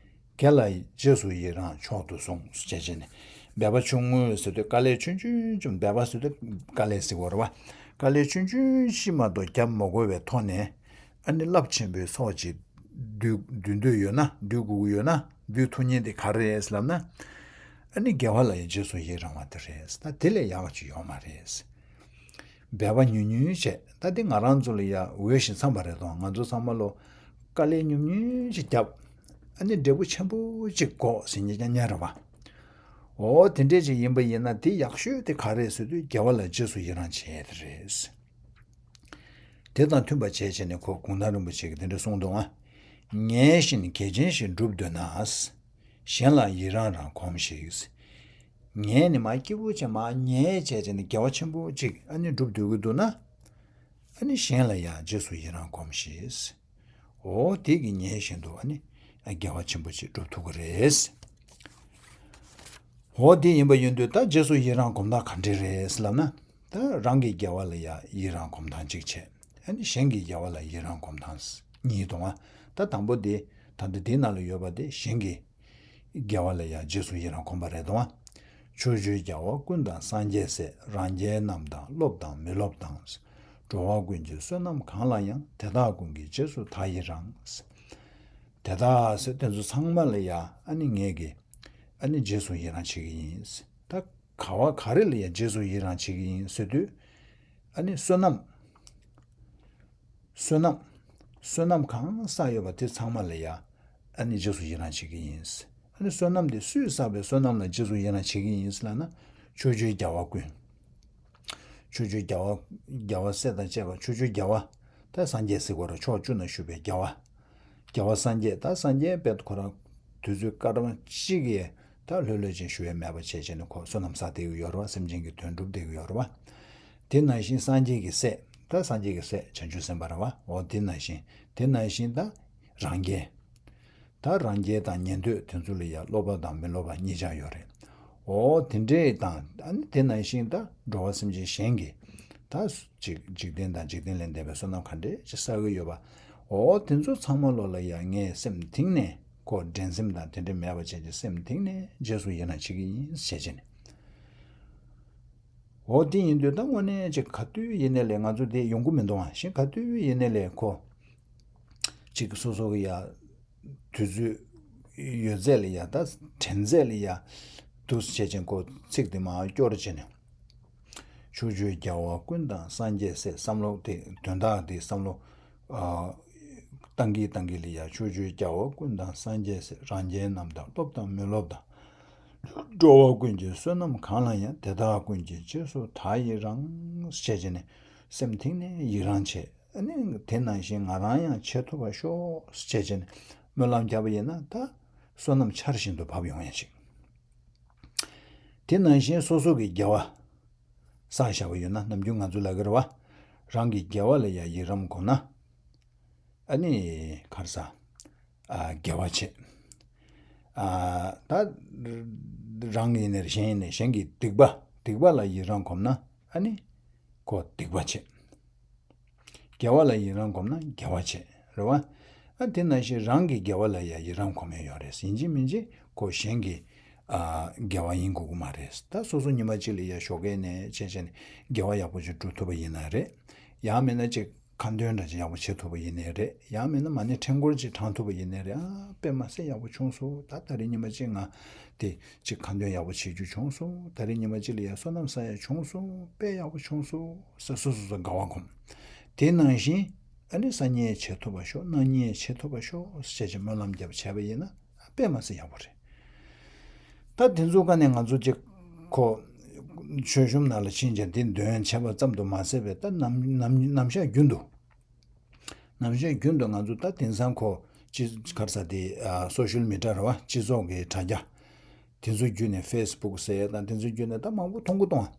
དགེ་ལ་རྗེས་སུ་ཡི་རང་མཆོག་ཏུ་བཟུང་། ཞེས་བྱས་ནས། འབད་པ་ཆུང་ངུ་ཟེར་དུས་དཀའ་ལས་ཆུང་ཆུང་ཆུང་། འབད་པ་ཟེར་དུས་དཀའ་ལས་ཟེར་བ་རེད་བ། དཀའ་ལས་ཆུང་ཆུང་ཞིག་མ་གཏོགས་བརྒྱབ་མ་དགོས་པའི་ཐོག་ནས། ཨ་ནི་རླབས་ཆེན་པོའི་ཚོགས་ཅིག་བསྡུ་བསྡུ་འདོད་ཡོད་ན། བསྡུ་དགོས་ཀྱི་ཡོད་ན། བསྡུ་ཐུབ་མཁན་དེ་ག་རེ་རེད་ལབ་ན། ཨ་ནི་དགེ་བ་ལ་ཡང་རྗེས་སུ་ཡི་རང་བ་དེ་རེད། ད་དེ་ལས་ཡག་པ་ཅིག་ཡོད་མ་རེད། འབད་པ་ཉུང་ཉུང་བྱས། ད་དེ་ང་རང་ཚོ་ལ་ཡ་འོས་ཤིང་འཚམས་པ་རེད་དོ། ང་ཚོ་ཚང་མ་ལོ་དཀའ་ལས་ཉུང་ཉུང་ཞིག་བརྒྱབ། ཨ་ནི་འབྲས་བུ་ཆེན་པོ་ཅིག་དགོས་ཟེར་མཁན་རྐྱང་རྐྱང་རེད་བ། འོ་དེ་འདྲས་ཅིག་ཡིན་པ་ཡིན་ན། དེ་ཡག་ཤོས་དེ་ག་རེད་ཟེར་དུས། དགེ་བ་ལ་རྗེས་སུ་ཡི་རང་བྱེད་དེ་རེད། དེ་དང་མཐུན་པ་བྱས་བྱས་ནས། ཁོ་གུང་ཐང་རིན་པོ་ཆེ་གིས་དེ་འདྲ་གསུངས་འདུག་ཨ། ངས་བཞིན་གལ་ཆེན་ཞིག་སྒྲུབ་འདོད་ན། གཞན་ལ་ཡི་རང་རང་གོམས་ཤིག་ངས་ནི་མ་སྐྱིད་པོ་བྱས། མ་ངས་བྱས་བྱས་ནས་དགེ་བ་ཆེན་པོ་ཅིག་ཨ་ནི་སྒྲུབ་འདོད་ཀྱི་འདུག་ན། ཨ་ནི་གཞན་ལ་ཡང་རྗེས་སུ་ཡི་རང་གོམས་ཤིག་འོ་དེ་གིས་ངས་བཞིན་དུ་ཨ་ནི་དགེ་བ་ཆེན་པོ་ཅིག་སྒྲུབ་ཐུབ་ཀྱི་རེད། འོ་དེ་ཡིན་པ་ཡིན་དུས། ད་རྗེས་སུ་ཡི་རང་གོམས་སྟངས་ག་འདྲས་རེད་ལབ་ན། ད་རང་གི་དགེ་བ་ལ་ཡ་ཡི་རང་གོམས་སྟངས་གཅིག་བྱས། ཨ་ནི་གཞན་གྱི་དགེ་བ་ལ་ཡི་རང་གོམས་སྟངས་གཉིས་འདུག་ཨ། ད་དང་པོ་དེ། ད་ལྟ་དེའི་ནང་ལ་ཡོད་པ་དེ་གཞན་གྱི་དགེ་བ་ལ་ཡ་རྗེས་སུ་ཡི་རང་གོམས་པ་རེད་དོ། ཕྱོགས་བཅུའི་རྒྱལ་བ་ཀུན་དང་སངས་རྒྱས་སྲས། རང་རྒྱལ་རྣམས་དང་སློབ་དང་མི་སློབ་དང་། འགྲོ་བ་ཀུན་གྱི་བསོད་ནམས་གང་ལ་ཡང་། དེ་དག་ཀུན་གྱི་རྗེས་སུ་ད་ཡི་རང་། དེ་དག་ཟེར་དེ་ཚོ་ཚང་མ་ལ་ཡ་ཨ་ནི་ངས་ཀྱིས་ཨ་ནི་རྗེས་སུ་ཡི་རང་བྱེད་ཀྱི་ཡིན། ད་ག་བ་ག་རེ་ལ་ཡ་རྗེས་སུ་ཡི་རང་བྱེད་ཀྱི་ཡིན་ཟེར་དུས། ཨ་ནི་བསོད་ནམས། བསོད་ནམས། བསོད་ནམས་གང་བསགས་ཡོད་པ་དེ་ཚང་མ་ལ་ཡ་ཨ་ནི་རྗེས་སུ་ཡི་རང་བྱེད་ཀྱི་ཡིན། ཨ་ནི་བསོད་ནམས་དེ་སུས་བསགས་པའི་བསོད་ནམས་ལ་རྗེས་སུ་ཡི་རང་བྱེད་ཀྱི་ཡིན་ལབ་ན། ཕྱོགས་བཅུའི་རྒྱལ་བ་ཀུན། ཕྱོགས་བཅུའི་རྒྱལ་བ། རྒྱལ་བ་སྲས་དང་བཅས་པ། ཕྱོགས་བཅུའི་རྒྱལ་བ། ད་སངས་རྒྱས་ཟེར་དགོས་རེད། ཕྱོགས་བཅུ་ན་བཞུགས་པའི་རྒྱལ་བ། རྒྱལ་བ་སངས་རྒྱས། ད་སངས་རྒྱས་དཔེ་ཁོ་རང་དུས་ཚོད་སྐར་མ་གཅིག་གིས་ད་ལྷོད་ལྷོད་ཅིག་བཞུགས་ཡས་མེད་པ་བྱས་བྱས་ནས་ཁོ་བསོད་ནམས་བསགས་བསྡད་ཀྱི་ཡོད་རེད་བ། སེམས་ཅན་གྱི་དོན་སྒྲུབ་བསྡད་ཀྱི་ཡོད་རེད་བ། དེ་ནང་བཞིན་སངས་རྒྱས་ཀྱི་སྲས། ད་སངས་རྒྱས་ཀྱི་སྲས་བྱང་ཆུབ་སེམས་དཔའ་རེད་བ། འོ་དེ་ནང་བཞིན། དེ་ནང་བཞིན་ད་རང་རྒྱལ། ད་རང་རྒྱལ་དང་ཉན་ཐོས་དེ་ཚོ་ལ་ཡ་སློབ་པ་དང་མི་སློབ་པ་གཉིས་ཆ་ཡོད་རེད། འོ་དེ་འདྲས་དང་། ཨ་ནི་དེ་ནང་བཞིན་ད་འགྲོ་བ་སེམས་ཅན་གཞན་གྱི་ད་འཇིག་འཇིག་རྟེན་དང་འཇིག་རྟེན་ལས་འདས་པའི་བསོད་ནམས་ག་འདྲས་ཅིག་བསགས་ཀྱི་ཡོད་པ། འོ་དེ་ཚོ་ཚང་མ་ལོ་ལ་ཡ་ངས་སེམས་གཏིང་ནས། ཁོ་འགྲན་སེམས་དང་དེ་འདྲས་མེད་པ་བྱས་ཀྱི་སེམས་གཏིང་ནས་རྗེས་སུ་ཡི་རང་བྱེད་ཀྱི་ཡིན་ཟེར་བྱས་ནས། འོ་དེ་ཡིན་དུས་ད་དངོས་གནས་ཅིག་ག་དུས་ཡིན་ནའི་ལས་ང་ཚོ་དེ་ཡོང་གི་མི་འདུག་ཨ། གཞན་ག་དུས་ཡིན་ནའི་ལས་ཁོ་ཅིག་སོ་སོ་གི་ཡ་དུས་ཚོད་ཡོད་ཚད་ལ་ཡ། ད་དྲན་ཚད་ལ་ཡ་འདུག་བྱས་ཅིང་ཁོ་ཚིག་དེ་མར་སྐྱོར་བྱས་ནས། ཕྱོགས་བཅུའི་རྒྱལ་བ་ཀུན་དང་སངས་རྒྱས་སྲས། བསམ་བློ་དེ་དོན་དག་དེ་བསམ་བློ་ཨ་བཏང་གི་བཏང་གི་ལ་ཡ། ཕྱོགས་བཅུའི་རྒྱལ་བ་ཀུན་དང་སངས་རྒྱས་སྲས། རང་རྒྱལ་རྣམས་དང་སློབ་དང་མི་སློབ་དང་། འགྲོ་བ་ཀུན་གྱི་བསོད་ནམས་གང་ལ་ཡང་། དེ་དག་ཀུན་གྱི་རྗེས་སུ་ད་ཡི་རང་། ཞེས་བྱས་ནས་སེམས་གཏིང་ནས་ཡི་རང་བྱས། ཨ་ནི་དེ་ནང་བཞིན་ང་རང་ཡང་བྱེད་ཐུབ་པར་ཤོག་ཞེས་བྱས་ནས་སྨོན་ལམ་བརྒྱབ་པ་ཡིན་ན། ད་བསོད་ནམས་ཆར་བཞིན་དུ་བབས་ཡོང་ཡ་ཅིག་དེ་ནང་བཞིན་སོ་སོ་གི་དགེ་བ་བསགས་བཞག་པ་ཡོད་ན། ནམ་རྒྱུན་ང་ཚོ་ལབ་ཀྱི་རེད་བ། རང་གི་དགེ་བ་ལ་ཡ་ཡི་རང་གོམས་ན། ཨ་ནི་ག་རེ་ཟ། ཨ་དགེ་བ་བྱེད། ཨ་ད་རང་ཡིན་ནའི་གཞན་ཡིན་ནའི་གཞན་གྱི་སྡིག་པ། སྡིག་པ་ལ་ཡི་རང་གོམས་ན། ཨ་ནི་ཁོ་སྡིག་པ་བྱེད། དགེ་བ་ལ་ཡི་རང་གོམས་ན་དགེ་བ་བྱེད། རེད་བ། ཨ་དེ་ནང་བཞིན་རང་གི་དགེ་བ་ལ་ཡ་ཡི་རང་གོམས་ཡ་ཡོད་རེད། ཡིན་གཅིག་མིན་གཅིག་ཁོ་གཞན་གྱི་ཨ་དགེ་བ་ཡིན་དགོས་ཀྱི་མ་རེད། ད་སོ་སོ་ཉི་མ་གཅིག་ལ་ཡ་ཞོགས་ཀས་ནས་བྱས་བྱས་ནས་དགེ་བ་ཡག་པོ་ཅིག་སྒྲུབ་ཐུབ་པ་ཡིན་ན་རེད། ཡང་མིན་ན་ཅིག་ཁ་འདོན་འདྲ་ཅིག་ཡག་པོ་བྱེད་ཐུབ་པ་ཡིན་ནའི་རེད། ཡང་མིན་ན་མ་ཎི་ཕྲེང་སྐོར་ཅིག་བགྲང་ཐུབ་པ་ཡིན་ནའི་རེད། ཨ་དཔེ་མ་སྲིད་ཡག་པོ་བྱུང་སོང་། ད་ད་རེས་ཉི་མ་གཅིག་ང་དེ་ཅིག་ཁ་འདོན་ཡག་པོ་བྱེད་རྒྱུ་བྱུང་སོང་། ད་རེས་ཉི་མ་གཅིག་ལ་ཡ་བསོད་ནམས་བསགས་ཡ་བྱུང་སོང་། དཔེ་ཡག་པོ་བྱུང་སོང་ཟེར་སོ་སོ་སོ་དགའ་བ་སྒོམ། དེ་ནང་བཞིན་ཨ་ནི་སང་ཉིན་བྱེད་ཐུབ་པ་ཤོག། གནངས་ཉིན་བྱེད་ཐུབ་པ་ཤོག་ཟེར་བྱས་སྨོན་ལམ་བརྒྱབ་བྱས་པ་ཡིན་ན། དཔེ་མ་སྲིད་ཡག་པོ་རེད། ད་དེ་ཚོ་ཀ་ནས་ང་ཚོ་ཅིག་ཁོ་མཆོད་གཤོམ་ནང་ལ་ཕྱིན་ཀྱང་དེ་འདོན་བྱས་པ་ཙམ་དུ་མ་ཟད་པའི། ད་ནམ་ནམ་ནམ་ཞག་རྒྱུན་དུ། ནམ་ཞག་རྒྱུན་དུ་ང་ཚོ་ད་དེང་སང་ཁོ་ཅི་ག་རེ་ཟ་དེ། ཨ་སོ་ཤལ་མི་ཌི་ཡ་རེད་བ། སྤྱི་ཚོགས་ཀྱི་དྲ་རྒྱ་དེ་ཚོ་བརྒྱུད་ནས། ཧྥེ་སི་བུག་ཟེར་ཡ་དང་དེ་ཚོ་བརྒྱུད་ནས་ད་མང་པོ་མཐོང་གི་འདུག་ཨ།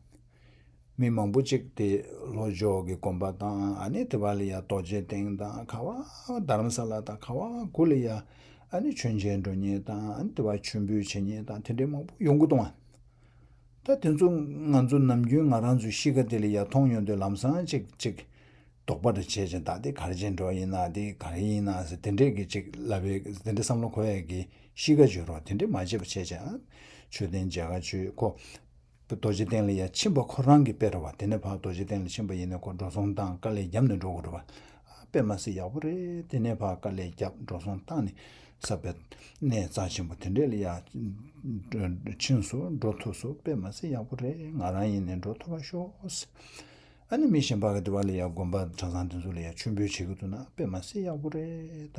མི་མང་པོ་ཅིག་དེ་ལྷོ་ཕྱོགས་ཀྱི་དགོན་པ་དང་། ཨ་ནི་དེ་བ་ལ་ཡ་རྡོ་རྗེ་གདན་དང་། ག་བ་རྡ་རམ་ས་ལ་དང་། ག་བ་གུ་ལ་ཡ་ཨ་ནི་མཆོད་མཇལ་འགྲོ་མཁན་དང་། ཨ་ནི་དེ་བ་མཆོད་འབུལ་བྱེད་མཁན་དང་། དེ་འདྲའི་མང་པོ་ཡོང་གི་འདུག་ཨ། ད་དེ་ཚོ་ང་ཚོ་ནམ་རྒྱུན་ང་རང་ཚོའི་གཤིས་ཀ་དེ་ལ་ཡ་མཐོང་ཡོང་དུས་ལམ་སང་ཅིག་ཅིག་དོགས་པ་རེ་བྱས་ཅིང་། ད་དེ་ག་རེ་བྱས་འགྲོ་ཡིན་ན། དེ་ག་རེ་ཡིན་ན་ཟེར། དེ་འདྲས་ཀྱི་ཅིག་ལབ་པའི་དེ་འདྲས་བསམ་བློ་འཁོར་ཡས་ཀྱི་གཤིས་ཀ་བྱོས་རོགས། དེ་འདྲས་མ་བྱེད་པ་བྱས་ཅིང་། མཆོད་རྟེན་མཇལ་ཁ་བྱོས། ཁོ་རྡོ་རྗེ་གདན་ལ་ཡ་ཕྱིན་པ་ཁོ་རང་གི་དཔེ་རེད་བ། དེ་ནས་ཕར་རྡོ་རྗེ་གདན་ལ་ཕྱིན་པ་ཡིན་ན་ཁོ་འགྲོ་སོང་བཏང་དཀའ་ལས་བརྒྱབ་ནས་འགྲོ་དགོས་རེད་བ། དཔེ་མ་སྲིད་ཡག་པོ་རེད། དེ་ནས་ཕར་དཀའ་ལས་བརྒྱབ་འགྲོ་སོང་བཏང་ནས་ས་པའི་གནས་རྩ་ཆེན་པོ་དེ་འདྲས་ལ་ཡ་ཕྱིན་སོང་། འགྲོ་ཐུབ་སོང་། དཔེ་མ་སྲིད་ཡག་པོ་རེད། ང་རང་ཡིན་ནའི་འགྲོ་ཐུབ་པ་ཤོག། ཨ་ནི་མི་གཞན་པ་གི་དེ་བ་ལ་ཡ་དགོན་པ་གྲྭ་ཚང་དེ་ཚོ་ལ་ཡ་མཆོད་འབུལ་བྱེད་ཀྱི་འདུག་ན་དཔེ་མ་སྲིད་ཡག་པོ་རེད། ད་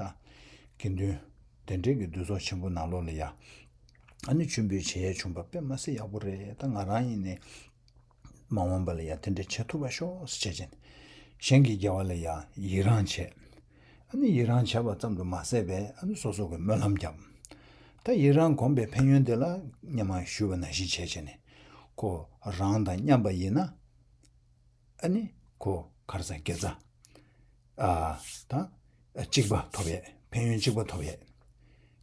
དགེ་འདུན་དེ་འདྲས་ཀྱི་འདུས་ཚོགས་ཆེན་པོ་ནང་ལོགས་ལ་ཡ་ཨ་ནི་མཆོད་འབུལ་བྱེད་ཡས་བྱུང་པ་དཔེ་མ་སྲིད་ཡག་པོ་རེད། ད་ང་རང་ཡིན་ནའི་མ་འོངས་པ་ལ་ཡ་དེ་འདྲས་བྱེད་ཐུབ་པ་ཤོག་ཟེར་བྱས་ཅིང་། གཞན་གྱི་དགེ་བ་ལ་ཡ་ཡི་རང་བྱས། ཨ་ནི་ཡི་རང་བྱས་པ་ཙམ་དུ་མ་ཟད་པའི་ཨ་ནི་སོ་སོ་གི་སྨོན་ལམ་བརྒྱབ། ད་ཡི་རང་སྒོམ་པའི་ཕན་ཡོན་དེ་ལ་སྔོན་མ་ཞུས་པ་ནང་བཞིན་བྱས་བྱས་ནས། ཁོ་རང་དང་མཉམ་པ་ཡིན་ན། ཨ་ནི་ཁོ་ག་རེ་ཟེར། དགེ་རྩ་ཨ་ད་གཅིག་པ་ཐོབ་ཡས། ཕན་ཡོན་གཅིག་པ་ཐོབ་ཡས།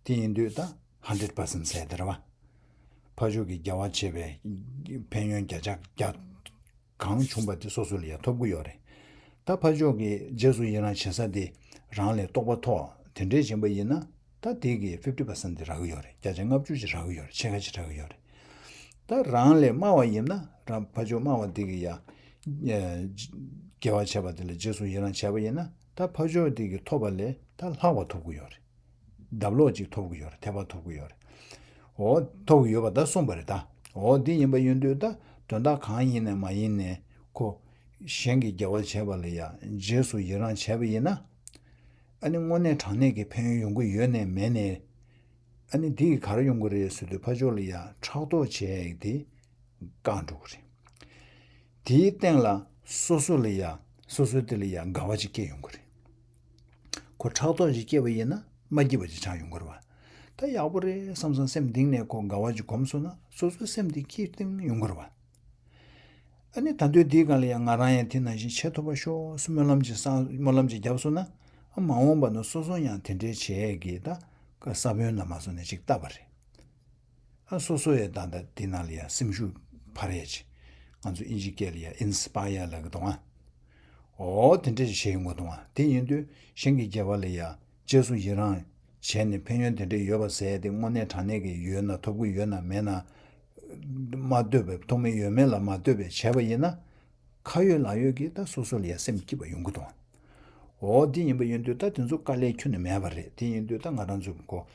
དེ་ཡིན་དུས་ད་ཧན་ཌེཌ་པར་སེན་ཊི་ཟེར་དེ་རེད་བ། ཕར་ཕྱོགས་ཀྱི་དགེ་བ་བྱས་པའི་ཕན་ཡོན་བརྒྱ་ཆ་བརྒྱ་གང་བྱུང་པ་དེ་སོ་སོ་ལ་ཡ་ཐོབ་ཀྱི་ཡོད་རེད། ད་ཕར་ཕྱོགས་ཀྱི་རྗེས་སུ་ཡི་རང་བྱེད་ས་དེ་རང་ལས་རྟོགས་པ་མཐོ་དེ་འདྲས་ཡིན་པ་ཡིན་ན། ད་དེ་གི་ཕིབ་ཊི་པར་སེན་ཊི་དེ་རག་གི་ཡོད་རེད། བརྒྱ་ཆ་ལྔ་བཅུ་ཅིག་རག་གི་ཡོད་རེད། ཕྱེད་ཀ་ཅིག་རག་གི་ཡོད་རེད། ད་རང་ལས་དམའ་བ་ཡིན་ན། རང་ཕར་ཕྱོགས་དམའ་བ་དེ་གི་ཡ་ཨ་དགེ་བ་བྱས་པ་དེ་ལ་རྗེས་སུ་ཡི་རང་བྱས་པ་ཡིན་ན། ད་ཕར་ཕྱོགས་དེ་གི་ཐོབ་པ་ལས་ད་ལྷག་པ་ཐོབ་ཀྱི་ཡོད་རེད། ལྡབ་ལོག་ཅིག་ཐོབ་ཀྱི་ཡོད་རེད། ཐེབས་པ་ཐོབ་ཀྱི་ཡོད་རེད། འོ་ཐོབ་ཀྱི་ཡོད་པ་ད་གསུངས་པ་རེད། ད་འོ་འདི་ཡིན་པ་ཡིན་དུས་ད་དོན་དག་གང་ཡིན་ནའི་མ་ཡིན་ནའི་ཁོ་གཞན་གྱི་དགེ་བ་བྱས་པ་ལ་ཡ་རྗེས་སུ་ཡི་རང་བྱས་པ་ཡིན་ན། ཨ་ནི་དངོས་གནས་དྲང་གནས་ཀྱི་ཕན་ཡོན་ཡོང་གི་ཡོད་ནའི་མེད་ནའི། ཨ་ནི་འདི་གི་ག་རེ་ཡོང་གི་རེད་ཟེར་དུས་ཕར་ཕྱོགས་ལ་ཡ་ཕྲག་དོག་བྱས་ཡག་དེ་བཀག་འགྲོ་གི་རེད། དེའི་སྟེང་ལ་སོ་སོ་ལ་ཡ་སོ་སོའི་དེ་ལ་ཡ་དགའ་བ་ཅིག་སྐྱེ་ཡོང་གི་རེད། ཁོ་ཕྲག་དོག་ཅིག་སྐྱེས་པ་ཡིན་ན་མ་སྐྱིད་པ་ཅིག་ཆགས་ཡོང་གི་རེད་བ། ད་ཡག་པོ་རེད་བསམ་བསམ་སེམས་གཏིང་ནས་ཁོ་དགའ་བ་ཅིག་སྒོམ་སོང་ན་སོ་སོའི་སེམས་དེ་སྐྱིད་སྟེང་ཡོང་གི་རེད་བ། ཨ་ནི་ད་དུང་དེའི་སྒང་ལ་ཡང་ང་རང་ཡང་དེ་ནང་བཞིན་བྱེད་ཐུབ་པ་ཤོག་སྨོན་ལམ་ཅིག་བསགས། སྨོན་ལམ་ཅིག་བརྒྱབ་སོང་ན། ཨ་མ་འོངས་པ་ན་སོ་སོ་ཡང་དེ་འདྲའི་བྱེད་ཡས་ཀྱི་ད་ས་བོན་ལ་མ་སོང་ནས་ཅིག་བཏབ་པ་རེད། ཨ་སོ་སོ་ཡང་ད་ལྟ་དེ་ནང་ལ་ཡང་སེམས་ཤུགས་འཕར་ཡས་ཅིག་ང་ཚོ་ཨིན་ཇི་སྐད་ལ་ཡང་ཨིན་སི་པ་ཡར་ལབ་ཀྱི་འདུག་ཨ། འོ་དེ་འདྲ་ཞིག་བྱེད་ཡོང་གི་འདུག་ཨ། དེ་ཡིན་དུས་གཞན་གྱི་དགེ་བ་ལ་ཡང་རྗེས་སུ་ཡི་རང་བྱས་ནས་ཕན་ཡོན་དེ་འདྲ་ཡོད་པ་ཟེར་ཏེ་དངོས་གནས་དྲང་གནས་ཀྱི་ཡོད་ན། ཐོབ་ཀྱི་ཡོད་ན་མེད་ན། མ་ལྟོས་པའི་ཐོགས་མེད་ཡོད་མེད་ལ་མ་ལྟོས་པའི་བྱས་པ་ཡིན་ན། ཁ་ཡོད་ལག་ཡོད་ཀྱིས་ད་སོ་སོ་ལ་ཡང་སེམས་སྐྱིད་པ་ཡོང་གི་འདུག་འོ་འདི་ཡིན་པ་ཡིན་དུས་ད་དེ་ཚོ་དཀའ་ལས་ཁྱོན་ནས་མེད་པ་རེད། དེ་ཡིན་དུས་ད་ང་རང་ཚོ་གོ་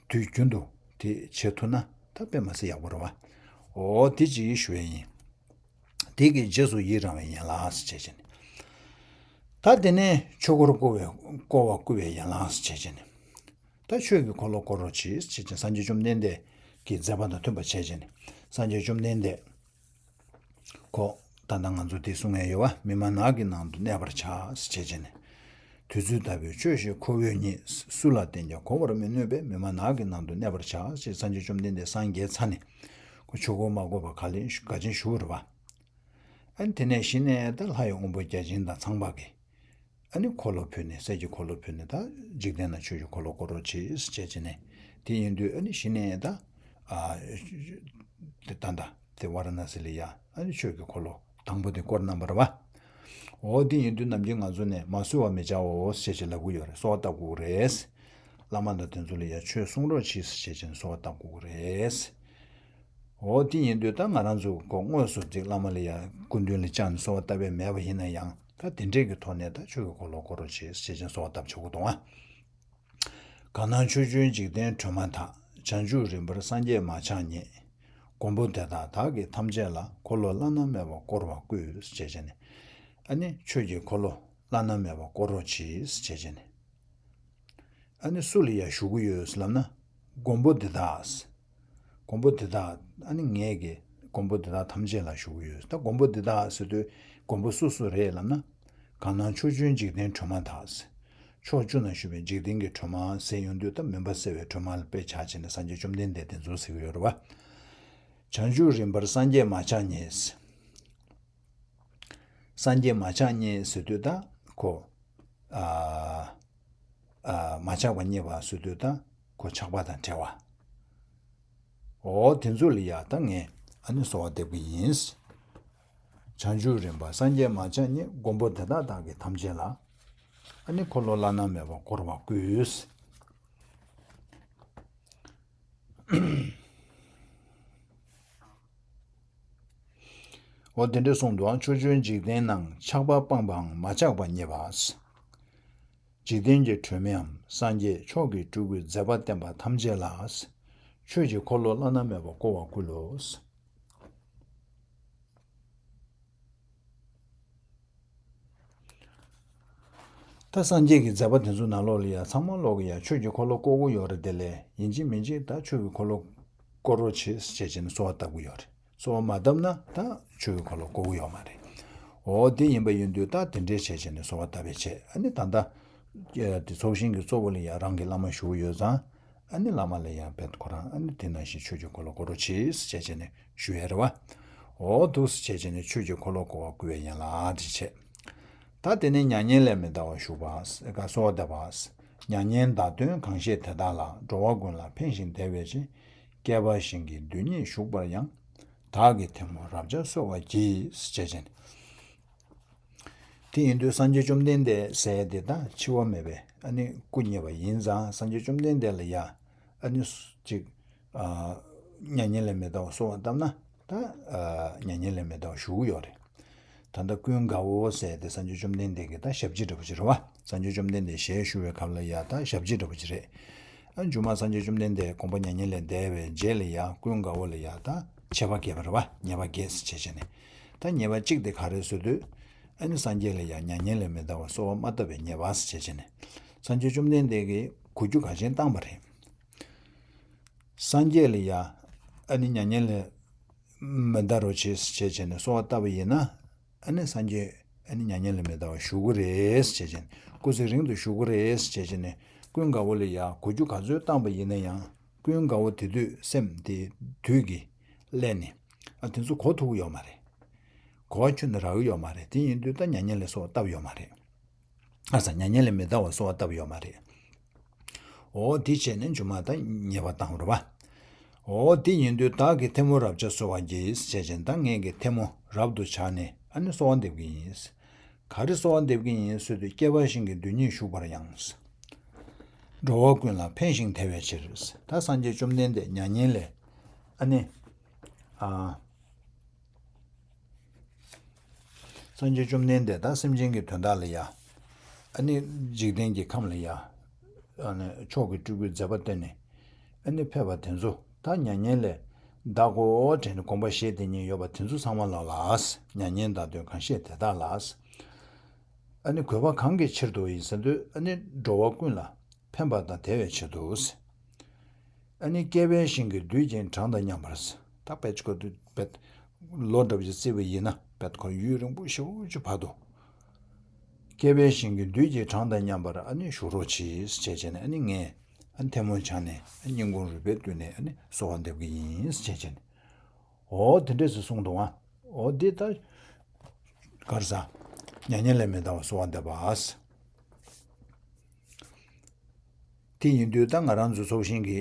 དུས་རྒྱུན་དུ་དེ་བྱེད་ཐུབ་ན་ད་དཔེ་མ་སྲིད་ཡག་པོ་རེད་བ། འོ་དེ་ཅིག་ཞུ་ཡས་ཡིན། དེ་གི་རྗེས་སུ་ཡི་རང་བའི་ཡན་ལག་ཟེར་བྱས་བྱས་ནས། ད་དེ་ནས་ཆོས་འཁོར་བསྐོར་བའི་བསྐོར་བ་བསྐུལ་བའི་ཡན་ལག་ཟེར་བྱས་བྱས་ནས། ད་ཆོས་ཀྱི་འཁོར་ལོ་བསྐོར་རོགས་གྱིས་ཟེར་བྱས་བྱས་ནས། སངས་རྒྱས་བཅོམ་ལྡན་འདས་ཀྱི་མཛད་པ་དང་མཐུན་པ་བྱས་བྱས་ནས། སངས་རྒྱས་བཅོམ་ལྡན་འདས་ཁོ་ད་ལྟ་ང་ཚོ་འདི་གསུང་ཡས་ཡོད་བ། མི་མ་ནག་གི་ནང་དུ་གནས་པར་བྱ་ཟེར་བྱས་བྱས་ནས། དུས་ཚོད་ལྟ་བུའི་ཆོས་བཞི་ཁོ་བོས་རྙེད། སུ་ལ་བསྟན་ཀྱང་གོ་བར་མི་ནུས་པས། མི་མ་ནག་གི་ནང་དུ་གནས་པར་བྱ་ཞེས་སངས་རྒྱས་བཅོམ་ལྡན་འདས་སངས་རྒྱས་ཚར་ནས་ཁོ་ཆོས་འཁོར་མ་བསྐོར་བར་ག་ལེ་ག་ཅན་བཞུགས་པ་རེད་བ། ཨ་ནི་དེ་ནས་གཞི་ནས་ད་ལྷ་ཡི་དབང་པོ་བརྒྱ་བྱིན་དང་ཚངས་པ་གིས་ཨ་ནི་འཁོར་ལོ་ཕུལ་ནས། གསེར་གྱི་འཁོར་ལོ་ཕུལ་ནས། ད་འཇིག་རྟེན་ན་ཆོས་ཀྱི་འཁོར་ལོ་བསྐོར་རོགས་གྱིས་ཟེར་བྱས་བྱས་ནས། དེ་ཡིན་དུས་ཨ་ནི་གཞི་ནས་ད་ཨ་དེ་ད་ད་དེ་ཝཱ་ར་ཎ་སི་ལ་ཡ་ཨ་ནི་ཆོས་ཀྱི་འཁོར་ལོ་དང་པོ་དེ་བསྐོར་གནང་བ་རེད་བ། འོ་དེ་ཡིན་དུས་ནམ་རྒྱུན་ང་ཚོ་ནས་མ་གསོལ་བ་མི་བྱའོ་ཞེས་བྱས་ལབ་ཀྱི་ཡོད་རེད། གསོལ་བ་བཏབ་དགོས་ཀྱི་རེད། བླ་མ་དང་དེ་ཚོ་ལ་ཡ་ཆོས་གསུང་རོགས་གྱིས་ཞེས་བྱས་ནས་གསོལ་བ་བཏབ་དགོས་ཀྱི་རེད། འོ་དེ་ཡིན་དུས་ད་ང་རང་ཚོ་གོ་དངོས་སུ་ཅིག་བླ་མ་ལ་ཡ་སྐུ་མདུན་ལ་བཅར་ནས་གསོལ་བ་བཏབ་པ་མེད་པ་ཡིན་ན་ཡང་། ད་དེ་འདྲས་ཀྱི་ཐོག་ནས་ད་ཆོས་ཀྱི་འཁོར་ལོ་བསྐོར་རོགས་གྱིས་ཞེས་བྱས་ནས་གསོལ་བ་བཏབ་ཆོག་གི་འདུག་ཨ། གང་སྣང་ཕྱོགས་བཅུའི་འཇིག་རྟེན་སྒྲོན་མ་དག། བྱང་ཆུབ་རིམ་པར་སངས་རྒྱས་མ་ཆགས་ཉིད། མགོན་པོ་དེ་དག་བདག་གིས་ཐམས་ཅད་ལ། འཁོར་ལོ་བླ་ན་མེད་པ་བསྐོར་བར་བསྐུལ་ཞེས་བྱས་ནས། ཨ་ནི་ཆོས་ཀྱི་འཁོར་ལོ་བླ་ན་མེད་པ་བསྐོར་རོགས་གྱིས་ཞེས་བྱས་ནས། ཨ་ནི་སུ་ལ་ཡ་ཞུ་གི་ཡོད་ལབ་ན། མགོན་པོ་འདི་དག་མགོན་པོ་འདི་དག་ཨ་ནི་ངེད་ཀྱི་མགོན་པོ་འདི་དག་ཐམས་ཅད་ལ་ཞུ་གི་ཡོད། ད་མགོན་པོ་འདི་དག་ཟེར་དུས་མགོན་པོ་སུ་སུ་རེད་ལབ་ན། གང་སྣང་ཕྱོགས་བཅུའི་འཇིག་རྟེན་སྒྲོན་མ་དག་ཕྱོགས་བཅུ་ན་བཞུགས་པའི་འཇིག་རྟེན་གྱི་སྒྲོན་མ་ཟེར་ཡོང་དུས་ད་མུན་པ་སེལ་བའི་སྒྲོན་མ་ལ་དཔེ་ཆ་བྱས་ནས་སངས་རྒྱས་བཅོམ་ལྡན་འདས་དེ་ཚོ་ཟེར་གྱི་ཡོད་རེད་བ། བྱང་ཆུབ་རིམ་པར་སངས་རྒྱས་མ་ཆགས་ཉིད། སངས་རྒྱས་མ་ཆགས་ཉིད་ཟེར་དུས་ད་ཁོ། ཨ། ཨ། མ་ཆགས་པ་རྙེད་པ་ཟེར་དུས་ད་ཁོ་ཆགས་པ་དང་བྲལ་བ། འོ་དེ་ཚོ་ལ་ཡ་ད་ངས་ ཨ་ནི་གསོལ་བ་འདེབས་ཀྱི་ཡིན། བྱང་ཆུབ་རིམ་པ་སངས་རྒྱས་མ་ཆགས་ཉིད། མགོན་པོ་དེ་དག་བདག་གིས་ཐམས་ཅད་ལ། ཨ་ནི་འཁོར་ལོ་བླ་ན་མེད་པ་བསྐོར་བར་བསྐུལ། འོ་དེ་འདྲ་གསུངས་འདུག། ཕྱོགས་བཅུའི་འཇིག་རྟེན་ན། ཆགས་པ་སྤངས་པའམ་མ་ཆགས་པ་བརྙེས་པ། འཇིག་རྟེན་གྱི་སྒྲོན་མེའམ་སངས་རྒྱས། མཆོག་གི་སྤྲུལ་སྐུའི་མཛད་པ་བསྟན་པ་ཐམས་ཅད་ལ། ཆོས་ཀྱི་འཁོར་ལོ་བླ་ན་མེད་པ་བསྐོར་བར་བསྐུལ་ལོ། ད་སངས་རྒྱས་ཀྱི་མཛད་པ་དེ་ཚོ་ནང་ལོགས་ལ་ཡ་ཚང་མ་ལོག་གི་ཡ་ཆོས་ཀྱི་འཁོར་ལོ་བསྐོར་གྱི་ཡོད་རེད། དེ་ལས་ཡིན་གཅིག་མིན་གཅིག་ད་ཆོས་ཀྱི་འཁོར་ལོ་བསྐོར་རོགས་བྱེད་ཟེར་བྱས་ནས་གསོལ་བ་བཏབ་ཀྱི་ཡོད་རེད། གསོལ་བ་མ་བཏབ་ན་ད་ཆོས་ཀྱི་འཁོར་ལོ་བསྐོར་གྱི་ཡོད་མ་རེད། འོ་དེ་ཡིན་པ་ཡིན་དུས་ད་དེ་འདྲས་བྱས་བྱས་ནས་གསོལ་བ་བཏབ་པའི་ཆེད། ཨ་ནི་ད་ལྟ་དེ་ཚོགས་ཞིང་གི་གཙོ་བོ་ལ་ཡ་རང་གི་བླ་མ་བཞུགས་ཡོད་ཙང་། ཨ་ནི་བླ་མ་ལ་ཡང་བེད་ཁོ་རང་ཨ་ནི་དེ་ནང་བཞིན་ཆོས་ཀྱི་འཁོར་ལོ་བསྐོར་རོགས་བྱེད་ཟེར་བྱས་བྱས་ནས་ཞུ་ཡས་རེད་བ། འོ་འདུག་ཟེར་བྱས་བྱས་ནས་ཆོས་ཀྱི་འཁོར་ལོ་བསྐོར་བར་བསྐུལ་བའི་ཡན་ལག་དེ་བྱས། ད་དེ་ནས་མྱ་ངན་ལས་མི་འདའ་བར་བཞུགས་པ། གསོལ་བ་འདེབས་པ། མྱ་ངན་འདའ་དོན་གང་ཤེས་དེ་དག་ལ། འགྲོ་བ་ཀུན་ལ་ཕན་ཞིང་བདེ་བའི་ཕྱིར། བསྐལ་པ་ཞིང་གི་རྡུལ་སྙེད་བཞུགས་པར་ཡང་། བདག་གིས་ཐལ་མོ་རབ་སྦྱར་གསོལ་བ་བགྱི། ཟེར་བྱས་བྱས་ནས། དེ་ཡིན་དུས་སངས་རྒྱས་བཅོམ་ལྡན་འདས་ཟེར་ཡ་དེ་ད་འཆི་བ་མེད་པའི་ཨ་ནི་སྐུ་བརྙེས་པ་ཡིན་ཙང་། སངས་རྒྱས་བཅོམ་ལྡན་འདས་ལ་ཡ་ཨ་ནི་ཅིག་ཨ་མྱ་ངན་ལས་མི་འདའ་བར་གསོལ་བ་བཏབ་ན་ད་ཨ་མྱ་ངན་ལས་མི་འདའ་བར་བཞུགས་ཡོད་རེད། ད་ལྟ་ཀུན་དགའ་བོ་ཟེར་ཡ་དེ་སངས་རྒྱས་བཅོམ་ལྡན་འདས་ཀྱི་ད་ཞབས་ཕྱི་འདྲ་པོ་ཅིག་རེད་བ། སངས་རྒྱས་བཅོམ་ལྡན་འདས་ཞལ་བཞུགས་པའི་སྐབས་ལ་ཡ་ད་ཞབས་ཕྱི་འདྲ་པོ་ཅིག་རེད། ཨ་མཇུག་མ་སངས་རྒྱས་བཅོམ་ལྡན་འདས་དགོངས་པ་མྱ་ངན་ལས་འདས་པའི་རྗེས་ལ་ཡ་ཀུན་དགའ་བོ་ལ་ཡ་ད་ཆད་པ་བརྒྱབ་པ་རེད་བ། ཉེས་པ་བརྒྱད་ཟེར་བྱས་བྱས་ནས། ད་ཉེས་པ་གཅིག་དེ་ག་རེ་ཟེར་དུས། ཨ་ནི་སངས་རྒྱས་ལ་ཡ་མྱ་ངན་ལས་མི་འདའ་བར་གསོལ་བ་མ་བཏབ་པའི་ཉེས་པ་ཟེར་བྱས་བྱས་ནས། སངས་རྒྱས་བཅོམ་ལྡན་འདས་ཀྱིས་གོ་རྒྱུ་ག་ཅན་བཏང་བ་རེད། སངས་རྒྱས་ལ་ཡ་ཨ་ནི་མྱ་ངན་ལས་མི་འདའ་རོགས་བྱེད་ཟེར་བྱས་བྱས་ནས་གསོལ་བ་བཏབ་པ་ཡིན་ན། ཨ་ནི་སངས་རྒྱས་ཨ་ནི་མྱ་ངན་ལས་མི་འདའ་བར་བཞུགས་ཀྱི་རེད་ཟེར་བྱས་བྱས་ནས། སྐུ་ཚེ་རིང་དུ་བཞུགས་ཀྱི་རེད་ཟེར་བྱས་བྱས་ནས། ཀུན་དགའ་བོ་ལ་ཡ་གོ་རྒྱུ་ག་ཚོད་བཏང་བ་ཡིན་ན་ཡང་། ཀུན་དགའ་བོ་དེ་དུས་སེམས་དེ་དུས་ཀྱི་ཀླད་ནས་ཨ་དེ་ཚོ་གོ་ཐུབ་ཀྱི་ཡོད་མ་རེད། གོ་བ་ཁྱོན་ནས་རག་གི་ཡོད་མ་རེད། དེ་ཡིན་དུས་ད་མྱ་ངན་ལས་གསོལ་བ་བཏབ་ཡོད་མ་རེད། ཨ་ཙ། མྱ་ངན་ལས་མི་འདའ་བར་གསོལ་བ་བཏབ་ཡོད་མ་རེད། འོ་དེ་བྱས་ནས་མཇུག་མ་ད་ཉེས་པ་བཏང་རེད་བ། འོ་དེ་ཡིན་དུས་བདག་གིས་ཐལ་མོ་རབ་སྦྱར་གསོལ་བ་བགྱི་ཟེར་བྱས་ནས། ད་ངས་ཀྱི་ཐལ་མོ་རབ་ཏུ་སྦྱར་ནས་ཨ་ནི་གསོལ་བ་འདེབས་ཀྱི་ཡིན། ག་རེ་གསོལ་བ་འདེབས་ཀྱི་ཡིན་ཟེར་དུས། བསྐལ་པ་ཞིང་གི་རྡུལ་སྙེད་བཞུགས་པར་ཡང་། འགྲོ་བ་ཀུན་ལ་ཕན་ཞིང་བདེ་བའི་ཕྱིར། ད་སངས་རྒྱས་བཅོམ་ལྡན་འདས་མྱ་ངན་ལས་ཨ་ནི་ཨ། སངས་རྒྱས་བཅོམ་ལྡན་འདས་ད་སེམས་ཅན་གྱི་དོན་དག་ལ་ཡ། ཨ་ནི་འཇིག་རྟེན་གྱི་ཁམས་ལ་ཡ། ཨ་ནི་མཆོག་གི་སྤྲུལ་སྐུའི་མཛད་པ་བསྟན་ནས། ཨ་ནི་ཕེབས་པ་དེ་ཚོ་ད་མྱ་ངན་ལས་འདའ་དགོས་དྲན་ནས་དགོངས་པ་བཞེས་དེ་ཉིད་ཡོད་པ་དེ་ཚོ་ཚང་མ་ལ་ལ། མྱ་ངན་འདའ་དོན་གང་ཤེས་དེ་དག་ལ། ཨ་ནི་དགོས་པ་གང་གི་ཕྱིར་དུ་ཡིན་ཟེར་དུས། ཨ་ནི་འགྲོ་བ་ཀུན་ལ་ཕན་པ་དང་བདེ་བའི་ཆེད་དུ། ཨ་ནི་བསྐལ་པའི་ཞིང་གི་རྡུལ་གྱི་གྲངས་དང་མཉམ་པར། ད་དཔེ་ཅིག་གོ་དུས་དཔེ་ལོ་འདྲ་པོ་ཞིག་བརྩིས་པ་ཡིན་ན། དཔེ་ཁོ་ཡུན་རིང་པོ་ཞེ་པོ་ཅིག་བར་དུ། བསྐལ་པའི་ཞིང་གི་རྡུལ་གྱི་གྲངས་དང་མཉམ་པར་ཨ་ནི་བཞུགས་རོགས་གྱིས་ཟེར་བྱས་བྱས་ནས། ཨ་ནི་ངས་ཨ་ནི་ཐལ་མོ་སྦྱར་ནས་ཨ་ནི་སྙིང་ཁུང་རུས་པའི་གཏིང་ནས་ཨ་ནི་གསོལ་བ་འདེབས་ཀྱི་ཡིན་ཟེར་བྱས་བྱས་ནས། འོ་དེ་འདྲས་སུ་གསུངས་འདུག་ཨ། འོ་འདི་ལྟར་གར་ས་མྱ་ངན་ལས་མི་འདའ་བར་གསོལ་བ་འདེབས་པ། དེ་ཡིན་དུས་ད་ང་རང་ཚོ་ཚོགས་ཞིང་གི་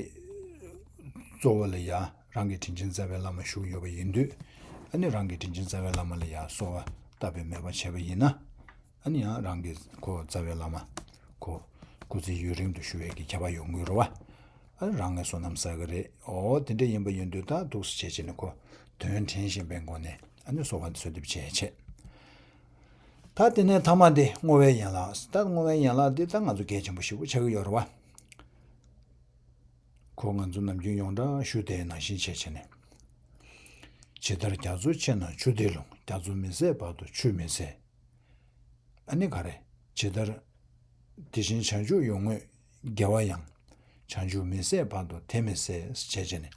གཙོ་བོ་ལ་ཡ་རང་གི་དྲིན་ཅན་རྩ་བའི་བླ་མ་བཞུགས་ཡོད་པ་ཡིན་དུས། ཨ་ནི་རང་གི་དྲིན་ཅན་རྩ་བའི་བླ་མ་ལ་ཡ་གསོལ་བ་བཏབ་པའི་མོས་པ་བྱས་པ་ཡིན་ན། ཨ་ནི་ཡང་རང་གི་ཁོ་རྩ་བའི་བླ་མ་ཁོ་སྐུ་ཚེ་ཡུན་རིང་དུ་བཞུགས་ཡས་ཀྱི་ཁྱད་པར་ཡོང་གི་རེད་བ། ཨ་ནི་རང་གི་བསོད་ནམས་བསགས་ཀྱི་རེད། འོ་དེ་འདྲ་ཡིན་པ་ཡིན་དུས་ད་འདུག་སེ་བྱས་བྱས་ནས་ཁོ་དོན་དྲན་བཞིན་པའི་སྒོ་ནས་ཨ་ནི་གསོལ་བ་འདེབས་པ་བྱས་བྱས། ད་དེ་ནས་ཐ་མ་དེ་བསྔོ་བའི་ཡན་ལག། ད་བསྔོ་བའི་ཡན་ལག་འདི་ད་ང་ཚོ་གལ་ཆེན་པོ་ཞེ་པོ་ཆགས་ཀྱི་ཡོད་རེད་བ། ཁོ་ང་ཚོ་ནམ་རྒྱུན་ཡོངས་གྲགས་ཞུ་དེ་ནང་བཞིན་བྱས་བྱས་ནས། ཇི་ལྟར་རྒྱ་མཚོ་ཆེ་ན་ཆུ་དེ་ལྷུང་། རྒྱ་མཚོ་མི་ཟད་བར་དུ་ཆུ་མི་ཟད། ཨ་ནི་ག་རེ། ཇི་ལྟར། དེ་བཞིན་བྱང་ཆུབ་ཡོངས་བསྔོས་དགེ་བ་ཡང་། བྱང་ཆུབ་མི་ཟད་བར་དུ་དེ་མི་ཟད། ཞེས་བྱས་ནས།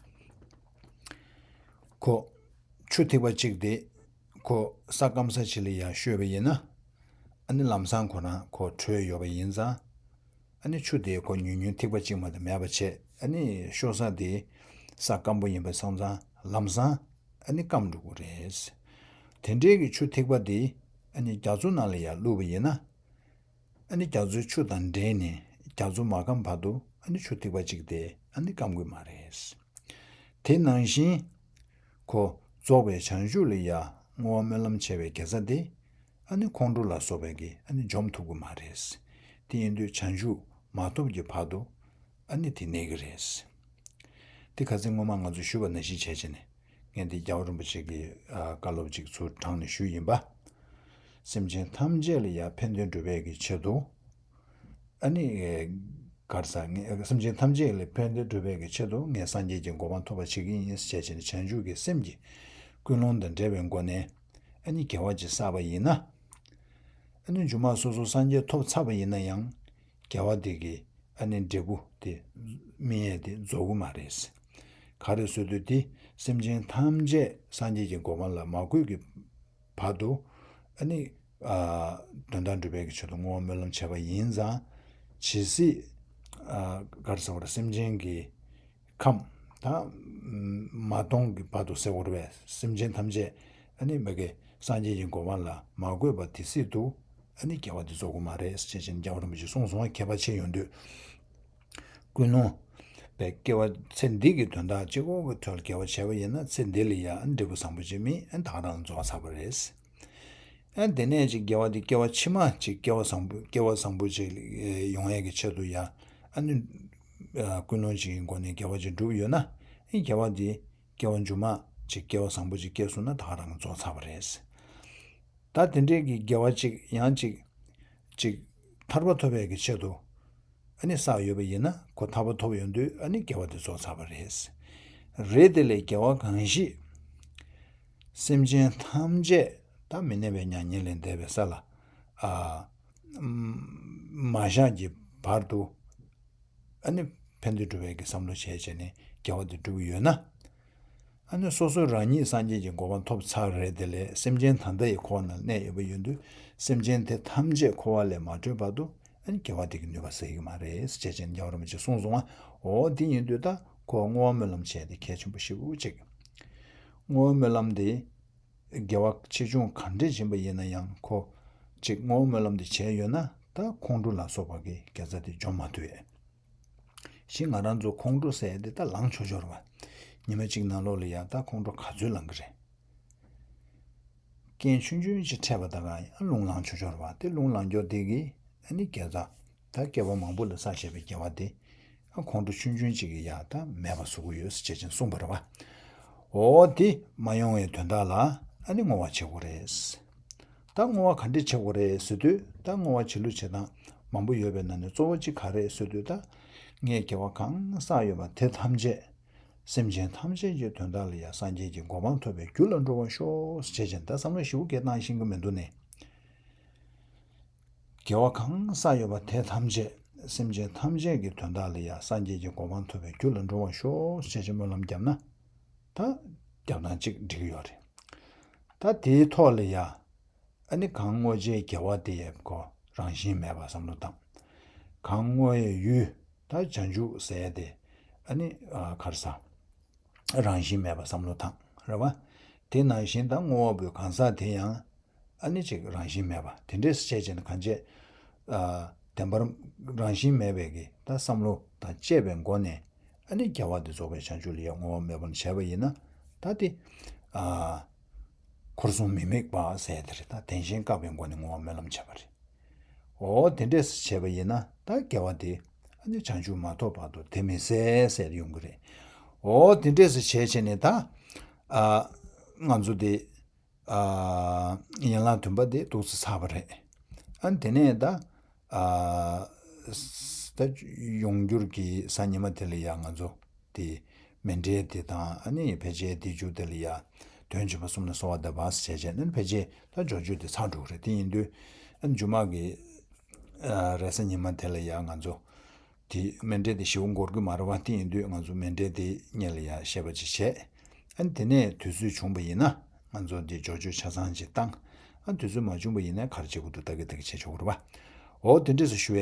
ཁོ་ཆུ་ཐིགས་པ་གཅིག་དེ་ཁོ་ས་སྐམ་ས་ཅིག་ལ་ཡར་བཤོས་པ་ཡིན་ན། ཨ་ནི་ལམ་སང་ཁོ་རང་ཁོ་དྲོད་ཡོད་པ་ཡིན་ཙང་། ཨ་ནི་ཆུ་དེ་ཁོ་ཉུང་ཉུང་ཐིགས་པ་གཅིག་མ་གཏོགས་མེད་པ་བྱས། ཨ་ནི་བཤོ་ས་དེ་ས་སྐམ་པོ་ཡིན་པ་སོང་ཙང་ལམ་སང་ཨ་ནི་སྐམ་འགྲོ་གི་རེད། དེ་འདྲའི་གི་ཆུ་ཐིགས་པ་དེ་ཨ་ནི་རྒྱ་མཚོ་ནང་ལ་ཡར་བླུགས་པ་ཡིན་ན། ཨ་ནི་རྒྱ་མཚོའི་ཆུ་དང་འདྲེས་ནས་རྒྱ་མཚོ་མ་སྐམ་བར་དུ་ཨ་ནི་ཆུ་ཐིགས་པ་གཅིག་དེ་ཨ་ནི་སྐམ་གི་མ་རེད། དེ་ནང་བཞིན་ཁོ་ རྫོགས་པའི་བྱང་ཆུབ་ལ་ཡ་བསྔོ་བ་སྨོན་ལམ་བྱས་པའི་དགེ་རྩ་དེ་ཨ་ནི་ཁོང་ཁྲོ་ལ་སོགས་པའི་གི་ཨ་ནི་འཇོམས་ཐུབ་ཀྱི་མ་རེད། དེ་ཡིན་དུས་བྱང་ཆུབ་མ་ཐོབ་ཀྱི་བར་དུ་ཨ་ནི་དེ་གནས་ཀྱི་རེད། དེ་ཁ་སང་སྔོན་མ་ང་ཚོས་ཞུས་པ་ནང་བཞིན་བྱས་བྱས་ནས་ངས་འདི་རྒྱལ་བ་རིན་པོ་ཆེ་གི་ཨ་བཀའ་སློབ་ཅིག་ཚུར་དྲངས་ནས་ཞུས་ཡིན་པ། སེམས་ཅན་ཐམས་ཅད་ལ་ཡང་ཕན་བདེ་སྒྲུབ་པའི་གི་ཆེད་དུ། ཨ་ནི། གར་ས་ངས་སེམས་ཅན་ཐམས་ཅད་ལ་ཕན་བདེ་སྒྲུབ་པའི་གི་ཆེད་དུ་ངས་སངས་རྒྱས་ཀྱི་གོ་འཕང་ཐོབ་པ་བྱེད་ཀྱི་ཡིན་ཞེས་བྱས་ནས་བྱང་ཆུབ་ཀྱི་སེམས་ཀྱི་ཀུན་སློང་དང་འབྲེལ་བའི་སྒོ་ནས་ཨ་ནི་དགེ་བ་ཅིག་བསགས་པ་ཡིན་ན། ཨ་ནི་རྒྱུ་མ་སོ་སོ་སངས་རྒྱས་ཐོབ་ཚར་བ་ཡིན་ན་ཡང་དགེ་བ་དེ་གི་ཨ་ནི་འབྲས་བུ་དེ་སྨིན་ཡས་དེ་རྫོགས་ཀྱི་མ་རེད། ག་རེ་ཟེར་དུས་དེ་སེམས་ཅན་ཐམས་ཅད་སངས་རྒྱས་ཀྱི་གོ་འཕང་ལ་མ་བཀོད་ཀྱི་བར་དུ་ཨ་ནི་ཨ་དོན་དག་འགྲུབ་པའི་གི་ཆེད་དུ་བསྔོ་བ་སྨོན་ལམ་བྱས་པ་ཡིན་ཙང་། ཇི་སྲིད་ཨ་ག་རེ་ཟེར་བ་རེད། སེམས་ཅན་གྱི་ཁམས་ད་མ་སྟོངས་ཀྱི་བར་དུ་ཟེར་བ་རེད་པས། སེམས་ཅན་ཐམས་ཅད་ཨ་ནི་མ་གི་སངས་རྒྱས་ཀྱི་གོ་འཕང་ལ་མ་བཀོད་པ་དེ་སྲིད་དུ་ཨ་ནི་དགེ་བ་དེ་རྫོགས་ཀྱི་མ་རེད་ཅེས་བྱས་ནས་རྒྱལ་བ་རིན་པོ་ཆེས་གསུངས་སོང་བ། ཁྱད་པར་ཕྱེ་ཡོང་དུས། ཀུན་སློང་པའི་སྐྱེ་བ་ཚེ་འདི་གི་དོན་དག་གཅིག་པོ་གི་ཐོག་ལ་དགེ་བ་བྱས་པ་ཡིན་ན་ཚེ་འདི་ལ་ཡང་འབྲས་བུ་བཟང་པོ་ཅིག་སྨིན། ཨ་ད་ག་རང་རྫོགས་ཚར་བ་རེད། ཨ་དེ་ནས་ཅིག་དགེ་བ་འདི་སྐྱེ་བ་ཕྱི་མ་ཅིག་སྐྱེ་བ་བཟང་པོ་སྐྱེ་བ་བཟང་པོ་ཅིག་ཡོང་ཡས་ཀྱི་ཆེད་དུ་ཡང་ཨ་ནི་ཀུན་སློང་ཅིག་གི་སྒོ་ནས་དགེ་བ་ཅིག་བསྒྲུབས་ཡོད་ན། ཨ་དགེ་བ་འདི་སྐྱེ་བ་མཇུག་མ་ཅིག་སྐྱེ་བ་བཟང་པོ་ཅིག་སྐྱེས་སོང་ན་ད་ག་རང་རྫོགས་ཚར་བ་རེད། ད་དེ་འདྲའི་གི་དགེ་བ་ཅིག་ཡང་ཅིག་ཅིག་ཐར་པ་ཐོབ་པའི་གི་ཆེད་དུ་ཨ་ནི་བསགས་ཡོད་པ་ཡིན་ན། ཁོ་ཐར་པ་ཐོབ་ཡོང་དུས་ཨ་ནི་དགེ་བ་དེ་རྫོགས་ཚར་བ་རེད། རེད། དེ་ལས་དགེ་བ་གང་ཞིག་སེམས་ཅན་ཐམས་ཅད་ད་མི་གནས་པའི་མྱ་ངན་ལས་འདས་པའི་ས་ལ་ཨ་མ་བཞག་གི་བར་དུ་ཨ་ནི་ཕན་བདེ་སྒྲུབ་པའི་གི་བསམ་བློ་བྱས་བྱས་ནས་དགེ་བ་དེ་བསྒྲུབས་ཡོད་ན། ཨ་ནི་སོ་སོ་རང་ཉིད་སངས་རྒྱས་ཀྱི་གོ་འཕང་ཐོབ་ཚར་རེད། དེ་ལས་སེམས་ཅན་ད་ལྟ་ཡི་འཁོར་བ་ནང་གནས་ཡོད་པ་ཡིན་དུས་སེམས་ཅན་དེ་ཐམས་ཅད་འཁོར་བ་ལས་མ་གྲོལ་བར་དུ་ཨ་ནི་དགེ་བ་དེ་གི་ནུས་པ་ཟད་ཀྱི་མ་རེད་ཅེས་བྱས་ནས་རྒྱལ་བ་རིན་པོ་ཆེས་གསུངས་སོང་བ། འོ་དེ་ཡིན་དུས་ད་ཁོ་བསྔོ་བ་སྨོན་ལམ་བྱས་ཏེ་གལ་ཆེན་པོ་ཞེ་པོ་ཅིག་བསྔོ་བ་སྨོན་ལམ་དེ་དགེ་བ་ཆེ་ཆུང་གང་འདྲས་ཡིན་པ་ཡིན་ན་ཡང་ཁོ་ཅིག་བསྔོ་བ་སྨོན་ལམ་དེ་བྱས་ཡོད་ན་ད་ཁོང་ཁྲོ་ལ་སོགས་པ་གི་དགེ་རྩ་དེ་འཇོམས་མ་ཐུབ་ཡས། ཞིག་ང་རང་ཚོ་ཁོང་ཁྲོ་ཟེར་ཡ་དེ་ད་ལངས་ཆོག་ཆོག་རེད་པ། ཉི་མ་གཅིག་ནང་ལོགས་ལ་ཡ་ད་ཁོང་ཁྲོ་ག་ཚོད་ལངས་ཀྱི་རེད། རྐྱེན་ཆུང་ཆུང་ཅིག་འཕྲད་པ་ད་ག་ཡང་རླུང་ལངས་ཆོག་ཆོག་རེད་པ། དེ་རླུང་ལངས་ཀྱོག་དེ་གིས་ཨ་ནི་དགེ་རྩ་ད་བསྐལ་པ་མང་པོ་ལ་བསགས་བཞག་པའི་དགེ་བ་དེ་ཨ་ཁོང་ཁྲོ་ཆུང་ཆུང་ཅིག་གིས་ཡ་ད་མེད་པ་བཟོ་གི་ཡོད་ཟེར་བྱས་ཅིང་གསུངས་པ་རེད་པ། འོ་དེ་མ་ཡོང་བའི་དོན་དག་ལ་ཨ་ནི་བསྔོ་བ་བྱེད་དགོས་རེད། ད་བསྔོ་བ་ག་འདྲས་བྱེད་དགོས་རེད་ཟེར་དུས། ད་བསྔོ་བ་བྱེད་ལུགས་བྱེད་སྟངས་མང་པོ་ཡོད་པའི་ནང་ནས་གཙོ་བོ་གཅིག་ག་རེ་རེད་ཟེར་དུས། ད་ངས་དགེ་བ་གང་བསགས་ཡོད་པ་དེ་ཐམས་ཅད་སེམས་ཅན་ཐམས་ཅད་ཀྱི་དོན་དག་ལ་ཡང་སངས་རྒྱས་ཀྱི་གོ་འཕང་ཐོབ་པའི་རྒྱུ་ལ་འགྲོ་བར་ཤོག་ཟེར་བྱས་ཅིང་ད་བསམ་བློ་ཞེ་པོ་བསྐྱེད་བཏང་ཤེས་ཀྱི་མི་འདུག་ནས། དགེ་བ་གང་བསགས་ཡོད་པ་དེ་ཐམས་ཅད་སེམས་ཅན་ཐམས་ཅད་ཀྱི་དོན་དག་ལ་ཡང་སངས་རྒྱས་ཀྱི་གོ་འཕང་ཐོབ་པའི་རྒྱུ་ལ་འགྲོ་བར་ཤོག་ཟེར་བྱས་སྨོན་ལམ་བརྒྱབ་ན། ད་རྒྱབ་སྟངས་གཅིག་འགྲིག་གི་ཡོད་རེད། ད་དེའི་ཐོག་ལ་ཡ། ཨ་ནི་གང་བསྔོ་བྱའི་དགེ་བ་དེ་ཡས་ཁོ་རང་བཞིན་མེད་པ་བསམ་བློ་བཏང་། གང་བསྔོ་བའི་ཡུལ་ད་བྱང་ཆུབ་ཟེར་ཡ་དེ་ཨ་ནི་ཨ་ག་རེ་ཟ། རང་བཞིན་མེད་པ་བསམ་བློ་བཏང་རེད་པ། དེ་ནང་བཞིན་ད་བསྔོ་བ་པོའི་གང་ཟག་དེ་ཡང་ཨ་ནི་ཅིག་རང་བཞིན་མེད་པ་དེ་འདྲས་སུ་བྱས་བྱས་ནས་གང་བྱས། ཨ་བདེན་པར་རང་བཞིན་མེད་པའི་གི་ད་བསམ་བློ་དང་བཅས་པའི་སྒོ་ནས། ཨ་ནི་དགེ་བ་དེ་རྫོགས་པའི་བྱང་ཆུབ་ལ་ཡང་བསྔོ་བ་སྨོན་ལམ་བྱས་པ་ཡིན་ན། ད་དེ་ཨ་འཁོར་གསུམ་མི་དམིགས་པ་ཟེར་དེ་རེད། ད་བདེན་ཞེན་བཀག་པའི་སྒོ་ནས་བསྔོ་བ་སྨོན་ལམ་བྱས་པ་རེད། འོ་དེ་འདྲས་སུ་བྱས་པ་ཡིན་ན་ད་དགེ་བ་དེ་ཨ་ནི་བྱང་ཆུབ་མ་ཐོབ་བར་དུ་དེ་མི་ཟད་ཟེར་ཡོང་གི་རེད། འོ་དེ་འདྲས་སུ་བྱས་བྱས་ནས་ད་ཨ་ང་ཚོ་དེ། ཨ་ཡན་ལག་བདུན་པ་དེ་ཏོག་ཙམ་ཚར་བ་རེད། ཨ་དེ་ནས་ད་ཨ་ད་ཡོང་འགྱུར་གྱི་གཟའ་ཉི་མ་དེ་ལ་ཡ་ང་ཚོ་དེ་མཎྜལ་དེ་དང་ཨ་ནི་ཕལ་ཆེར་དེ་མཇུག་དེ་ལ་ཡ་དོན་བྱེད་པ་གསུམ་ལ་གསོལ་བ་འདེབས་པ་ཟེར་བྱས་བྱས་ནས་ཕལ་ཆེར་ད་འབྱོར་བཅུ་དེ་ཚར་འགྲོ་གི་རེད། དེ་ཡིན་དུས་ཨ་མཇུག་མ་གི་ཨ་རེས་གཟའ་ཉི་མ་དེ་ལ་ཡ་ང་ཚོ། དེ་མཎྜལ་དེ་ཞེ་པོ་འགོར་གི་མ་རེད་པ། དེ་ཡིན་དུས་ང་ཚོ་མཎྜལ་དེ་སྔོན་ལ་ཡ་བཤད་པ་ཅིག་བྱས། ཨ་ནི་དེ་ནས་དུས་ཚོད་བྱུང་བ་ཡིན་ན་ང་ཚོ་འདི་འབྱོར་བཅུ་ཆ་ཚང་ཅིག་བཏང་། ཨ་དུས་ཚོད་མ་བྱུང་བ་ཡིན་ན་ག་རེ་བྱེད་དགོས་འདུག་ལྟ་གི་ལྟ་གི་བྱེད་ཆོག་གི་རེད་པ། འོ་དེ་འདྲས་སུ་ཞུ་ཡ།